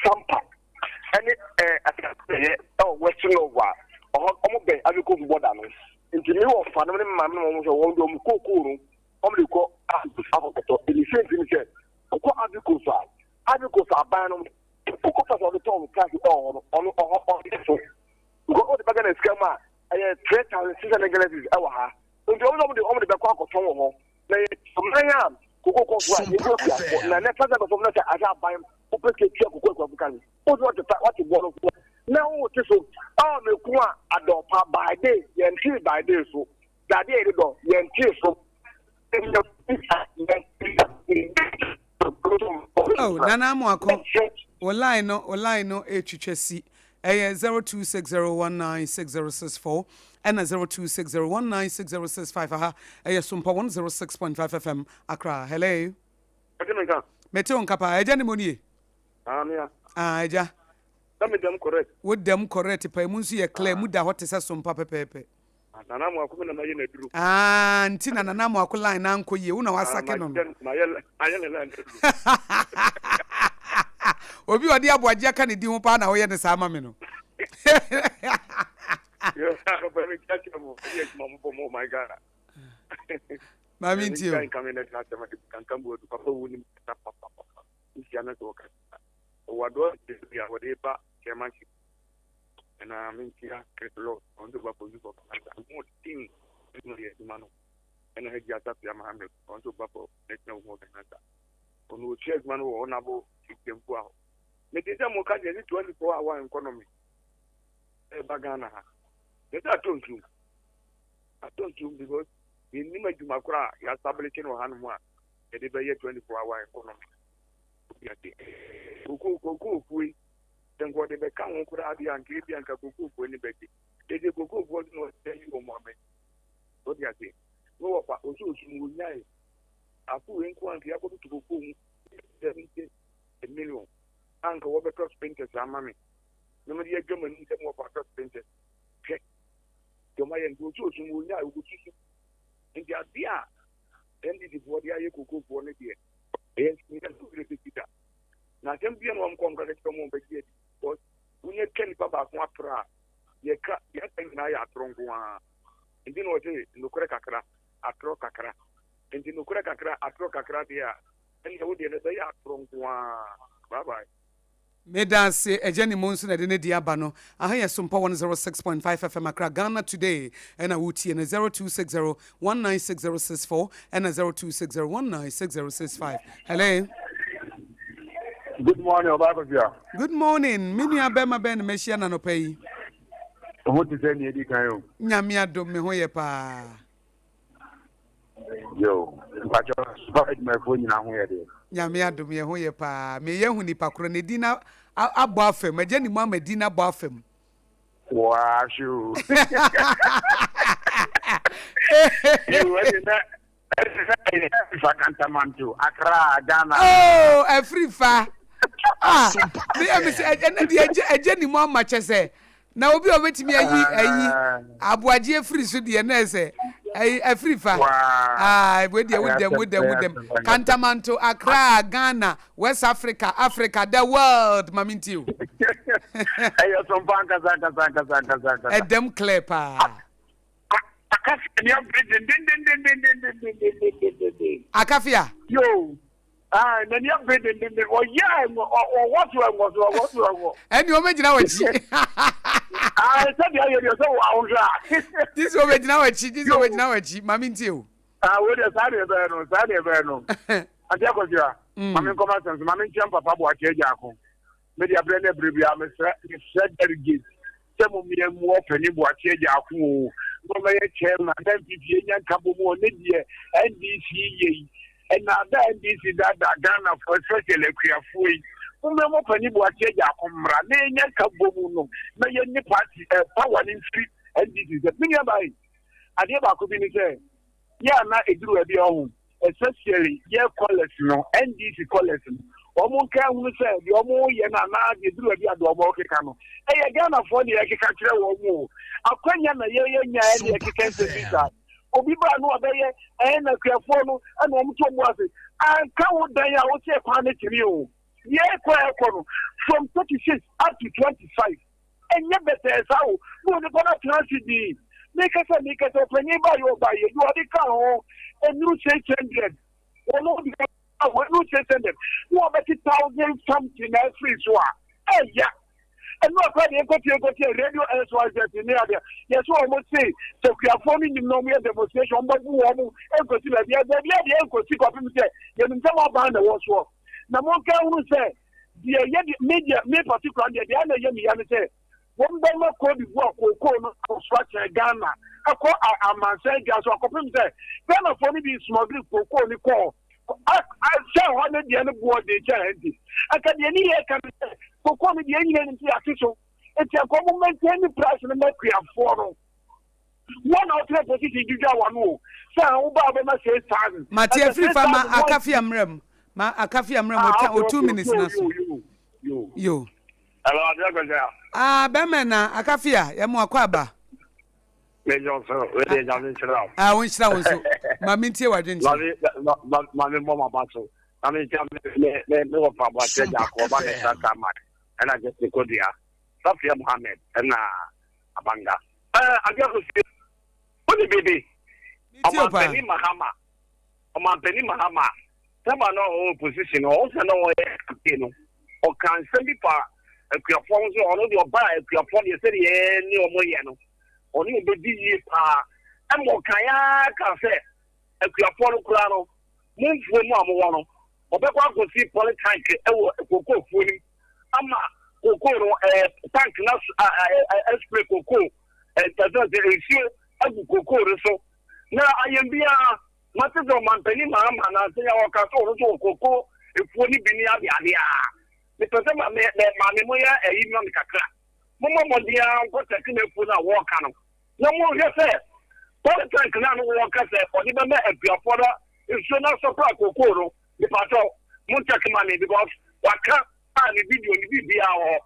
Speaker 6: Sampa ɛne ɛɛ asase ɛyɛ ɛwɔ Western North a ɔhɔ. wɔn bɛn Ivory Coast border no. Nti me wɔfa nom ne me maame nom wɔn sɛ wɔn de wɔn kookoo no wɔn de kɔ Ivory Coast akɔkɔtɔ. Ɛni sɛ nti ne sɛ wokɔ Ivory Coast a, Ivory Coast aban no cocoa price a wɔde tɔn price ɛwɔ hɔ no ɔno ɔhɔ ɔde so. Because wɔde ba Ghana sika mu a ɛyɛ 3,600 Ghana cedis ɛwɔ ha. Nti wɔn sɛ wɔn de wɔn de bɛkɔ akɔtɔn wɔ hɔ. Na yɛ ɔman a koko kɔ so a yɛdi akuafo na nɛ president bɛfam na sɛ asɛ aban wopɛ sɛ tua koko akuafo ka no wo so wɔte wɔte boɔ no so na wote so a mɛku a adɔpa by day yɛntee by day so dadeɛ yɛde dɔ yɛntee so.
Speaker 2: Oh, Nana Amoako, wo line no, wo line no etwitwa si. Ɛyɛ 0260196064 ɛna 0260196065 aha. Ɛyɛ Sompa 106.5 FM Accra. Hello.
Speaker 7: Ɛte me nka.
Speaker 2: Mete wo nka paa. Agya ne mo nie.
Speaker 7: Ah, mea.
Speaker 2: Ah, agya.
Speaker 7: Sɛ me dam correct.
Speaker 2: Wo dam correct pa. Emu nso yɛ clear. Mu da hɔ te sɛ Sompa pɛpɛɛpɛ.
Speaker 7: Nana Amoako me na mayɛ no aduro.
Speaker 2: Ah, nti na Nana Amoako line no ankɔ yie, wo na wasake no no.
Speaker 7: Mayɛ mayɛ ne line aduro.
Speaker 2: Obi a ɔde aboagye aka ne din ho paa na woyɛ no saa ma me no. Maame ntie o.
Speaker 7: Ɛna menkyia Chris Lord, ɔno nso ba police for Canada. Mo team ɛna yɛ adwuma no. Ɛna Hajji Asafia Mohammed, ɔno nso ba for National Women Organizer. Ɔno ɔtua adwuma no wɔ Honorable Chief Jemfua hɔ. Mete sɛ mo ka deɛ ne 24 hour economy ɛba Ghana ha. Yɛ sɛ atɔ nsuom. Atɔ nsuom because yɛnnim adwuma koraa a yɛasabelekye no wɔ hanom a yɛde bɛyɛ 24 hour economy. Obi ase. Koko koko fue. Sɛ nka ɔde bɛka ho koraa deɛ a, nka ebia nka kokofoɔ ani bɛgye. Ese kokofoɔ nso na ɔde ayi wɔn amani. So te aseɛ? Ne wɔfa, ɔsɛ ɔsum wɔnyae. Afe wei nko a nka yɛakɔtoto kokoo mu 70 million a nka wɔbɛtɔ spinters ama me na mede adwa m'anim sɛ me wɔfa atɔ spinters. Hwɛ, deɛ ɔma yɛ nti ɔsɛ ɔsum wɔnyae, ɔkɔsusu. Nti adeɛ a NDC foɔ de ayɛ kokofoɔ no deɛ, ɛyɛ nhyɛ so werɛ bɛsi da. Na asɛm bia na wɔn kɔ nkɔka kyerɛ wɔn bɛgye adi because wonya twa nipa baako atoro a yɛka yɛka nyinaa yɛ atoro nko ara nti na wɔse nokorɛ kakra atorɔ kakra nti nokorɛ kakra atorɔ kakra deɛ a ɛnna wo deɛ no ɛbɛyɛ atorɔ nko ara bye bye.
Speaker 2: Meda ase Agya Nimo nso na ɛde ne deɛ aba no. Aha yɛ Sompa 106.5 FM Accra, Ghana Today ɛna wotie no 0260 196064 ɛna 0260196065. Hello.
Speaker 8: Good morning, Ọba Akosua.
Speaker 2: Good morning. Me nua bɛrima bɛn na mahyia no anɔpa yi?
Speaker 8: Ho te sɛ nea edi kan o.
Speaker 2: Nyame adom me ho yɛ paa.
Speaker 8: Yo, mpakyɛ super adwumayɛfoɔ nyinaa ho yɛ deɛ.
Speaker 2: Nyame adom yɛ ho yɛ paa. Meyɛ hu nipa korɔ ne din abɔ afam. Agya ne mu ama din abɔ afam.
Speaker 8: Wɔahwe o. Ɛfirifa Kantamanto, Accra, Ghana.
Speaker 2: Oh, Ɛfirifa. Ah, me yɛ me sɛ ɛnɛ deɛ ɛgye ɛgye ne mu ama kyɛ sɛ na obi a obetumi ayi ayi aboagye afiri so deɛ na ɛsɛ ɛyi Ɛfirifa. Ah, wei deɛ wodam wodam wodam. Kantamanto, Accra, Ghana, West Africa, Africa, the world. Mami nti o.
Speaker 8: Ɛyɛ sompa ankasa ankasa ankasa ankasa ankasa.
Speaker 2: Ɛdɛm clear paa.
Speaker 8: Akafia ni abere dendendendendendendendendenden.
Speaker 2: Akafia.
Speaker 8: Yoo. Ah, n'ani abere dendenden. Ɔyɛ a ɛŋɔ, ɔwɔ so ɛŋɔ so, ɔwɔ so ɛŋɔ.
Speaker 2: Ɛni wɔn bɛgyina wɔ akyi.
Speaker 8: Ah, sɛdeɛ ayɛ deɛ sɛ wɔ ahohwɛ a.
Speaker 2: Gye sɛ wɔn bɛgyina wɔ akyi, gye sɛ wɔn bɛgyina wɔ akyi. Maame ntie o.
Speaker 8: Ah, wo deɛ saa deɛ ɛbɛyɛ no, saa deɛ ɛbɛyɛ no. Ante akɔsia, maame nkɔma asɛm so, maame nkyɛn papa boakye agya ako. Me deɛ berɛ ne berɛ biara mesrɛ mesrɛ delegate sɛ mo mmea mu ɔpanin Boakye Agyarko o na ɔmɛyɛ chairman na NPP anya nkabom o ne deɛ NDC yɛ yi ɛnaadaa NDC daadaa Ghanafoɔ especially akuafoɔ yi mo mmea mu ɔpanin Boakye Agyarko mmra na yɛnya nkabom no na yɛnye party eh, power no mfiri NDC nsam. Me nua baa yi adeɛ baako bi ne sɛ Yɛ a na ɛduru baabi a ɔho especially yɛ callers no NDC callers no wɔn nka ehunu sɛ deɛ wɔn yɛ no anaa deɛ ɛduru baabi a deɛ wɔn rekeka no ɛyɛ Ghanafoɔ na yɛkeka kyerɛ wɔn o akwanya na yɛyɛ nya ɛne yɛkeka nsɛm bi saa obi baa no ɔbɛyɛ ɛyɛ na akuafoɔ no ɛna wɔn to wɔn ase anka wo dan a wɔsɛ kwan no kyerɛ o yɛkɔ ɛkɔ no from 36 up to 25. Ɛnyɛ bɛtɛɛ saa o, na onipa no atena ase dinn. Mekasa mekasa, ɔpanyin baeɛ ɔbaeɛ, deɛ ɔde kaa ho, ɛnuru 600. Ɔno deɛ ɛnuru 600, na ɔbɛte thousand something na afiri so a, ɛya. Ɛno akora deɛ nkɔtie nkɔtie radio XYZ ne adeɛ. Yɛsɛ wɔn se sɛ kuafoɔ no nim na wɔn yɛ demonstration, wɔn bɛbu wɔn nkɔsi baabi a, baabi a deɛ nkɔsi kɔpem sɛ yɛnim sɛ mo aban na ɛwɔ soɔ. Na monka hunu sɛ deɛ ɛyɛ deɛ me deɛ me particular deɛ deɛ na ɛyɛ me ya ne sɛ wɔn bɛma Cote d'Ivoire kookoo no akɔso akyɛn Ghana akɔ amansan dwa so akɔpem sɛ Ghanafoɔ no bi smuggle kookoo no kɔɔ sɛ hɔ ne deɛ no boɔ den kyɛn ha nti anka deɛ ne yɛ ka ne sɛ kookoo no deɛ nyina nim sɛ yɛate so nti anka wɔn maintain ne price no ma akuafoɔ no. Wɔn na ɔtena position dwidwa wɔn o sɛ wo ba bɛma 6,000.
Speaker 2: Mate afiri fa ma akafia mmerɛ mu ma akafia mmerɛ mu ɔta o 2 minutes na so yo.
Speaker 6: Hello, Adeɛ Kwasi.
Speaker 2: Ah, bɛmɛ na akafia yɛ mo akɔ aba.
Speaker 6: Mejɔ so, wei deɛ Nyame nhyira wo.
Speaker 2: Ah, wo nhyira wo nso. Ma me ntie w'adwenkyerɛ.
Speaker 6: Ma me mmɔ m'aba so. Na me nkyia me me me wɔ fa Aboakye agya akɔ ɔba me sasa ma ɛna Jesse Kodua, Safia Mohammed ɛna Abanga. Ɛɛ Adeɛ Kwasi, wo ne biribi? Ɔmanpanin Mahama, Ɔmanpanin Mahama, sɛba na ɔwɔ opposition no, ɔwɔ sɛ na ɔyɛ campaign no, ɔka nsɛm bi fa akuafoɔ ho sɛ ɔno deɛ ɔbaa akuafoɔ deɛ sɛdeɛ ne wɔn yɛ no, ɔne wɔn bɛdi yie paa. Ɛma ɔka ya ka sɛ akuafoɔ no koraa no, mo mfuo mu a mowɔ no, ɔbɛkɔ akɔsi poly tank wɔ kookoofuo no mu ama kookoo no ɛɛ tank na ɛspray kookoo ɛsɛ sɛ nsuo agu kookoo no so na ayɛn biara mate sɛ ɔmanpanin Mahama nansa yi a ɔka sɛ ɔno nso wɔ kookoo efuo no bi ne ade ade a mepɛ sɛ ma me maame mo yɛ ayi ma me kakra mommɔ mmɔden ara nkɔ sɛte no afuo no a wɔreka no na monhwɛ sɛ poly tank no a no wɔreka sɛ ɔde bɛma akuafoɔ no nsuo no asɔpra kookoo no. Mepakyɛw mo check ma me because waka a ne video ne biribiara wɔ hɔ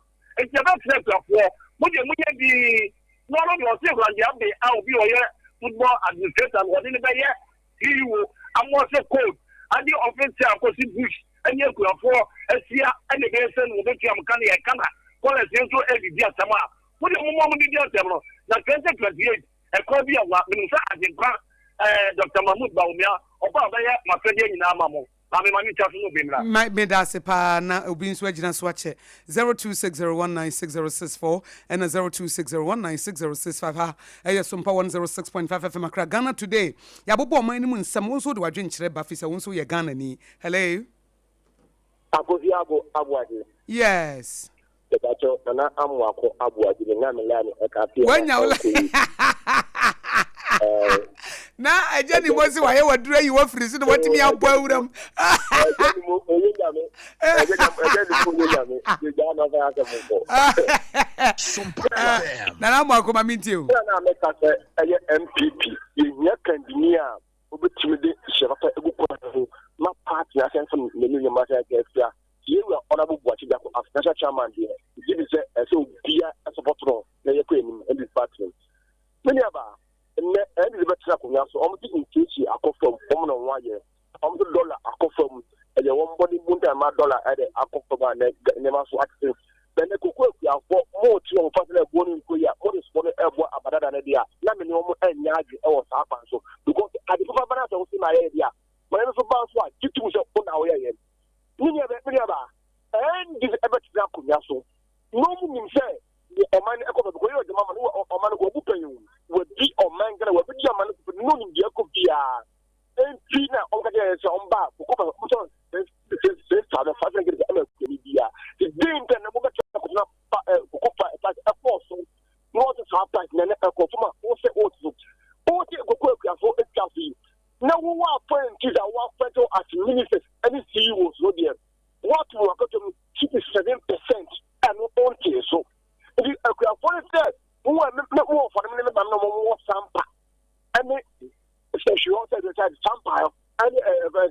Speaker 6: nti yɛbɛsrɛ akuafoɔ mo deɛ monyɛ dinn na ɔno deɛ ɔse Randy Abbey a obi a ɔyɛ football administrator no wɔde no bɛyɛ CEO ama ɔsɛ code ade office chair akɔsi bush ɛne akuafoɔ ahyia ɛna ɛbɛyɛ sɛ no wɔbɛtua mo ka no yɛka na kɔlɛs nso ɛdidi asɛm a mo deɛ momma mo didi asɛm no na 2028 Ɛkwan bi a wa, menim sɛ Agyenkwa ɛɛ Dɔkta Mahmood Bawumia, ɔba a ɔbɛyɛ m'asɛdeɛ nyinaa ama mo. Maame ma mentwa so na obi mmra.
Speaker 2: Ma, meda ase paa na obi nso agyina so akyɛ 0260196064 ɛna 0260196065 ha ɛyɛ Sompa 106.5 FM Accra Ghana Today yɛabobɔ ɔman no mu nsɛm wo nso wode w'adwenkyerɛ ba fi sɛ wo nso woyɛ Ghanani Hello.
Speaker 9: Akofi Abo Aboagye.
Speaker 2: Yes.
Speaker 9: Mepakyɛw Nana Amoako Aboagye me nya me line ɛka afei na
Speaker 2: Wanya wo
Speaker 9: ɛnkɔ yi. Ɛɛ.
Speaker 2: Na agya ni mo se wayɛ waduru ayi wafiri so na watumi abɔ awuram.
Speaker 9: Agya ni mo oye nyame. Agya ni mo oye nyame. Yegya na fa asɛm nkɔ.
Speaker 2: Nana Amoako ma mentie o.
Speaker 9: Bere a na meka sɛ ɛyɛ NPP yɛhia kandini a wobɛtumi de hyɛ papa agu kwan ho ma party no asɛnsɛm n'anuonyam asan afira. Yɛn wura Honourable Boakye Gyako as National Chairman deɛ, megye di sɛ ɛsɛ sɛ obia support no na yɛkɔ anim NDC party no. Me nuabaa, nnɛ NDC bɛtena akonnwa so, wɔn de inflation akɔ fam, wɔn na wɔn ayɛ, wɔn de dollar akɔ fam, ɛyɛ wɔn bɔde mu ntan ma dollar ɛde akɔ fam a nɛ nneɛma so atete. Bɛnɛ koko akuafoɔ, mo te wɔn fa sɛ ɛboɔ no nkɔ yi a, mo de soɔ no ɛboa abadada no deɛ a, na me ne wɔn ɛnyɛ adwe ɛwɔ saa kwan so. Because ade papa ba no asɛ wo se ma yɛyɛ deɛ a, ma yɛn nso ba nso a, gye tom sɛ wo na woyɛ yɛn. Me nua bɛ, me nua baa, NDC ɛbɛtena akonnwa so na wɔn nim sɛ wɔ ɔman no ɛkɔ baabi kɔ yɛ ɔdwuma ma no wɔ ɔman no wɔbu pɛn o wɔdi ɔman Ghana wɔbɛdi ɔman no pɛpɛ no nim deɛ ɛkɔ biara nti na wɔn ka kyerɛ sɛ wɔn ba koko pɛ wɔn sɔ 6,500 ɛma akuani biara ti den nti na wɔbɛtena akonnwa pa ɛ koko pa price ɛkɔɔ so na wɔte saa price na ɛkɔ fam a wɔsɛ wɔte so wɔte koko akuafo atwa so yi na wowɔ appointees a wɔappoint wo as ministers ne CEOs no deɛ, woato wɔn akatua mu 67% ɛno wontee so. Nti akuafoɔ no sɛ wowɔ me me wɔ fa no ne me maame na wɔn wɔ sampa ɛne sɛhwehɔ sɛ sɛ sampa ɛne ɛɛ ɛɛ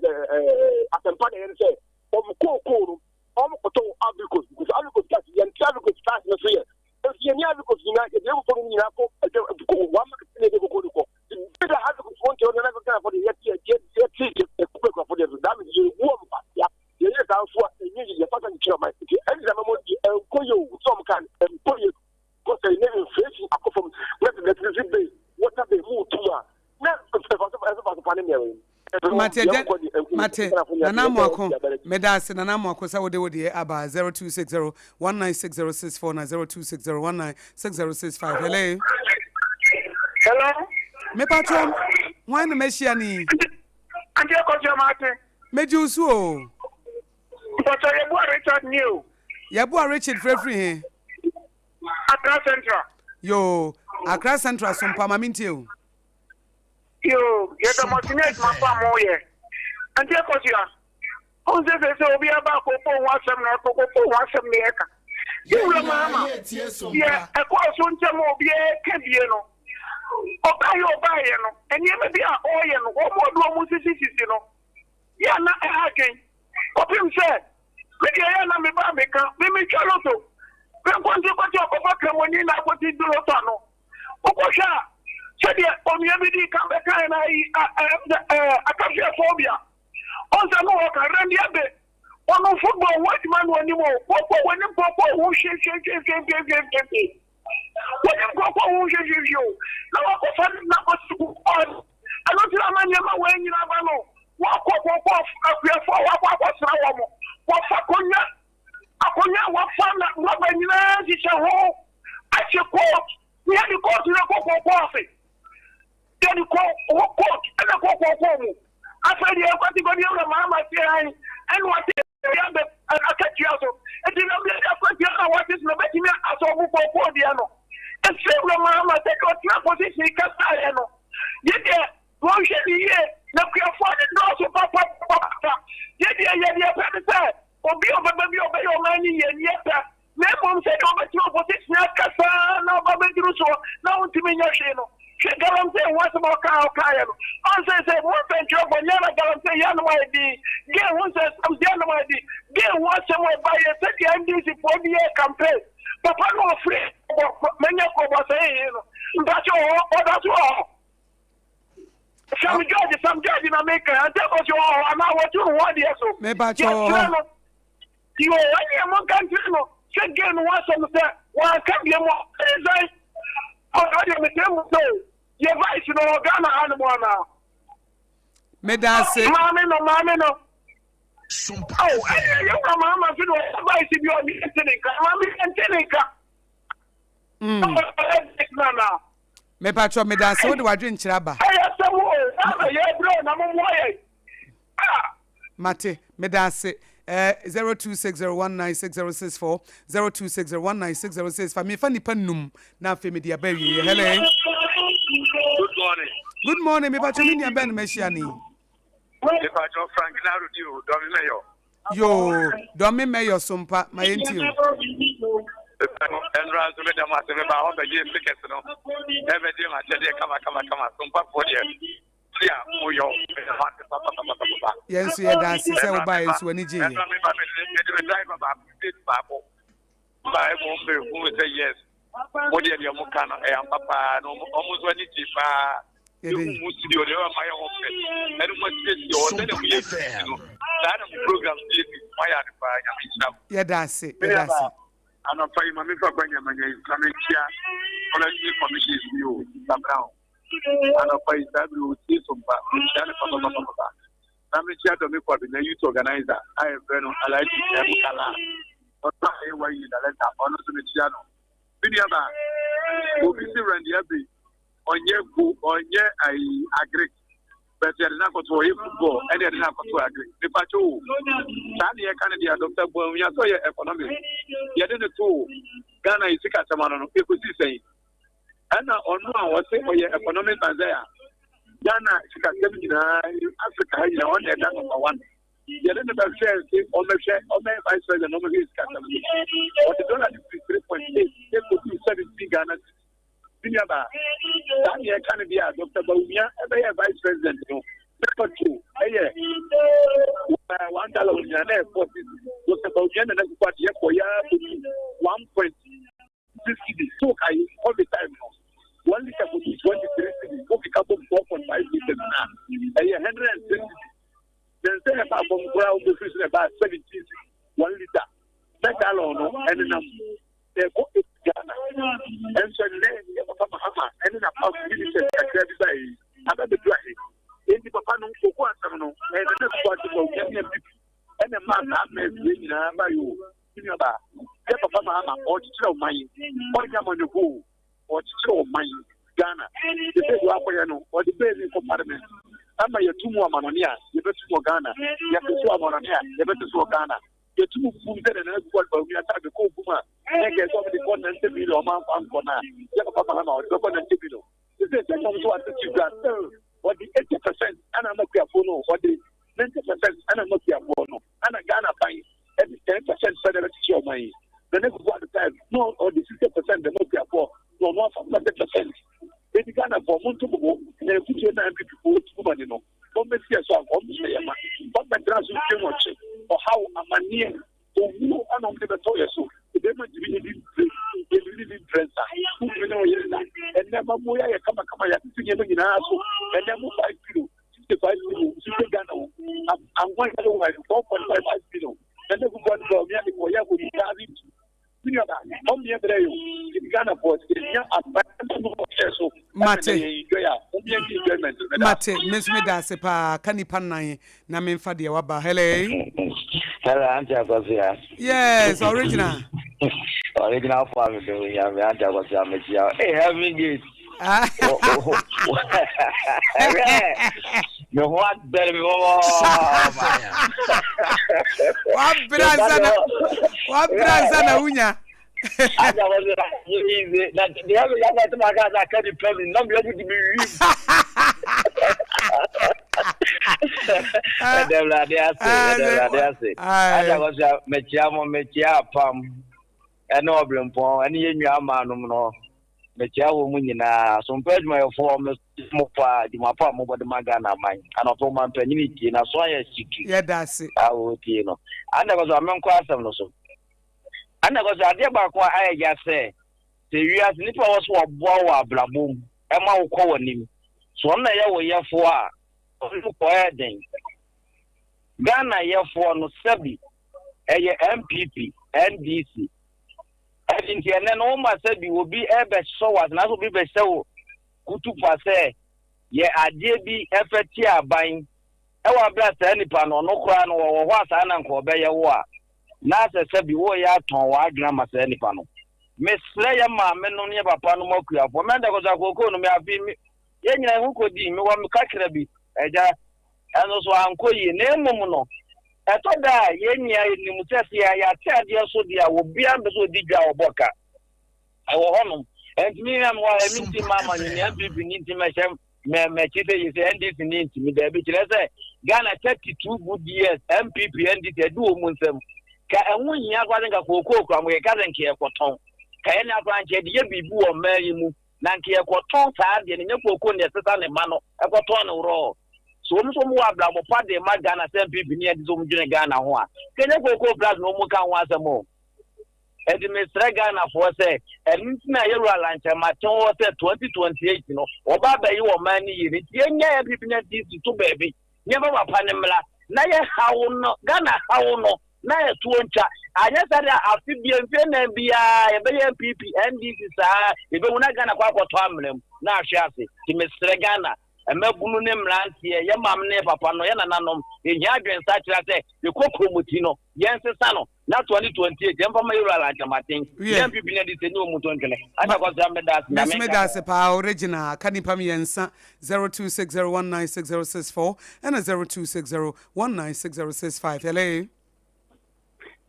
Speaker 9: asɛmpa na ɛyɛ no sɛ wɔn kookoo no wɔn kɔtɔ wɔ Ivory Coast because Ivory Coast price yɛn ti Ivory Coast price no so yɛ nti yɛn ni Ivory Coast nyinaa yɛde yɛn koko no nyinaa kɔ ɛdɛ koko wɔn market na yɛde koko no kɔ bi da Ivory Coast wɔn ti wɔn nana Ghana fo de yɛte yɛ yɛte yɛ koko ekura fo deɛ so daa mi yɛ wu wɔn kwasia yɛyɛ saa nso a enye yɛ yɛ fasa nkyerɛ ɔman nti ɛnna mɛmɔ di ɛnkɔ yɛ o sɛ wɔn kan ɛnkɔ yɛ.
Speaker 2: Mate
Speaker 9: Yɛn
Speaker 2: agya
Speaker 9: kɔ deɛ nku
Speaker 2: mate
Speaker 9: Ghanafoɔ nyinaa
Speaker 2: Nana
Speaker 9: sɛ yɛn
Speaker 2: Amoako
Speaker 9: ti aba n'akyi.
Speaker 2: meda ase Nana Amoako sɛ wode wo deɛ aba 0260 196064 na 0260 196065 hello.
Speaker 8: Hello.
Speaker 2: Mepatwɔ hwan na mahyia no yi?
Speaker 8: Auntie Akosua mate.
Speaker 2: Megye wo so o.
Speaker 8: Mpɔkyɛ Yeboah Richard nie o.
Speaker 2: Yeboah Richard frɛfiri he?
Speaker 8: Accra Central.
Speaker 2: Yoo, Accra Central so mpa ma mentie o.
Speaker 8: Yoo, yɛda mo ase ne adwuma pa a moyɛ. Auntie Akosua, wohu sɛ seesei obiara ba kookoo ho asɛm na ɛkɔ kookoo ho asɛm na yɛka. Yɛn wura Mahama, deɛ ɛkɔɔ so ntɛm a obiara ka bie no, ɔbaeɛ ɔbaeɛ no, nneɛma bi a ɔreyɛ no, wɔn a ɔde wɔn sisisisi no, yɛ a na ɛha adwen. Kɔpem sɛ, me deɛ yɛ a na meba a meka, me metwa loto, me nkonte kɔte ɔkɔfa kramoni na akɔte di loto ano. Wokɔhwɛ a, sɛdeɛ onua bi dii kan bɛkaeɛ no ayi a ɛɛ sɛ ɛɛ akafia phobia. Ɔn sɛ no ɔka Randy Abbey, ɔno football ho adwuma na ɔnim o, kɔkɔ wɔnim kɔkɔ ho hwehwehwehwehwehwehwehwe. Wɔnim kɔkɔ ho hwehwehwehwe o, na wakɔfa no na akɔsi kɔkɔ no. Ɛno nti na ama nneɛma wei nyinaa ba no. Wɔkɔ kɔkɔ akuafoɔ a wakɔ akɔsra wɔn, wɔfa konwa Akonnwa a wɔafa na rɔba nyinaa hyehyɛ ho ahyɛ coat na yɛde coat no kɔ kɔkɔɔ ase. Yɛde kɔ coat ɛna kɔ kɔkɔɔ mu. Afei deɛ ɛkɔte kɔ deɛ wura maama se han ɛna wate abɛ akatua so. Nti na bia akatua na wate so na bɛtumi asɔbo kɔkɔɔ deɛ no. Ɛsɛ wura maama sɛ deɛ ɔtena position kasaeɛ no. Yɛ deɛ wɔnhwɛ ne yie na kuafoɔ ne dɔɔso papapapa. Yɛ deɛ yɛ deɛ pɛ ne sɛ Obi a ɔbɛba bi a ɔbɛyɛ ɔman no yie no yɛ pɛ, na mmom sɛdeɛ ɔbɛtena opposition akasa na ɔba bɛduru soɔ na ɔntumi nyɛ hwee no. Hwɛ galamsey ho asɛm a ɔkaa a ɔkaeɛ no. Ɔnsɛ sɛ mo nsɛntwerɛfoɔ nyɛ na galamsey yɛ anom ayɛ din, gay ho nsɛnsɛm deɛ anom ayɛ din, gay ho asɛm a ɛbaeɛ sɛdeɛ NDC foɔ de yɛɛ campaign. Papa no ɔfiri manya kɔbɔ sɛ hehe no, mpakyɛ ɔwɔ ɔda so wɔ hɔ? Sam George, Sam George na meka, ante kɔsi wɔ hɔ anaa wɔtu ne ho adeɛ so.
Speaker 2: Mepa kyɛ wɔ
Speaker 8: Yɛsrɛ
Speaker 2: hɔ.
Speaker 8: no, yo, ɛneɛ monka nkyerɛ no sɛ gay no ho asɛm sɛ wanka bie mu resign. Ɔno deɛ mesrɛ mu sɛ o, yɛ vice no wɔ Ghana ha no mu anaa?
Speaker 2: Meda ase.
Speaker 8: Maame no, maame no. Oh, ɛneɛ yɛwura maama so na ɔwɔ vice bi ɔne yɛnte ne nka. Maame yɛnte ne nka.
Speaker 2: Mepakyɛw medase wode wadwenkyerɛ aba. Mate medase eh, 0260196064 0260196065 mefa nipa num na afei mede aba awieɛ. Hello.
Speaker 10: Good morning.
Speaker 2: Good morning mepakyɛw me nua bɛn na mahyia ne yi.
Speaker 10: Mepakyɛw Frank Narodi o dɔme mɛyɔ.
Speaker 2: Yoo dɔme mɛyɔ so mpa ma yɛn ti o.
Speaker 10: Ɛnora nso meda mo ase mebaa hɔ bɛgye stickers no ɛbɛgye m'akyɛdeɛ kama kama kama so mpafoɔ deɛ ti a moyɔ meda mo ase papapapapa.
Speaker 2: Yɛn nso yɛda ase sɛ wobaa yɛn nso w'ani gye yɛ.
Speaker 10: Ɛnora meba mede me driver baako state baako Ba mmom bɛhuu sɛ yes, mo deɛ deɛ moka no ɛyɛ ampa paa na ɔmo nso ani gye paa. Yɛhu mo studio deɛ ɛma yɛ ho fɛ ɛne mo asiesie hɔ sɛdeɛ moyɛ fiti no saa na mo program sie fi mo ayɛ ade paa Nyame nhyira mo.
Speaker 2: Yɛda ase, yɛda ase.
Speaker 8: Anɔpa yi ma mefa kwa nyamanya yi na menkyia Forestry Commission bi o, Mr. Brown. Anɔpa yi saa bere otie so mpa, mekyia no papapapapa. Na mekyia Dɔme Kwabena youth organizer a yɛfrɛ no Alhaji M. Kala. Ɔno a ɛyɛ wayi director, ɔno nso mekyia no. Me nua ba, obi si Randy Abbey, ɔnyɛ go, ɔnyɛ ayi agric. But yɛde no akɔto ɔyɛ football ɛne yɛde no akɔto agric. Mepa kyɛw o, saa ne yɛka no deɛ Dr. Bawumia sɛ ɔyɛ economist. Yɛde no too Ghana yi sikasɛm ano no, ɛkɔsii sɛn? Ɛna ɔno a ɔse ɔyɛ economic Isaiah, Ghana sikasɛm nyinaa, Africa ha nyinaa, ɔna ɛda number one. Yɛde no bɛhwɛ se ɔmɛhwɛ ɔmɛyɛ vice president ɔmɛhwɛ sikasɛm so. Ɔde dollar no firi 3.8 ɛkɔduu 17 Ghana cedis. Me nuabaa, saa deɛ ɛka no deɛ a Dr. Bawumia ɛbɛyɛ vice president no, na petrol ɛyɛ one dollar nyinaa na ɛkɔ Dr. Bawumia na n'akokɔ adeɛ kɔ yɛ akɔdu 1.6 cedis. So kae COVID time no, one litre kɔdu 23 cedis, wokeka bom 4.5 litres na ɛyɛ 106 cedis. Then sɛ ɛba fam koraa wobɛfiri so na ɛbaa 17 cedis one litre na gallon no ɛnenam ɛkɔ Ghana. Ɛnso ɛnnɛ yɛ papa Mahama ɛne n'apam ministers kakra bi baeɛ yi aba bɛdu ahe? Enti papa no koko asɛm no ɛyɛ Nana Akufo Addo Bawumia ne NPP ɛna ɛmaa saa mess wei nyinaa baeɛ o. Me nua baa, yɛ papa Mahama ɔrekyekyerɛ ɔman yi, ɔnyɛ amanyɔkuo o, ɔrekyekyerɛ ɔman yi, Ghana. Te sɛ deɛ wakɔyɛ no, ɔde bɛɛ ni kɔ parliament ama yɛtu mu amanɔne a yɛbɛtu wɔ Ghana, yɛte so amanɔne a yɛbɛte so wɔ Ghana. Yɛtu mu bum sɛ Nana Akufo Addo Bawumia sɛ abɛkɔ bum a, na ɛkɛɛ sɛ ɔmde kɔ 90 million ɔma amfa nkɔ no a, yɛ papa Mahama ɔde bɛkɔ 90 million. Te sɛ sɛdeɛ ɔmo nso ate si dwa sɛ ɔde 80% ɛna ama kuafoɔ no, ɔde 90% ɛna ama kuafoɔ no, ɛna Ghana ban ɛde 10% pɛ na ɛbɛkyekyɛ ɔman yi. Nana Akufo Addo time na ɔde 60% ɛma kuafoɔ na ɔno afa 40%. Eti Ghana foɔ mo nto bobo na afutuo na NPP foɔ tu ma ni no wɔn bɛsi ɛso anka wɔn bɛhyɛ yɛn ma wɔn bɛtena so mfie nwɔtwe ɔhaw amaneɛ Owuo na wɔde bɛtɔ yɛ so. Bɛrima ntumi ne bi mpire, yɛntumi ne bi mprɛ nsa, wontumi ne wo yere nna. Ɛnnɛ amammuo yi ayɛ kamakama, yɛatete nneɛma nyinaa so. Ɛnnɛ mo 5 kilo, 65 kilo, nsu sɛ Ghana o, anwa yɛ wɔ 4.55 kilo. Ɛnnɛ Kufuor Addo ba omia de kɔ yɛ akɔdu 1002. Me nua ba, ɔmmea brɛ yɛ o. Nti Ghana foɔ sɛ yɛnya aban no ɔhyɛ so
Speaker 2: Mate.
Speaker 8: ɛna yɛn enjoy a, mommea nti enjoyment no. Meda
Speaker 2: Mate, me nso meda ase paa. Ka nipa nnan na memfa deɛ waba. Hello.
Speaker 11: Hello, Auntie Akosua.
Speaker 2: Yes, original.
Speaker 11: Original for me, do ya me Auntie Akosua me chia. Hey, Heaven Gate. Me ho abɛrɛ me wɔ.
Speaker 2: Wabere ansa na wabere ansa na wunya.
Speaker 11: Auntie Akosua, easy. Na deɛ me ya na tuma ka sa ka di pɛ mi na me abu di me wi. Ɛdɛ wurade ase, ɛdɛ wurade ase. Auntie Akosua, mekyia mo, mekyia apam. Ɛne ɔbrempɔn, ɛne yɛn nua maanom no. Mekyia wɔn mu nyinaa. Sompa adwumayɛfoɔ, mesrɛ mo paa, adwuma pa a mobɔ de ma Ghana man. Anɔpa ɔmanpanyin tie, n'aso ayɛ situ
Speaker 2: Yɛda ase.
Speaker 11: a ɔretie no. Ɛna ɛkɔ so a menkɔ asɛm no so. Ɛna ɛkɔ so adeɛ baako a ayɛ ya sɛ, sɛ wiase nipa a ɔwɔ so wɔboa wo wɔ abrabɔ mu, ɛma wokɔ w'anim. So ɔno na ɛyɛ wo yɛfoɔ a, ɔno kɔ ɛyɛ den. Ghana yɛfoɔ no sɛbi ɛyɛ NPP, NDC. Ɛno nti ɛnnɛ no woma sɛ bi obi rebɛsɔ wo ase anaasɛ obi bɛhyɛ wo kutupa sɛ yɛ adeɛ bi ɛfɛ tia aban ɛwɔ abere a saa nipa no ɔno koraa no wɔwɔ hɔ a saa na nka ɔbɛyɛ wo a na asɛ sɛ bi woyɛ atɔn w'adwene ama saa nipa no. Mesrɛ yɛ maame nom ne yɛ papa nom akuafoɔ mɛnda kɔsɔ akookoo no me afe me yɛ nyina yɛ ho kɔdii mewɔ me kakra bi agya Ɛno nso ankɔ yie. Na mmom no, ɛtɔ da a yɛn nyinaa yɛnim sɛ sɛ yɛate adeɛ so deɛ a, obiara mpɛ sɛ ɔdi dwa a ɔbɔ ka. Ɛwɔ hɔnom. Ɛnti me nua mewɔ ha, me nti ma ama ne NPP ni nti mɛhyɛ mɛkyi sɛ yɛ sɛ NDC ni nti me daabi kyerɛ sɛ Ghana 32 good years NPP NDC ɛdi wɔn mu nsam. Ka ɛho hia koraa sɛ nka kookoo koraa mo yɛka sɛ nka yɛkɔtɔn. Ka yɛn akora nka yɛde yɛ biribi wɔ mmaa yi mu. Na nka yɛkɔtɔn saa adeɛ no nyɛ kookoo na ɛsesa ne ma no ɛkɔtɔn no worɔɔ. So wɔn nso wɔn wɔ abrabɔ pa de ma Ghana sɛ NPP ne NDC wɔn dwene Ghana ho a, kɛnyɛ kookoo plus na wɔn ka ho asɛm o. Ɛnti mesrɛ Ghana foɔ sɛ, ɛno nti na yɛwura Alan Kyerematen wɔ sɛ 2028 no wɔba abɛye wɔn man no yie no nti yɛnya NPP ne NDC to baabi na yɛmfa papa no mmra na yɛ haw no Ghana haw no na ɛtoɔ ntwa anyɛ saa deɛ afe bia mfie nan biara yɛbɛyɛ NPP NDC saa yɛbɛhu na Ghana kɔ akɔtɔ amena mu na ahwe ase nti mesrɛ Ghana Mmabunu ne mmeranteɛ, yɛn maame ne yɛn papa no, yɛn nananom, yɛhia adwensakyera sɛ yɛkɔ kurom ti no, yɛnsesa no na 2028 yɛmfa ma Yɛwura Alan Kyerematen,
Speaker 2: Wiɛ.
Speaker 11: yɛn NPP no adi sɛ ne wɔn to ntwene. Anta Kwasea meda ase,
Speaker 2: Me
Speaker 11: Nyame
Speaker 2: nso
Speaker 11: nka
Speaker 2: meda
Speaker 11: mo
Speaker 2: ase
Speaker 11: ho.
Speaker 2: paa original aka nipa miensa 0260196064 ɛna 0260196065 hello.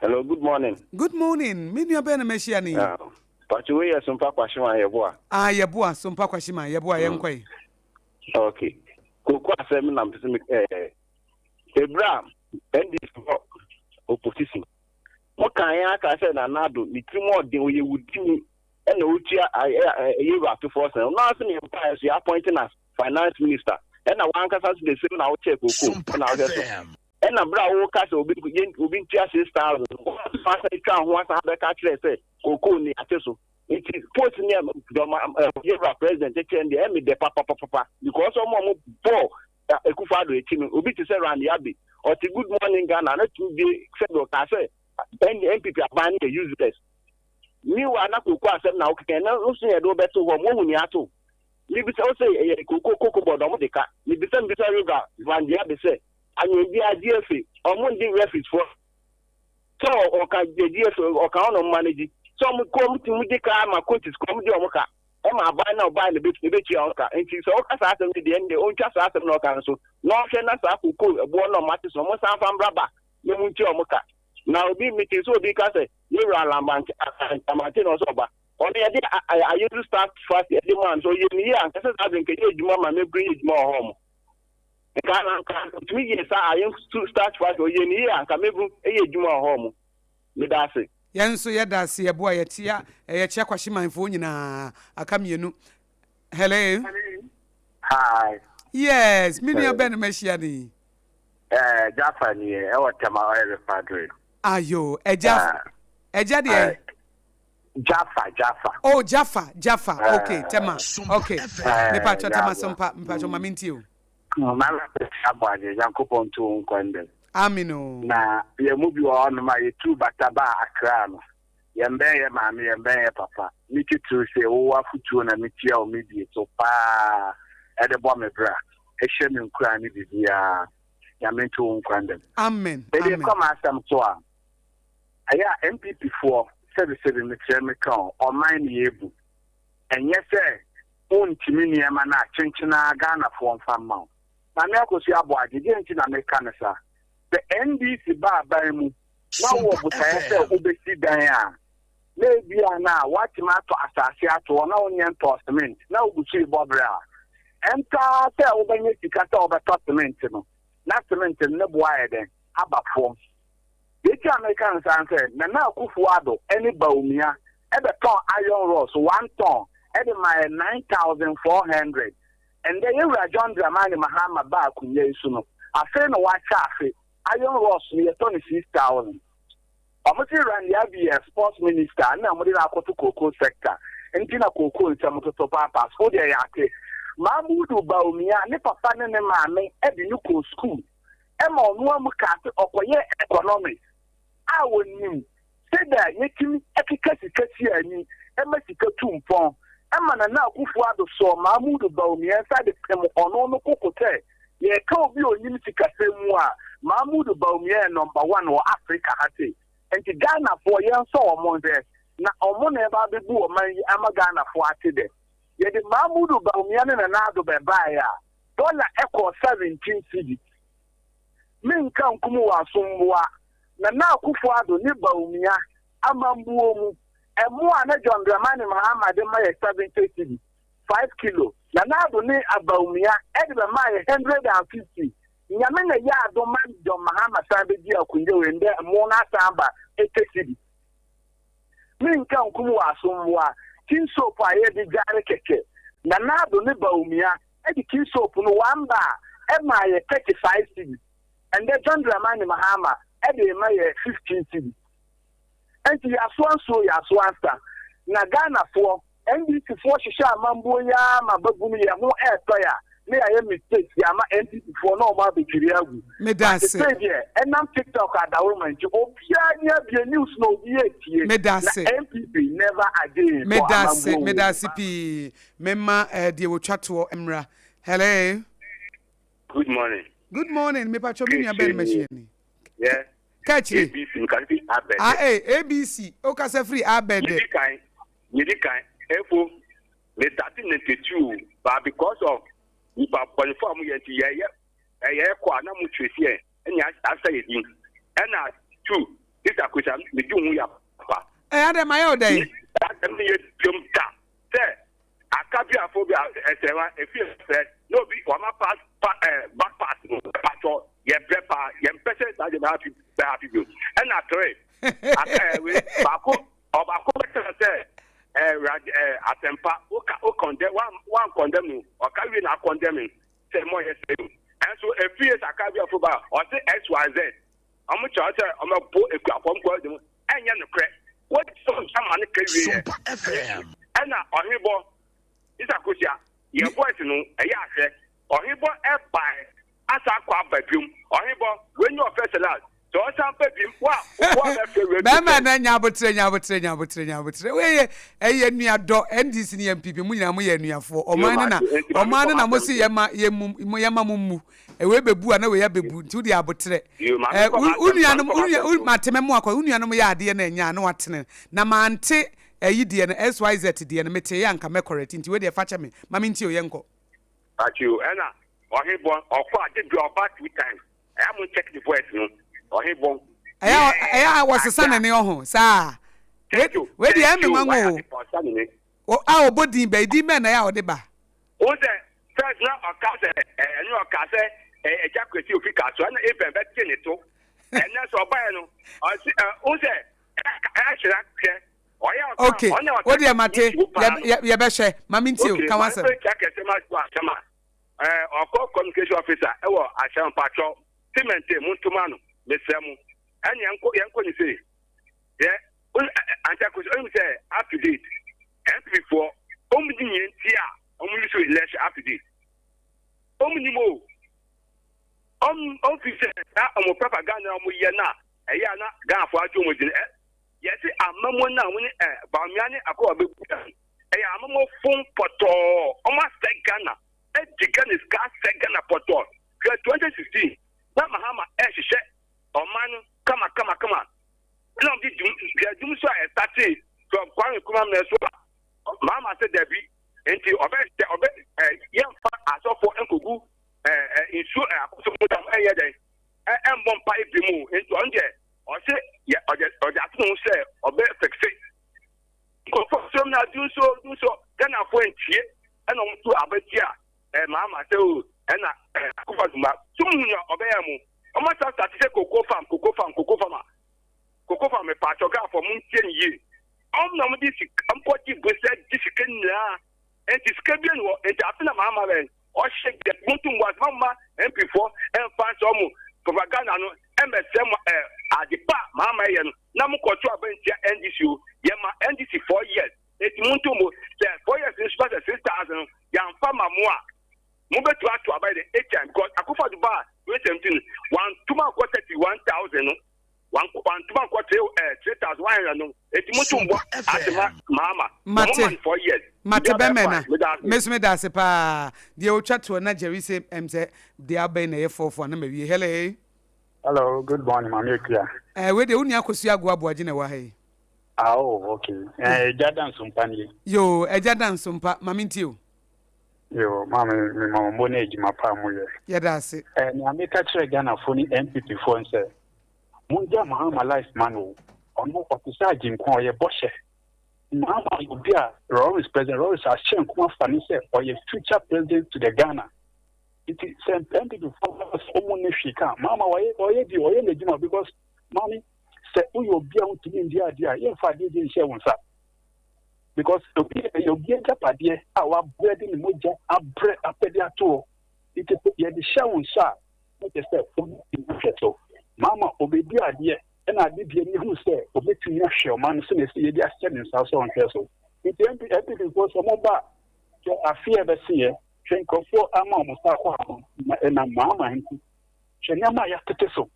Speaker 12: Hello, good morning.
Speaker 2: Good morning. Me nua bɛn na mahyia ne yi?
Speaker 12: Ah, Pacho wei yɛ Sompa Kwashiman Yeboah.
Speaker 2: Ah, Yeboah, Sompa Kwashiman Yeboah, yɛn kɔ yi.
Speaker 12: Okay. Koko asɛm na mpɛ sɛ me ɛɛ ebira NDC wɔ opposition. Mo kan yɛn aka sɛ Nana Addo ne tirim ɔden ɔyɛ wudini ɛna otua ɛyɛ wura atofoɔ sɛn. Ɔno ase ne mpaeɛ so yɛ appointing as finance minister ɛna wankasa so the same na wokyɛ koko ɛna wohwɛ so. Ɛna berɛ a woka sɛ obi yɛn obi ntua 6000 no, wɔn nso asan atwa ho asan abɛka akyerɛ sɛ kookoo ni ate so. Nti post ne dɔma yɛwura president kyerɛ no deɛ ɛmi dɛ papapapa because wɔn a wɔn bɔɔ Akufo Addo akyi no obi te sɛ Randy Abbey ɔte Good Morning Ghana na tumi bie sɛ deɛ ɔkaa sɛ NPP aban no yɛ useless. Meanwhile na kookoo asɛm na wokeka ɛno nso yɛde wobɛto hɔ mo hu nea ato. Mebisa wo sɛ ɛyɛ koko koko board ɔmo de ka. Mebisa mebisa River Van Diabe sɛ anwea biara GFA ɔmo nde referees foɔ sɛ ɔka GFA ɔka hɔ na ɔmo manage sɛ ɔmo kɔ ɔmo tumi de ka ma coaches kɔ ɔmo de ɔmo ka ɛma aban na ɔbaa na ebetua ɔmo ka nti sɛ ɔka saa asɛm no deɛ ɛnde ɔntwa saa asɛm na ɔka no so na ɔnhwɛ na saa koko ɛboɔ na ɔmo ate so ɔmo san fa mbra ba na ɔmo ntua ɔmo ka na obi mete sɛ obi ka sɛ yɛwura alambante alamante na ɔsɛ ɔba Ɔno yɛde ayezu start fast yɛde maa no sɛ ɔyɛ ne yie a nka sɛ saa de nka yɛ adwuma ma mɛbere yɛ adwuma wɔ hɔ mo nka na nka ɔtumi yɛ saa ayezu start fast ɔyɛ ne yie a nka mɛbere yɛ adwuma wɔ hɔ mo meda ase.
Speaker 2: Yɛn nso yɛda ase yɛboa yɛtea yɛkyea kwahyemanfoɔ nyinaa aka mmienu hello.
Speaker 13: Hi.
Speaker 2: Yes, me nua bɛn na mahyia no yi?
Speaker 13: Eh, Jaffa ni ɛwɔ Tema Oil Refinery.
Speaker 2: Ayo, ɛgya, ɛgya deɛ.
Speaker 13: Jaffa, Jaffa.
Speaker 2: Oh, Jaffa, Jaffa. Uh, okay, Tema. Okay. Uh, me pacho Tema sompa, me pacho mami nti o.
Speaker 13: Mama abɔ ade Nyankopɔn nto wo nkwa ndam.
Speaker 2: Amen o.
Speaker 13: Na yɛn mu bi wɔ hɔnom a yɛtu bata baa Accra no. Yɛmbɛn yɛ maame, yɛmbɛn yɛ papa. Ne titiriw sɛ wowɔ afotuo na metia wo medie so paa ɛde bɔ me bra, ɛhyɛ me nkuran ne biribiara. Nyame nto wo nkwa ndam.
Speaker 2: Amen.
Speaker 13: Mede kɔ m'asɛm so a, Ɛyɛ a NPP foɔ sɛbi sɛbi mekyerɛ meka o, ɔman ne yɛbu. Ɛnyɛ sɛ wontimi nneɛma no a kyenkyen ara Ghana foɔ mfa mma wo. Maame Akosua Aboagye, deɛn nti na meka no saa? Sɛ NDC ba aban mu na wowɔ botaeɛ sɛ wobɛsi dan a, na ebia na woatumi atɔ asase ato hɔ na wonyɛ ntɔɔ cement na wogu so rebɔ berɛ a, ɛntaa sɛ wobɛnya sika sɛ wobɛtɔ cement no, na cement no ne boɔ ayɛ dɛn? Aba fam. Deɛ nti a meka no saa ne sɛ, Nana Akuffo Addo ne Bawumia bɛtɔn iron rods one ton de maa yɛ 9,400. Ɛndɛ yɛn wura John Dramani Mahama baa akonwa yi so no, afei na wakyɛ afe, iron rods no yɛtɔ no 6,000. Wɔn se Randy Abbey yɛ sports minister na wɔde no akɔto cocoa sector nti na cocoa nsɛm toto paapaa so. Wo deɛ yɛate. Mahmudu Bawumia ne papa ne ne maame de no kɔɔ school. Ɛma ɔno ara mu kaa sɛ ɔkɔyɛɛ economics a ɔnim sɛdeɛ yɛtumi keka sika si ani ma sika tu mpɔn. Ɛma Nana Akufo Addo sɔɔ Mahamudu Bawumia nsa de pem ɔno no koko sɛ yɛreka obi a ɔnim sikasɛm mu a, Mahamudu Bawumia yɛ number one wɔ Africa ha sei. Nti Ghanafoɔ yɛnsɔ wɔn nhwɛ na wɔn na ɛba abɛbu ɔman yi ama Ghanafoɔ ate dɛ. Yɛde Mahamudu Bawumia ne Nana Addo bɛbaeɛ a, Dɔla kɔɔ 17 cedis. Me nka nkum wɔ asomboa. Nana Akufo Addo ne Bawumia amambuo mu, ɛmo a na John Dramani Mahama de ma yɛ 70 cedis, 5 kilo, Nana Addo ne Bawumia de bɛmaa yɛ 150. Nyame na ɛyɛ adom ma John Mahama san bɛdii akonnwa wei, ndɛ ɛmo no asan aba 80 cedis. Me nka nkum wɔ asomboa. King soap a yɛde dware kɛkɛ. Nana Addo ne Bawumia de king soap no one bar maa yɛ 35 cedis. Ɛndɛ John Dramani Mahama de rema yɛ 15 cedis. Ɛnti yɛasoa nsuo yɛasoa nsa. Na Ghanafoɔ, NDC foɔ hyehyɛ amambuo yi ara ma babunu yɛn ho ɛɛtɔ yɛ a na yɛayɛ mistakes yɛama NPP foɔ na wɔn abɛdwiri agu.
Speaker 2: Meda
Speaker 13: But
Speaker 2: ase.
Speaker 13: sesei deɛ ɛnam TikTok adaworoma nti obiara ni abie news na obiara etie.
Speaker 2: Meda
Speaker 13: Na
Speaker 2: ase.
Speaker 13: NPP never again for
Speaker 2: Meda ase.
Speaker 13: amambuo wei
Speaker 2: Meda
Speaker 13: mu.
Speaker 2: ase pii. Memma eh, deɛ wɔtwa toɔ mmra. Hello.
Speaker 14: Good morning.
Speaker 2: Good morning. Mepatwɔ me nua bɛn mahyia ni.
Speaker 14: Yeah.
Speaker 2: Ka akyire.
Speaker 14: ABC mekasa firi Abɛdɛ.
Speaker 2: Ah, eh, ABC. Wokasa firi Abɛdɛ.
Speaker 14: Medi kan, medi kan, efo, me start 92 but because of nipa bɔnefo a wɔyɛ nti yɛyɛ ɛyɛ kɔ a na mo trace yɛn ɛne asesa yɛ din ɛna two sista kwesa medi ho ya pa.
Speaker 2: Ɛyɛ adɛ ma yɛ ɔdɛn.
Speaker 14: Asɛm no yɛ dwom ta sɛ akabiafo bi a ɛsɛ wa efi ɛfɛ na obi wama pass pa ɛɛ back pass no patɔ yɛ brɛ paa yɛn mpɛ sɛ saa de bɛ happy bɛ happy bio ɛna three aka ɛwe baako ɔbaako bɛtena sɛ ɛɛ rad ɛɛ asɛmpa woka wo condemn wan wan condemn no ɔka wie na akɔndɛm no sɛ mo yɛ sɛ no ɛnso efi yɛ sɛ akabiafo ba ɔse xyz ɔmo kyerɛ sɛ ɔmo ɛbo ekuafo ɔmo kɔ ɛdɛm ɛnyɛ nokorɛ wɔn ama no ka wie yɛ ɛna ɔhebɔ isa kosia yɛ voice no ɛyɛ ahwɛ ɔhebɔ ɛbae asa akɔ aba biom ɔhebɔ wei nyɛ ɔfɛ sɛ last. Sɛ ɔsan pɛ bi wa wa bɛfrɛ radio.
Speaker 2: Bɛrima na nya abotrɛ nya abotrɛ nya abotrɛ nya abotrɛ. Wei yɛ ɛyɛ nuadɔ NDC ne NPP mo nyinaa mo yɛ anuafoɔ. Ɔman no na ɔman no na mo se yɛ ma yɛ mu yɛ ma mo mmu. Wei bɛbu a na wei abɛbu nti wode abotrɛ. Ɛ wo nuanom wo nua mate mɛmo akɔ wo nuanom yɛ adeɛ na ɛnyɛ a na watene na mante ɛyi deɛ no SYZ deɛ no metee a nka mɛ correct nti wei deɛ fa kyɛ me ma mentie o yɛnkɔ.
Speaker 14: Ati o ɛna ɔhe bɔ ɔkɔ a de bi ɔba two times ɛyà mo check the voice no ɔhe bɔ.
Speaker 2: Ɛyà ɛyà wɔsesa ne ne ɔho saa wei deɛ ɛmi nwanwa o a ɔbɔ din bɛyi din bɛn na ɛyà ɔde ba.
Speaker 14: Wohu sɛ first na ɔka sɛ ɛne ɔka sɛ ɛgya kwesi ofi ka so ɛna Abram bɛte ne to ɛnɛ sɛ ɔbaeɛ no ɔse wohu sɛ ɛhyerɛ hwɛ ɔyɛ ɔka
Speaker 2: okay
Speaker 14: ɔne ɔka
Speaker 2: wo deɛ mate yɛbɛhwɛ ma me ntie o ka w'asɛm.
Speaker 14: Okay ma kɛsɛ ma so asɛm a ɔkɔ communication officer ɛwɔ ahyɛn mpatsɔ cement mu ntoma no mesrɛ mo ɛne yɛnkɔ yɛnkɔ ne sei yɛ ankyɛ kosi ɔnim sɛ up to date NPP foɔ ɔmu di yɛn ti a ɔmu yi so election up to date ɔmu nim o ɔmu ɔmu fi sɛ saa ɔmu propaganda ɔmu yɛ na ɛyɛ a na Ghana foɔ agye ɔmu gyina ɛ yɛsi amamu na ɔmu ne ɛ Bawumia ne akɔwa bɛ gu ɛyɛ amamu fon pɔtɔɔ ɔmu asɛ Ghana ɛdi Ghana sika asɛ Ghana pɔtɔɔ hwɛ 2016 na Mahama ɛhyehyɛ ɔman no kama kama kama ɛna ɔmo de dum dua dum so a ɛsate from Kwame Nkrumah mmerɛ so a Mahama sɛ dabi nti ɔbɛ sɛ ɔbɛ ɛ yɛnfa asɔfoɔ nkogu ɛ ɛ nsuo ɛ akɔsɔ mu dam ɛnyɛ dɛn ɛ ɛmbɔ mpa ebi mu nti ɔno deɛ ɔse yɛ ɔde ɔde ato ne ho sɛ ɔbɛ fixe nkurɔfoɔ sɔm na du nso du nso Ghanafoɔ ntie ɛna ɔmo to abɛtia ɛ Mahama sɛ o ɛna ɛ akɔfo aduma so mu hu nea ɔbɛyɛ mo Ɔmo asan start sɛ cocoa farm cocoa farm cocoa farm a cocoa farm mepaakyɛw Ghanafoɔ mo ntie no yie ɔmo na ɔmo de sika ɔmo kɔ gye bosea gye sika nyinaa nti sika bie ni hɔ nti afe na maa ma bɛn ɔhyɛ deɛ mo ntum bɔ ase ma mo ma MP foɔ ɛnfa nhyɛ ɔmo propaganda no ɛmɛsɛ mo ɛ ade pa maa ma ɛyɛ no na mo kɔ to aba ntia NDC o yɛ ma NDC four years eti mo ntum bo sɛ four years nso sɛ 6,000 yɛnfa ma mo a Mobɛtumi ato aba yɛ dɛ time because Akufo Addo baa 2017 no wantum ankɔ 31,000 no wantum ankɔ 3,100 no eti mo nso mbɔ ase ma Mahama na mo ma no 4 years.
Speaker 2: Mate
Speaker 14: Biribiara bɛyɛ
Speaker 2: bɛmɛ na
Speaker 14: fine. Meda ase.
Speaker 2: me nso meda ase paa deɛ otwa toɔ na Jerry se ɛm sɛ deɛ abɛn na ɛyɛ fɔɔfo a na mawie hello.
Speaker 15: Hello, good morning, Mame Akua.
Speaker 2: Eh, wei deɛ wo nua Akosua Agoa Aboagye na ɛwɔ ha yi.
Speaker 15: Ah, oh, okay. Eh, Agya Dansompa nie.
Speaker 2: Yoo, Agya Dansompa, ma mentie o.
Speaker 15: Yoo, maame me ma mo ne adwuma pa a mo yɛ.
Speaker 2: Yɛda ase.
Speaker 15: Eh, nea meka kyerɛ Ghanafoɔ ne NPP foɔ ne sɛ, mongya Mahama life ma no o. Ɔno ɔte sɛ Agyenkwa, ɔyɛ bɔhyɛ. Mahama yɛ obi a Rawlings, President Rawlings ahyɛ nko afa no sɛ ɔyɛ future president to the Ghana. Nti sɛ NPP foɔ ba sɛ ɔmo nni hwee ka a, Mahama ɔyɛ ɔyɛ deɛ ɔyɛ n'adwuma because maame sɛ woyɛ obi a wontumi ndi adeɛ a yɛmfa adeɛ bi nhyɛ wo nsa. because obi ɛyɛ obi agyapadeɛ a wabrɛ de ne mogya abrɛ apɛde ato hɔ nti sɛ yɛde hyɛ wo nsa a na kyerɛ sɛ wobɛtumi ahwɛ so maama obɛdi adeɛ ɛna ade deɛ ne hu sɛ obɛtumi ahwɛ ɔma no sɛnea ɛsɛ yɛde ahyɛ ne nsa sɛ ɔnhwɛ so nti NPP foɔ sɛ ɔmo ba hwɛ afe a ɛbɛseɛ hwɛ nkurɔfoɔ ama ɔmo sa kɔ ano na ɛnam maama nti hwɛ nneɛma a yɛatete so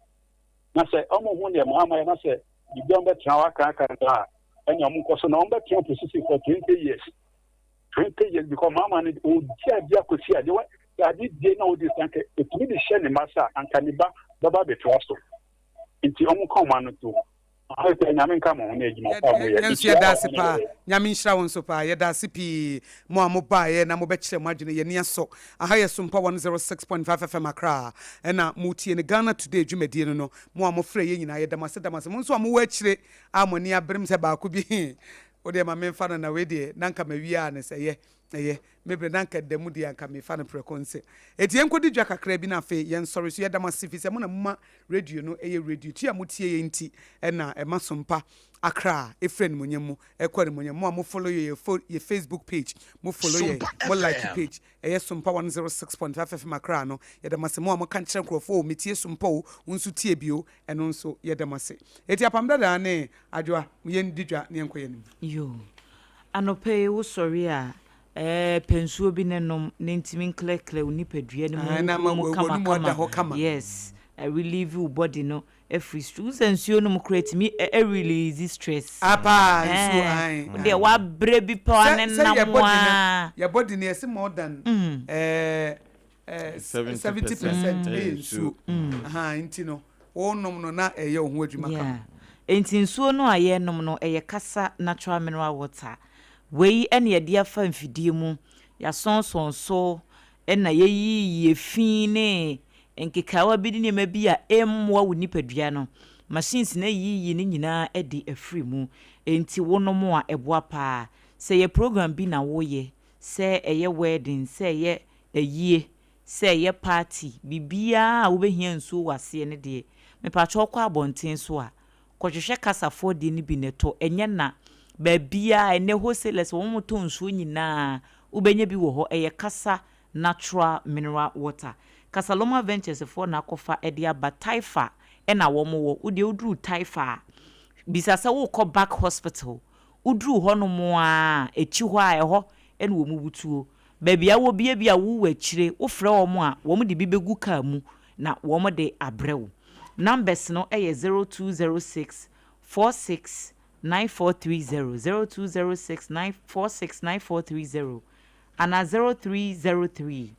Speaker 15: na sɛ ɔmo hu deɛ maama yɛ na sɛ biribi a ɔmo bɛtena hɔ aka aka a ɛna ɔmo nkɔ so na ɔmo bɛtena opposition for 20 years, 20 years, because maama no odi adi akɔsi ade wa ade die na odi sanka etumi de hyɛ ne mma sa anka ne ba bɛba abɛtoa so nti ɔmo ka ɔmo ano to ahwɛ Nyame nka mo ho ne adwuma pa mo yɛ.
Speaker 2: Yɛn nso yɛda ase paa. Nyame nhyira wo nso paa. Yɛda ase pii mo a mobaeɛ na mobɛkyerɛ mo adwene. Yɛn ani asɔ. Aha yɛ Sompa 106.5 FM Accra ɛna motie no Ghana Today dwumadie no no. Mo a mofrɛ yɛn nyinaa yɛda mo ase da mo ase. Mo nso a mowɔ akyire a mo ani aberem sɛ baako bi wo deɛ ma memfa no na wei deɛ na anka mawie a ne sɛ ɛyɛ ɛyɛ me berɛ na anka da mu deɛ anka mefa no prɛko nse. Enti yɛnkɔdi dwa kakra bi na afei yɛnsɔre so. Yɛda mo ase firi sɛ mo na moma radio no yɛ radio. Tie a motie yɛn nti na ɛma Sompa Accra ɛfiri animuonyam mu ɛkɔ animuonyam. Mo a mo follow yɛ yɛ Facebook page, mo follow yɛn, mo like page, Ɛyɛ Sompa 106.5 FM Accra no, yɛda mo ase. Mo a moka kyerɛ nkurɔfoɔ o, metie Sompa o, wo nso tie bi o, ɛno nso yɛda mo ase. Enti Apam Dadaa ne Adwoa, yɛndi dwa na yɛnkɔ yɛn anim.
Speaker 4: Yoo. Anɔpa yi wo sɔre a, ɛɛ pɛ nsuo bi ne nom na ntumi nklɛklɛ wo nipadua no mu,
Speaker 2: Ae, na ama
Speaker 4: wo mu
Speaker 2: w'anum ada hɔ
Speaker 4: kama
Speaker 2: kama.
Speaker 4: Yes, relieve wo body no. Afiri stru wohu sɛ nsuo nom koraa ɛtumi release stress.
Speaker 2: Ah paa nsuo ae.
Speaker 4: Wo deɛ wabrɛ bi pɛ
Speaker 2: Sɛ sɛ yɛ
Speaker 4: wanenam
Speaker 2: body no
Speaker 4: aa.
Speaker 2: yɛ body no yɛse more than eh eh 70% ɛyɛ nsuo ahaa nti no wo nom no na ɛyɛ wo ho adwuma
Speaker 4: Yeah.
Speaker 2: kama.
Speaker 4: Enti nsuo no a yɛnom no ɛyɛ Kasa natural mineral water. Wei ɛna yɛde afa mfidie mu, yɛasɔnsɔn so ɛna yɛyiyi efi ne Nkekaawa bi ne nneɛma bi a ɛmmoa wo nipadua no, machines no ayiyi ne nyinaa de afiri mu. Enti wonom a, ɛboa paa. Sɛ ɛyɛ program bi na woreyɛ, sɛ ɛyɛ wedding, sɛ ɛyɛ ayie, sɛ ɛyɛ party, biribiara a wobɛhia nsuo wɔ aseɛ no deɛ, mepakyɛ wokɔ abɔnten so a, kɔhwehwɛ kasafoɔ deɛ no bi na tɔ. Ɛnyɛ na. Baabiara, ɛnnɛ wholesalers, wɔn a wɔtɔn nsuo nyinaa, wobɛnya bi wɔ hɔ. Ɛyɛ kasa Natural mineral water. Casaloma Ventures foɔ na akɔfa de aba. Taifa na wɔn wɔ. Wo deɛ woduru Taifa a, bisa sɛ worekɔ Back Hospital. Woduru hɔ nom ara a, akyi hɔ ara, ɛhɔ na wɔn butuo. Baabi a wɔ bia bi a wowɔ akyire, wofrɛ wɔn a, wɔn de bi bɛgu car mu na wɔn de abrɛ wo. Numbers no yɛ 0206 46 9430, 0206 9 46 9430. anaa 0303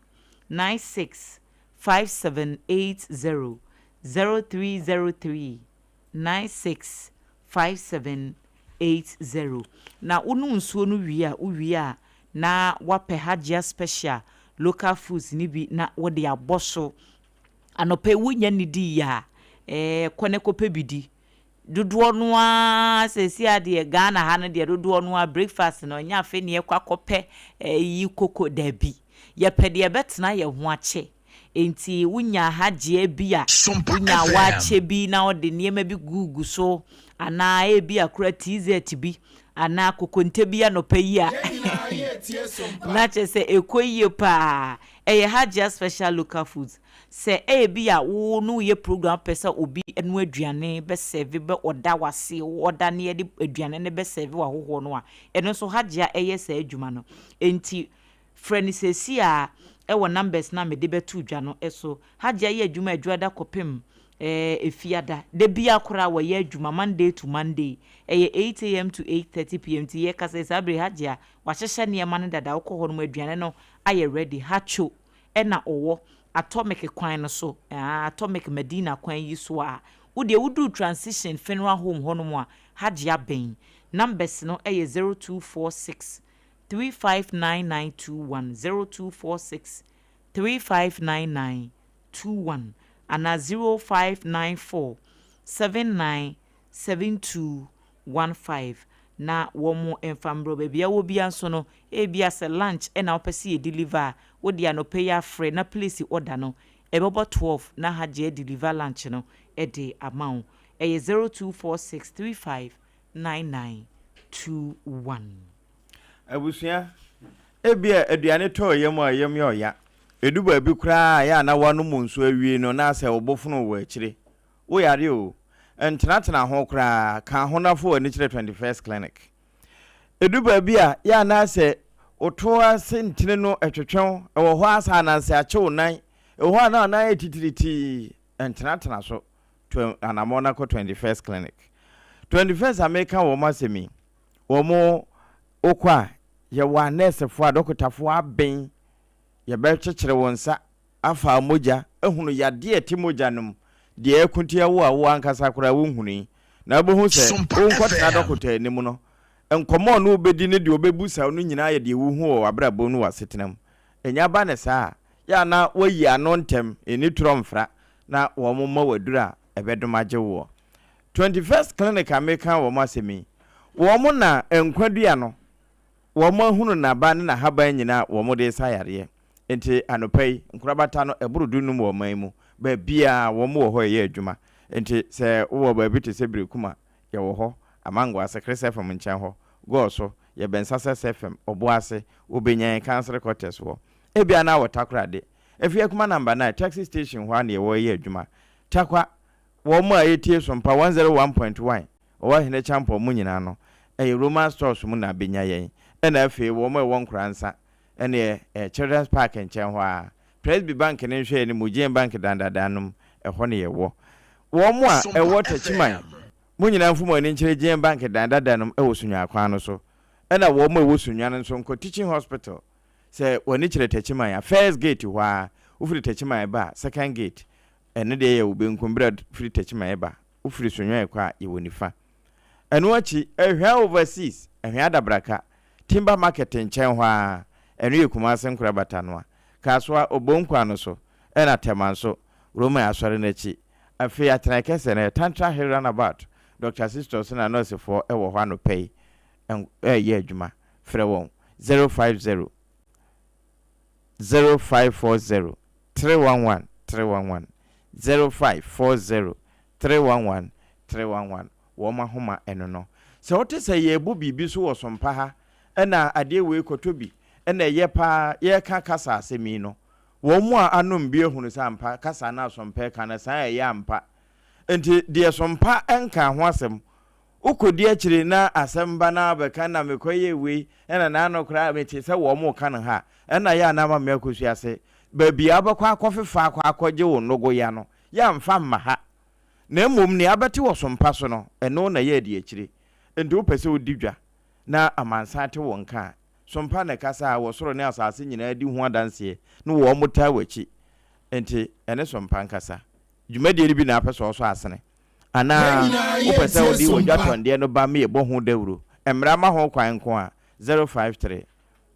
Speaker 4: 96 5780, 0303 96 5780. Na wonom nsuo no wie a, wowie a na woapɛ Hajia Special local foods no bi na wode abɔ so. Anɔpa yi wonnya nnidiiɛ a, ɛɛ kɔ na kɔpɛ bi di. Dodoɔ no ara seesei ara deɛ Ghana ha no deɛ dodoɔ no ara breakfast no ɛnyɛ afei na yɛkɔ akɔpɛ ɛyi koko dabi. Yɛpɛ deɛ ɛbɛtena yɛn ho akyɛ. Enti wonya hagyeɛ bi a,
Speaker 16: Sompa
Speaker 4: wonya
Speaker 16: FM.
Speaker 4: waakye bi na wode nneɛma bi gugu so anaa ebia koraa t-shirt bi anaa kokonte bi anɔpa yi a na kyerɛ sɛ ɛkɔ yie paa. Ɛyɛ Hajia Special Local Foods. Sɛ ebia wo ne wo yɛ program wopɛ sɛ obi noa aduane bɛ sɛve bɛ ɔda w'ase wo ɔda ne yɛde aduane no bɛ sɛve w'ahohoɔ no a, ɛno nso Hajia yɛ saa adwuma no. Enti frɛ no seesei ara wɔ numbers no a mede bɛto dwa no so. Hajia yɛ adwuma Adwuada kɔpem Efiada. Da biara koraa wɔyɛ adwuma Monday to Monday. Ɛyɛ 8am to 8:30pm nti yɛkasa yi saa bere yi Hajia wahyehyɛ nneɛma no dada wokɔ hɔ nom aduane no ayɛ ready. Hacho na ɔwɔ Atomic kwan no so, aah, Atomic Madina kwan yi so a, wo deɛ woduru Transition Funeral Home hɔnom a, Hajia bɛn. Numbers no yɛ 0246 359921, 0246 359921 anaa 0594 79 7215 na wɔn mfa mbrɛ wo. Baabi a wowɔ biara nso no, ebia sɛ lunch na wopɛ sɛ yɛ deliver a, wode anɔpa yi afrɛ na place order no, ɛbɛbɔ 12 na Hajji adeliver lunch no de ama wo. Ɛyɛ 0246359921.
Speaker 3: Abusua, ebia aduane tɔ yam a yam yɛ ɔya. Edu baabi koraa a ɛyɛ a na woanom nsu awie no na asɛ wo bo fono wɔ akyire. Wo yare o, ntenatena ho koraa, ka ho na fa w'ani kyerɛ 21st Clinic. Edu baabi a, yɛ a na sɛ wo to ase ntini no twetwe wo, ɛwɔ hɔ ara saa ananse akye wo nan, ɛwɔ hɔ a na wo nan ayɛ titiritii, ntenatena so, tu anammɔn na kɔ 21st Clinic. 21st a meka wɔn asɛm yi, wɔn wokɔ a, yɛwɔ anɛɛsefoɔ, adɔkotafoɔ aben, yɛbɛkyekyere wo nsa, afa mogya, ahunu yadeɛ a ɛte mogya no mu, deɛ ɛko tia wo a wo ankasa koraa wonhunui. Na wobɛhu sɛ
Speaker 16: Sompa
Speaker 3: wonkɔtena
Speaker 16: FM.
Speaker 3: dɔkota anim no, nkɔmmɔ a ɔne wo bɛdi ne deɛ ɔbɛbusa wo no nyinaa yɛ deɛ wohu wɔ w'abrabɔ mu ne w'asetena mu. Ɛnya ba no saa a, yɛ a na woayi ano ntɛm, ɛnni torɔ mfra, na wɔmma wo aduro a ɛbɛdom agye woɔ. 21st Clinic a mereka wɔn asɛm yi, wɔn na nkwa dua no, Wɔahunu n'aba ne n'ahaban nyinaa a wɔde resa yareɛ. Enti anɔpa yi, nkorabata no, ɛboro dunum wɔ ɔman yi mu. Baabiara wɔn wɔ hɔ reyɛ adwuma. Enti sɛ wowɔ baabi te sɛ Berekum a, yɛwɔ hɔ. Amango ase, Chris FM nkyɛn hɔ, Gɔɔ so, yɛbɛn Success FM, Ɔbo ase, wobɛnya yɛn Council Quarters hɔ. Ebia na wɔ Takoradi, Afiakuma Number 9, Taxi Station hɔ ara na yɛwɔ reyɛ adwuma. Tarkwa, wɔn a yɛtie Sompa 101.1, Ɔwɔ Hene Kyampɔn mu nyinaa no, ɛyɛ Roman stores mu na benya yɛn. Ɛna afei wɔn a ɛwɔ Nkoransa, ɛneɛ ɛyɛ Children's Park nkyɛn hɔ ara, Presby Bank no nhwɛɛ anim, Gyen Bank dandadan no mu, ɛhɔ na yɛwɔ. Wɔn a ɛwɔ Techiman, mo nyinaa mfa mo ani nkyerɛ GN Bank dan dada no mu wɔ Sunyani kwan no so. Ɛna wɔn a ɛwɔ Sunyani nso nkɔ Teaching Hospital. Sɛ w'ani kyerɛ Techiman a, first gate hɔ ara, wofiri Techiman ba a, second gate, ɛno deɛ yɛ wo benkum berɛ a firi Techiman ba, wofiri Sunyani kɔ a, yɛ wɔ nifa. Ɛno akyi, Ahwea Overseas, Ahwea Adabraka, Timber Market nkyɛn hɔ ara, ɛno yɛ Kumase Nkorabata no a, Kasoa, Obon kwan no so, ɛna Tema nso, Roman Asɔre no akyi. Afei atenae kɛseɛ no yɛ Tantra Hill Runabout. Dɔkta Sistos na nɔɔsefoɔ wɔ hɔ anɔpa yi reyɛ adwuma. Frɛ wɔn 050 0540 311 311, 0540 311 311. Wɔn ahoma ɛno no. Sɛ wote sɛ yɛrebɔ biribi so wɔ Sompa ha ɛna adeɛ wei kɔtɔ bi ɛna ɛyɛ paa yɛreka kasa asɛm yi no, Wɔn mu a anom bi ahunu sɛ ampa kasa no a Sompa reka no san ɛyɛ ampa. Enti deɛ Sompa nkaa ho asɛm, wokɔdi akyire na asɛm ba na wabɛka na mekɔyɛɛ wei ɛna n'ano koraa metee sɛ wɔn reka no ha a, ɛna yɛ a na ama me akɔsua ase. Baabi a wobɛkɔ akɔfefa akɔ akɔgye wo nnogoya no, yɛamfa mma ha. Na mmom nea abɛte wɔ Sompa so no, ɛno na ɛyɛ adi akyire. Enti wopɛ sɛ wodi dwa na amansan te wo nka a, So mpa na ɛkasa a wɔ soro ne asase nyinaa di ho adanseɛ ne wɔn taa w'akyi? Enti ɛne so mpa nkasa. Dwumadie no bi na apɛ sɛ ɔsɔ asene? Anaa wopɛ sɛ wode w'adwatɔndeɛ no ba ma yɛbɔ ho dawuro? Mmara ma ho kwan nko a, 053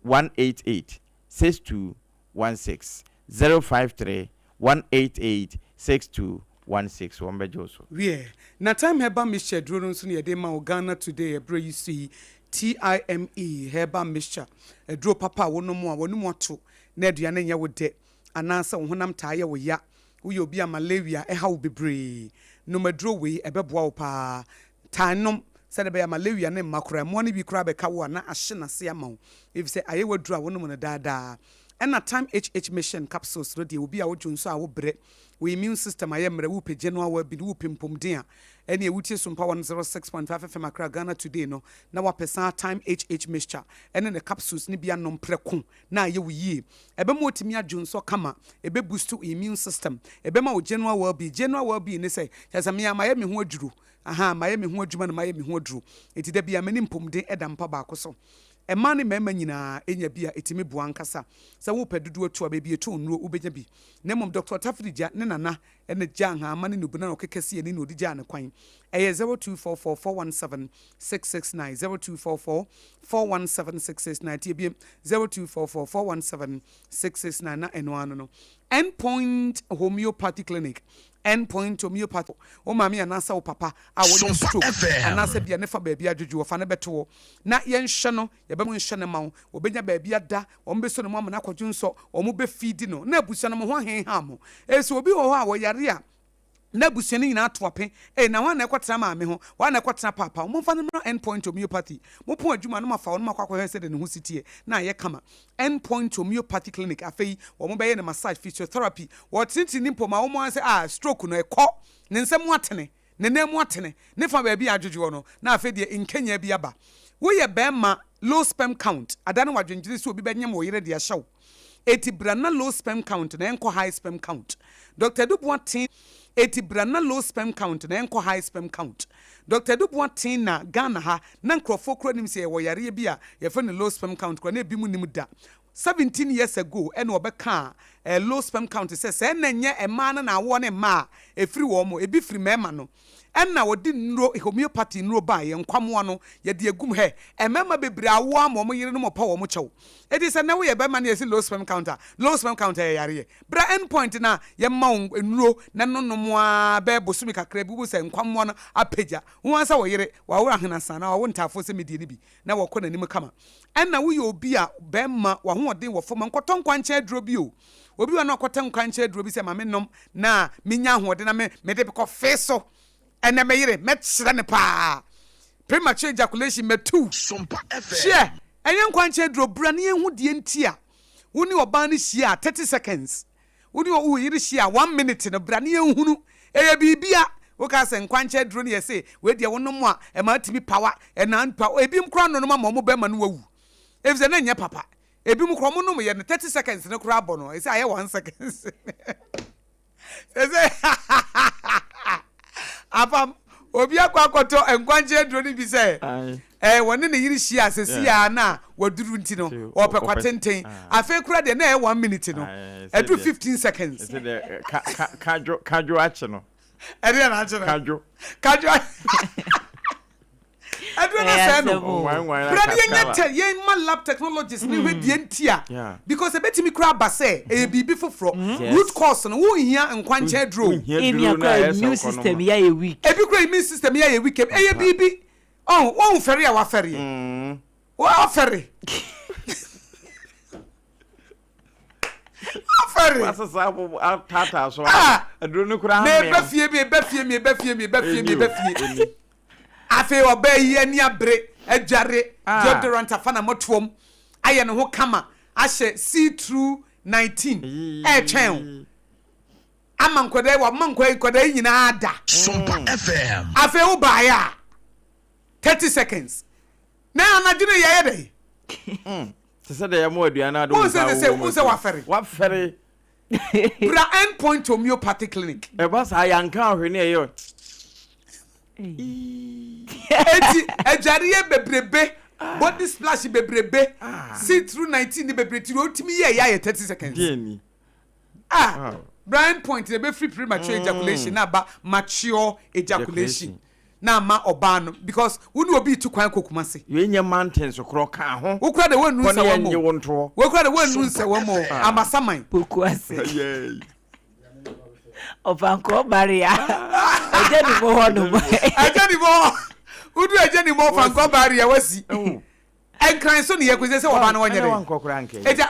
Speaker 3: 188 6216, 053 188 6216, wɔn bɛgye wo so.
Speaker 2: Wiɛ, na Thyme Herbal Mixture aduro no nso na yɛde rema wo Ghana Today ɛberɛ yi so yi. TIME Herbal Mixture, aduro papa a wonom a w'anum ato na aduane nyɛ wo dɛ anaasɛ wo honam taa yɛ wo ya, woyɛ obi a malaria ɛha wo bebree, nom aduro wei, ɛbɛboa wo paa. Taa nom sɛdeɛ ɛbɛyɛ a malaria no mma koraa, mmoa no bi koraa bɛka wo a na ahye n'ase ama wo, efisɛ ayɛ w'aduro a wonom no daa daa. Ɛna Time HH Mission Capsules no deɛ, obi a wodwo nso a wobrɛ, wo immune system ayɛ mmerɛ, wopɛ general well-being, wopɛ mpomden a, ɛneɛ wotie Sompa 106.5 FM Accra, Ghana Today no, na woapɛ saa Time HH Mixture ɛne ne capsules no bi anom prɛko na ayɛ wo yie. Ɛbɛma watumi adwo nsɔ kama, ɛbɛ boost wo immune system, ɛbɛma wo general well-being. General well-being ne sɛ, kyerɛ sɛ me ara mayɛ me ho aduro, ahaa, mayɛ me ho adwuma na mayɛ me ho aduro, enti da biara me ne mpomden da mpa baako so. Mmaa ne mmarima nyinaa nya bi a ɛtumi boa ankasa. Sɛ worepɛ dodoɔ atu a, baabi a ɛtɔn nnuro wobɛnya bi. Na mmom Dɔkta Ɔtafiri gya ne nana na gyaa nhahamma ne nnubona na ɔkeka sii ani na ɔde gyaa no kwan. Ɛyɛ 0244 417 669, 0244 417 669. Tie bio, 0244 417 669 na ɛno ara no no. End Point Homeopathy Clinic, End Point Homeopathy, wo maame anaasɛ wo papa a wanya stroke anaasɛ bia ne fa baabi adwodwo, wɔfa no bɛto hɔ na yɛnhwɛ no, yɛbɛ mo nhyɛ no ma wo, wɔbɛnya baabi ada, wɔn bɛsɔ ne mu ama no akɔdwo nsɔ, wɔn bɛ feedi no, na abusua no mo ho ahenha mo. Ɛsɛ obi wɔ hɔ a wɔyare a, na abusua no nyinaa to ape, ei na hwan na ɛkɔtena maame ho, hwan na ɛkɔtena paapa ho, momfa no mmra End Point Homeopathy, mopɔn adwuma no moafa hɔ na moakɔ akɔhwɛ sɛdeɛ ne ho si teɛ, na ayɛ kama. End Point Homeopathy Clinic, afei wɔn bɛyɛ no massage, physiotherapy, wɔtenetene ne mpɔ ma wɔn ara sɛ ah stroke no ɛkɔ, ne nsa mu atene, ne nan mu atene, ne fa baabi a adwodwoɔ no, na afei deɛ nkanyan bi aba. Woyɛ barima, low sperm count, adane w'adwendwene sɛ obi bɛnyem wo yere de ahyɛ wo. Enti bra na low sperm count na ɛnkɔ high sperm count. Doctor Adu Boateng Enti bra na low sperm count na ɛnkɔ high sperm count. Doctor Adu Boateng Na Ghana ha na nkurɔfoɔ koraa nim sɛ yɛwɔ yareɛ bi a yɛfrɛ no low sperm count koraa na ebinom nnim da. 17 years ago ɛna ɔbɛkaa eh, low sperm count sɛ sɛ ɛna nyɛ mmaa no na awoɔ ne mma a ɛfiri wɔn mo, ebi firi mmarima no. Ɛna wɔde nnuro, homeopathy nnuro baeɛ, nkwamoa no yɛde agum hɛ. Mmarima bebree awoɔ ama wɔn yerenom ɔpa wɔn kyɛw. Enti sɛ nnɛ woyɛ barima na yɛse low sperm count a, low sperm count ɛyɛ yareɛ. Bra end point na yɛmma wo nnuro na nonom ara bɛyɛ bosome kakra bi wobɛhu sɛ nkwamoa no apagya. Wo ara sɛ wo yere, wawo ahenasa anaa wawo ntaafoɔ sɛ medie no bi na wɔkɔ n'anim kama. Ɛna woyɛ obi a bɛrima w'ahoɔden wɔ fam a, nkɔtɔ nkwankyɛn aduro bi o. Obi wɔ hɔ na ɔkɔtɔ nkwankyɛn aduro bi sɛ ma mennom na menya ahoɔden na me mede kɔ fee so. Ɛnɛ me yere mɛkyerɛ no paa. Premature ejaculation mɛtu. Hyeɛ, ɛnyɛ nkwankyɛn aduro, bra na yɛnhu deɛ nti a wo ne ɔbaa no hyia a 30 seconds Wo ne wo yere hyia a, one minute no, bra na yɛnhunu. Ɛyɛ biribi a woka sɛ nkwankyɛ aduro no yɛse wei deɛ wonom a ɛma atumi pawa, ɛna mpa. Ebinom koraa nonom ama wɔn bɛrima no awu. Efisɛ na ɛnyɛ papa. Ebinom koraa wɔnom yɛ no 30 seconds no koraa bɔ no, ɛsɛ ayɛ one seconds. Sɛ sɛ. Apam, obi akɔ akɔtɔ nkwankyɛn aduro no bi sɛ ɛɛ wɔne ne yere hyia sɛsi a na waduru nti no ɔpɛ kwa tenten. Afei kora deɛ na ɛyɛ one minute no ɛduru 15 seconds.
Speaker 3: Kadwo kadwo akye no.
Speaker 2: Ɛdeɛ na akye no.
Speaker 3: Kadwo.
Speaker 2: Kadwo. Aduro no sɛɛ no. Bra ne yɛnyɛ tɛ yɛn ma lab technologies ne hwɛ deɛ nti a because ɛbɛtumi koraa aba sɛ ɛyɛ biribi foforɔ root cause no wonhia nkwankyɛn aduro o.
Speaker 4: Ebia koraa immune system yi ayɛ weak.
Speaker 2: Ebi koraa immune system yi ayɛ weak ɛyɛ biribi ɔn wɔn fɛre a wafɛreɛ wafɛre. Afɛre.
Speaker 3: Wasesa abobo ataataa so.
Speaker 2: Ah!
Speaker 3: Aduro no koraa mmea.
Speaker 2: Meba fie, meba fie, meba fie, meba fie, meba fie. Afei ɔbaa yi ani abere, adware, ah. deodorant afa na motoam, ayɛ ne ho kama, ahyɛ see through 19, ɛretwɛn o. Ama nkwadaa yi, wama nkwadaa yi nyinaa da.
Speaker 16: Sompa FM.
Speaker 2: Afei wo baeɛ a, 30 seconds. Na anadwo no yɛyɛ dɛn?
Speaker 3: Hmm. Te sɛ deɛ yɛma aduane ade wo nsa
Speaker 2: wowɔ mu sɛ wafɛre.
Speaker 3: Wafɛre.
Speaker 2: Bra End Point Homeopathy Clinic.
Speaker 3: Ɛba saa yɛanka ahwɛ ne ɛyɛ.
Speaker 2: Eti adwareɛ bebrebe, body splash bebrebe, see through 19 ne bebrebe ti otumi yɛ ɛyɛ ayɛ 30 seconds.
Speaker 3: Deɛ ni.
Speaker 2: Ah, bra End Point na ɛbɛfiri premature ejaculation na aba mature ejaculation. na ama ɔbaa no because wo ne obi retu kwan kɔ Kumasi.
Speaker 3: Wei nyɛ mountains korɔ ka ho.
Speaker 2: Wo kura de wɔnnu
Speaker 3: Kɔ ne
Speaker 2: nsɛwɔ
Speaker 3: yɛn
Speaker 2: mo.
Speaker 3: nye wo ntoɔ.
Speaker 2: Wo kura de wɔnnu nsɛwɔ mo amasaman.
Speaker 4: Pokuase.
Speaker 3: Yay.
Speaker 4: Ɔfankɔɔ barrier. Ɛgya ni mo hɔ nom.
Speaker 2: Ɛgya ni mo hɔ. Wodu ɛgya ni mo ɔfankɔɔ barrier wasi. Nkran so ne yɛ kɔ sɛ ɔbaa no wɔnyɛ dɛ. Ɛgya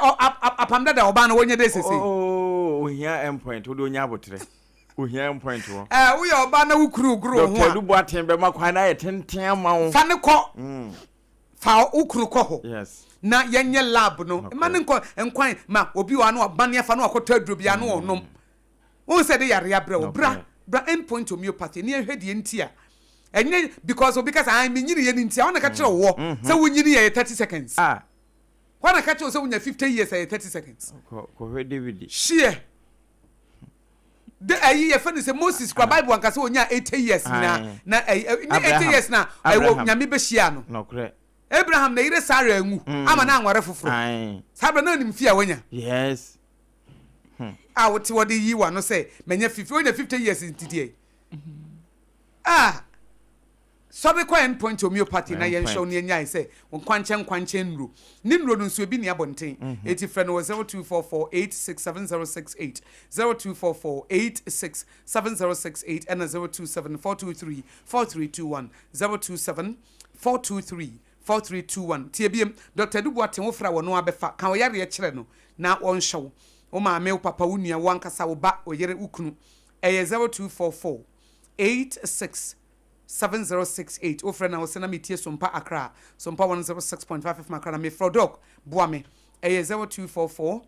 Speaker 2: apam dada ɔbaa no wɔnyɛ dɛ sese.
Speaker 3: Oh, ohia endpoint wode onya abotrɛ. Ohia endpoint wɔ.
Speaker 2: Ɛɛ woyɛ ɔbaa na wo kunu goro ho a.
Speaker 3: Dr. Adu Boateng bɛma kwan no ayɛ tenten ama wo.
Speaker 2: Fa ne kɔ. Mm. Fa wo kunu kɔ hɔ.
Speaker 3: Yes.
Speaker 2: Na yɛnyɛ lab no. Ma ne nkɔ nkwan ma obi wɔ ano abane afa no akɔtɔ aduro bi ano ɔnom. Wohu sɛ de yare abrɛ wo. Bra bra endpoint homeopathy ne yɛnhwɛ deɛ nti a. Ɛnyɛ because obi ka sɛ ah menyini yɛ ne nti a wɔn na ka kyerɛ wɔ mm-hmm. sɛ wonyini yɛ 30 seconds.
Speaker 3: Ah.
Speaker 2: Wɔn na ka kyerɛ sɛ wonya 50 years ɛyɛ 30 seconds.
Speaker 3: Kɔhwɛ David.
Speaker 2: Hyeɛ. De ɛyi yɛfɛ no sɛ Moses kura Bible ankasa onyaa 80 years na na ɛyi ne 80 years na ɛwɔ nyame bɛhyia no.
Speaker 3: Nɔkorɛ.
Speaker 2: Abraham na yere Sarah anwu mm. ama na anware foforɔ. Saa berɛ na onim fie a wanya.
Speaker 3: Yes.
Speaker 2: Hmm. A wote wɔde yi w'ano sɛ manya 50 wonya 50 years nti deɛ. Ah. Sɔre kɔ End Point Homeopathy na yɛnhwɛ wo na yɛnyae sɛ wo nkwankyɛn nkwankyɛn nnuro. Ne nnuro no nso ebi nni abɔnten. Enti frɛ no wɔ 0244 867068, 0244 867068 ɛna 027 423 4321, 027 423 4321. Tie biem, Dɔkta Adu Boateng wo frɛ a wɔno ara bɛfa. Ka wo yareɛ kyerɛ no na ɔnhwɛ wo. Wo maame, wo papa, wo nua, wo ankasa, wo ba, wo yere, wo kunu. Ɛyɛ 0244 86 7068 wofrɛ na wose na metie Sompa Accra Sompa 106.5 FM Accra na mefrɛ wo Doc boa me ɛyɛ 0244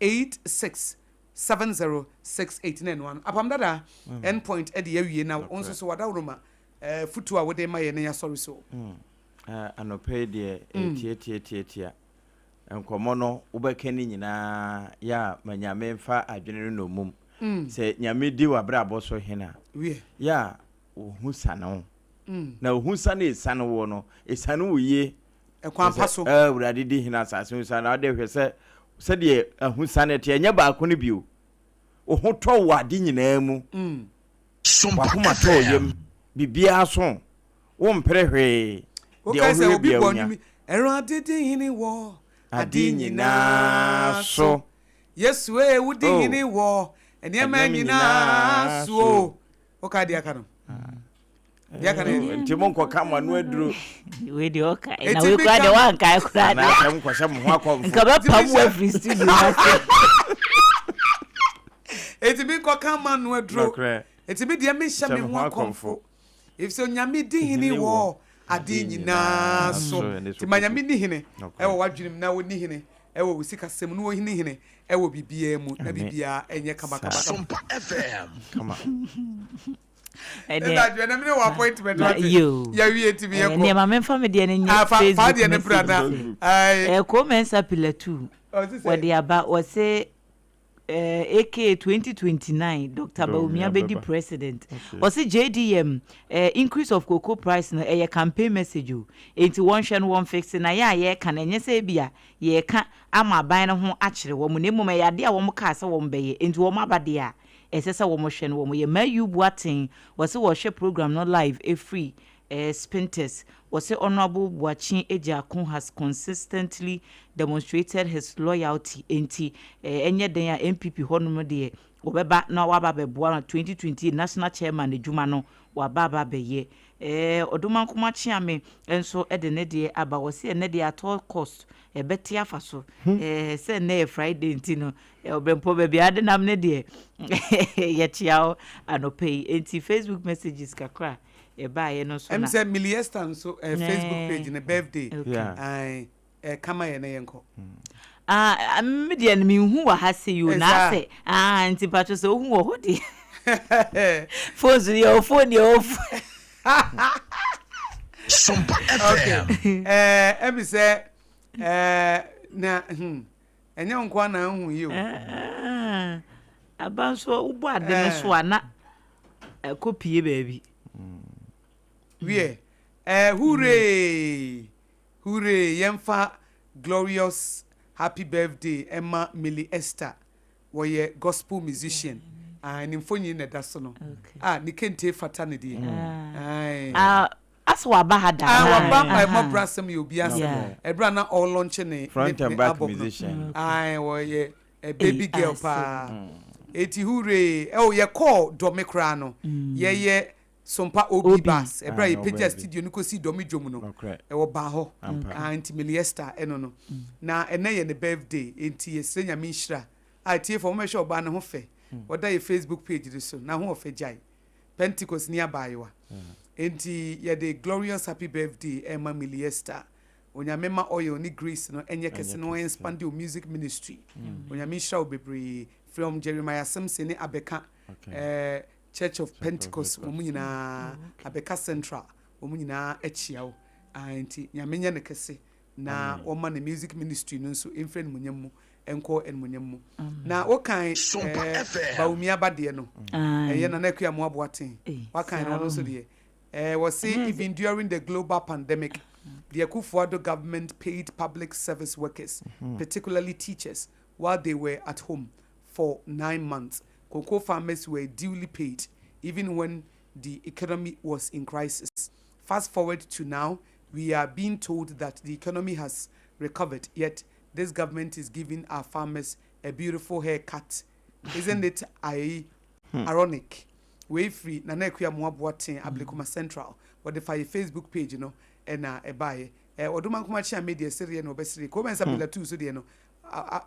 Speaker 2: 86 7068 na ɛno ano apam dada end point ɛde awie na wo nso so wadaworoma eh, futuo a wode ma yɛ na yɛasɔre so.
Speaker 3: Mm. Uh, anɔpa yi deɛ ɛtiatiatiatia mm. nkɔmmɔ no wobɛka ne nyinaa yɛ a ma nyame mfa adwene no nɔmum mm. sɛ nyame di w'abrabɔ so hene a yɛ a Wo ho siane wo. Na wo ho siane a esiane woɔ no, esiane wo yie.
Speaker 2: Ɛkwan pa so.
Speaker 3: Ɛɛ Awurade di hene asase ho siane. Wode hwɛ sɛ sɛdeɛ ahosiane teɛ, ɛnyɛ baako no bio. Wo ho tɔ wo ade nyinaa mu. W'akoma tɔ wo yam. Biribiara so. Wompere hwee. Deɛ wohwehwɛ biara wonya.
Speaker 2: Awurade di hene wɔ
Speaker 3: ade nyinaa so.
Speaker 2: Yesu ee, wodi hene wɔ nneɛma nyinaa so. Woka deɛ aka no. Deɛ aka no yɛ.
Speaker 3: Nti mo nkɔka mo ano aduro.
Speaker 4: Wei deɛ ɔka na wei kura deɛ wankae kura deɛ.
Speaker 3: Anaasɛ mo nkɔhyɛ mo ho akɔmfo.
Speaker 4: Nka bɛpam wo afiri studio ha se.
Speaker 2: Eti mi nkɔka mo ano aduro. Eti mi deɛ mi nhyɛ me ho akɔmfo. Efisɛ Onyame di hene wɔ ade nyinaa so. Nti ma Nyame ni hene ɛwɔ w'adwene mu na ɔni hene ɛwɔ wo sikasɛm mu na ɔni hene ɛwɔ biribiara mu na biribiara ɛnyɛ kama kama kama.
Speaker 16: Sompa FM.
Speaker 3: Kama.
Speaker 2: Ɛnɛ adwene na mene wɔ appointment wate. Yɛwie nti mi yɛkɔ.
Speaker 4: Nneɛma memfa me deɛ no nyɛ
Speaker 2: ah,
Speaker 4: Facebook
Speaker 2: fa deɛ no bra na.
Speaker 4: Ɛɛ Komensa Pilatu. Wɔde aba wɔse. eh, aka 2029 Doctor Bawumia bɛdi president. Ɔse JDM eh, increase of cocoa price no ɛyɛ campaign message o, enti wɔnhwɛ no wɔn fixe na yɛn a yɛreka no ɛnyɛ sɛ ebia yɛreka ama aban no ho akyere wɔn na mmom ɛyɛ adeɛ a wɔn kaa sɛ wɔn bɛyɛ enti wɔn aba deɛ a ɛsɛ sɛ wɔn hwɛ no wɔn yɛ. Mayu Boateng ɔse wɔhwɛ program no live ɛfiri eh, Spintex. Wɔse Honourable Boakye Agyarko has consistently demonstrated his loyalty enti eh, ɛnyɛ dɛn a NPP hɔnom deɛ wɔbɛba na waba abɛboa ma 2028 National Chairman adwuma no waba aba abɛyɛ. Eh, Odomankoma Kyeame nso de ne deɛ aba, wɔse ɛnnɛ deɛ at all cost ɛbɛte afa so. Eh, sɛ nnɛ yɛ Friday nti no, eh, ɔbrɛmpɔ baabi a adenam ne deɛ yɛkyea wo anɔpa yi. Enti Facebook messages kakra yɛbaeɛ no nso
Speaker 2: Ɛm
Speaker 4: na.
Speaker 2: sɛ Millie Esther nso eh, Facebook page ne birthday.
Speaker 4: Okay.
Speaker 2: Ae, eh, kama yɛ na yɛnkɔ.
Speaker 4: Ah, me deɛ no menhu wɔ ha sei o, na asɛ, ah, nti mpakyɛ sɛ wohu wɔ hɔ deɛ. Phone so yɛ phone yɛ phone.
Speaker 16: Sompa FM.
Speaker 2: Okay. Eh, ɛmi sɛ, eh, na, ɛnyɛ wo nko ara na ahu yi o.
Speaker 4: Eh, aba nso wobɔ ade no so a na ɛkɔ pie baabi.
Speaker 2: Wiɛ, eh, hooray! Hooray! Yɛmfa glorious happy birthday ɛma Millie Esther. Wɔyɛ gospel musician. Ah, ne mfonyin na ɛda so no. Ah, ne kente fata ne deɛ. Aye.
Speaker 4: Ah, asɛ waba ha da.
Speaker 2: Ah, waba mpaebɔ brasɛm yɛ obi asɛm. Ɛberɛ a na ɔrelaunche ne
Speaker 3: Front
Speaker 2: ne
Speaker 3: and back
Speaker 2: album no.
Speaker 3: musician.
Speaker 2: Aye, wɔyɛ a baby girl paa. Eti hooray! Oh, yɛkɔɔ Dɔme koraa no, yɛyɛ Sompa OB Bass. Ɛberɛ a yɛpagyaa studio no kɔsii Dɔme dwom no, ɛwɔ baa hɔ. Ah, nti Meliesta ɛno no. Na ɛnɛ yɛ ne birthday, enti yɛsrɛ Nyame nhyira. Ah, atiefoɔ mommɛhwɛ ɔbaa no ho fɛ. Ɔda yɛ Facebook page no so, n'ahoɔfɛ gyae. Pentecost ni abaayewa. Enti yɛde glorious happy birthday ɛrema Meliesta. Onyame ma oil ne grace no nyɛ kɛse na ɔnspande wo music ministry. Onyame nhyira wo bebree. From Jeremiah Simpson ne Abeka eh, Church of Pentecost wɔn nyinaa, Abeka Central wɔn nyinaa akyia wo. Ah, nti Nyame nyɛ no kɛse na wɔma ne music ministry no nso mfiri animuonyam mu nkɔ animuonyam mu. Na wokan eh, Bawumia ba deɛ no, ɛyɛ Nana Akua Amoah Boateng, wakan no ɔno nso deɛ. Eh, wɔse even during the global pandemic, the Akufo-Addo government paid public service workers, particularly teachers, while they were at home for 9 months. Cocoa farmers were duly paid, even when the economy was in crisis. Fast forward to now, we are being told that the economy has recovered, yet this government is giving our farmers a beautiful haircut. Isn't it ironic? Wei firi Nana Akua Amoah Boateng, Ablekuma Central. Wɔde fa yɛ Facebook page no ɛna ɛbaeɛ. Ɛ Ɔdomankoma Kyeame deɛ sereɛ na ɔbɛsere. Komensa Pillar 2 so deɛ no,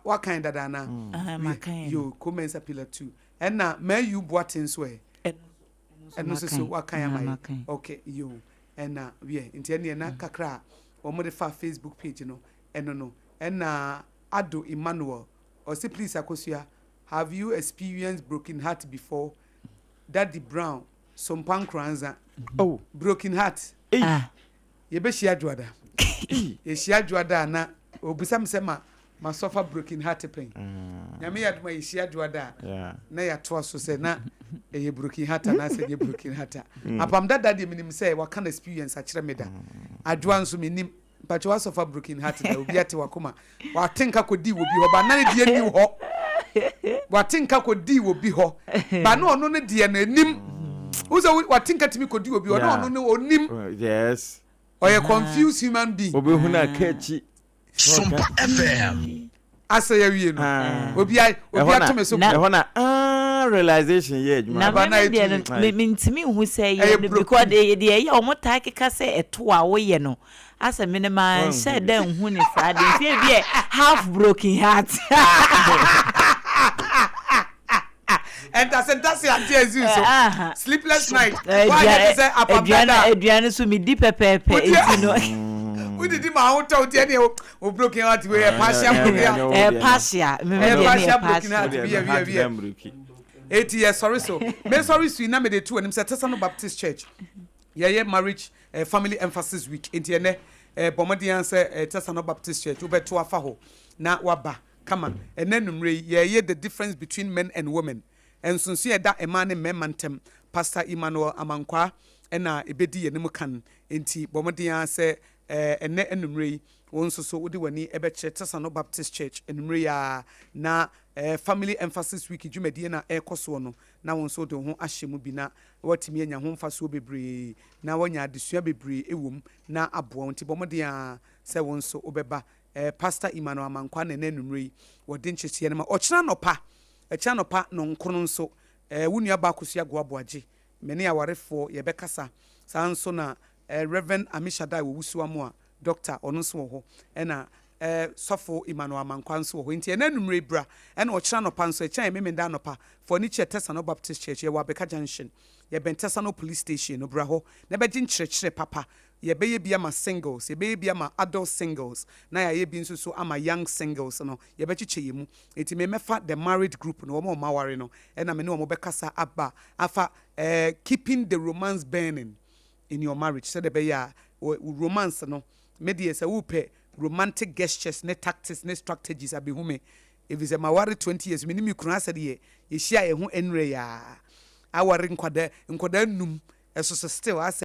Speaker 2: wakan dada anaa?
Speaker 4: Makan.
Speaker 2: Yo, Komensa Pillar 2. Ɛna Mayu Boateng nso ɛ? Ɛno nso so wakan ama yɛ. Okay, yo. Ɛna wiɛ, nti ɛneɛ na kakra a wɔde fa Facebook page no, ɛno no. Ɛna Ado Emmanuel, ɔse please Akosua, have you experienced broken heart before? Daddy Brown, Sompa Nkoranza.
Speaker 3: Oh.
Speaker 2: Broken heart.
Speaker 4: Ah.
Speaker 2: Yɛbɛhyia Dwoada. Yɛhyia Dwoada a na obisa me sɛ ma ma suffer broken heart pɛn. Nyame yɛ adom a yɛhyia Dwoada a na yɛatoa so sɛ na ɛyɛ broken heart anaasɛ ɛnyɛ broken heart a. Apam dada deɛ menim sɛ waka no experience akyerɛ me da. Adwoa nso menim. Mpakyɛ wasɔfa broken heart da obi ate wakoma wate nka kɔdii wɔ bi hɔ ba na ne deɛ ni hɔ wate nka kɔdii wɔ bi hɔ ba na ɔno ne deɛ no anim wo sɛ wate nka tumi kɔdi wɔ bi hɔ na ɔno ne ɔnim
Speaker 3: yes
Speaker 2: ɔyɛ confused human being
Speaker 3: obɛhu no aka akyi
Speaker 16: Sompa FM.
Speaker 2: Asɛ yɛawie no obi obi ato me so
Speaker 3: na ɛhɔ na ah realization yɛ adwuma
Speaker 4: na me me deɛ no me me ntumi nhu sɛ ɛyɛ no because deɛ deɛ ɛyɛ wɔn taa keka sɛ ɛto a woyɛ no asɛ me no ma nhyɛ dɛ nhu ne saa deɛ nti ebi yɛ half broken heart.
Speaker 2: Ntase ntase ante aziw so sleepless night woanyɛ te sɛ apam dada a
Speaker 4: aduane so medi pɛpɛɛpɛ nti no
Speaker 2: wodidi ma ahotɔ wo ti ɛne wo broken heart wei yɛ partial broken heart
Speaker 4: ɛyɛ partial
Speaker 2: ɛyɛ partial broken heart bi yɛ bi yɛ bi yɛ eti yɛ sɔre so me sɔre so yi na mede to anim sɛ Tesano Baptist Church yɛyɛ marriage eh, family emphasis week nti ɛnɛ eh, bɔ mmɔden sɛ eh, Tesano Baptist Church wobɛto afa hɔ na waba. Kama. Ɛnnɛ anwummerɛ yi, yɛreyɛ The Difference Between Men and Women, Nsonsonoeɛ a ɛda mmaa ne mmarima ntam. Pastor Emmanuel Amankwaa na ɛbɛdi yɛn anim kan. Enti bɔ mmɔden ara sɛ ɛnnɛ anwummerɛ yi, wo nso so wode w'ani bɛkyerɛ Tesano Baptist Church anwummerɛ yi ara, na Family Emphasis Week dwumadie no a ɛrekɔ soɔ no, na wo nso wode wo ho ahyɛ mu bi na woatumi anya ho mfasoɔ bebree, na woanya adesua bebree wɔ mu na aboa wo. Nti bɔ mmɔden ara sɛ wo nso wobɛba. Pastor Emmanuel Amankwah na ɛnnɛ anwummerɛ yi wɔde nkyekyeɛ no ma. Ɔkyena anɔpa, ɛkyena anɔpa nɔnkron nso, wo nua baa Akosua Goaboagye, me ne awarefoɔ yɛbɛkasa. Saa ara nso na Rev. Amishadai Owusu Amoah, Doctor, ɔno nso wɔ hɔ, ɛna Sɔfo Emmanuel Amankwah nso wɔ hɔ. Enti ɛnnɛ anwummerɛ yi bra, ɛna ɔkyena anɔpa nso, ɛkyena yɛ Memenda anɔpa, fa w'ani kyerɛ Tesano Baptist Church, yɛwɔ Abeka Junction, yɛbɛn Tesano Police Station no, bra hɔ na bɛgye nkyerɛkyerɛ papa. Yɛbɛyɛ bi ama singles, yɛbɛyɛ bi ama adult singles, na yɛayɛ bi nso so ama young singles no. Yɛbɛkyekyɛ yɛn mu. Enti me mɛfa the married group no, wɔn a wɔaware no, ɛna me ne wɔn bɛkasa aba afa eh, keeping the romance burning in your marriage, sɛdeɛ ɛbɛyɛ a wo romance no, me deɛ sɛ wopɛ romantic gestures ne tactics ne strategies a, bɛhu me. Ɛfiri sɛ maware 20 years, me ne me kunu asɛ deɛ yɛhyia yɛn ho ɛnnrɛ yi ara, aware nkwadaa, nkwadaa nnum, ɛso so still asɛ.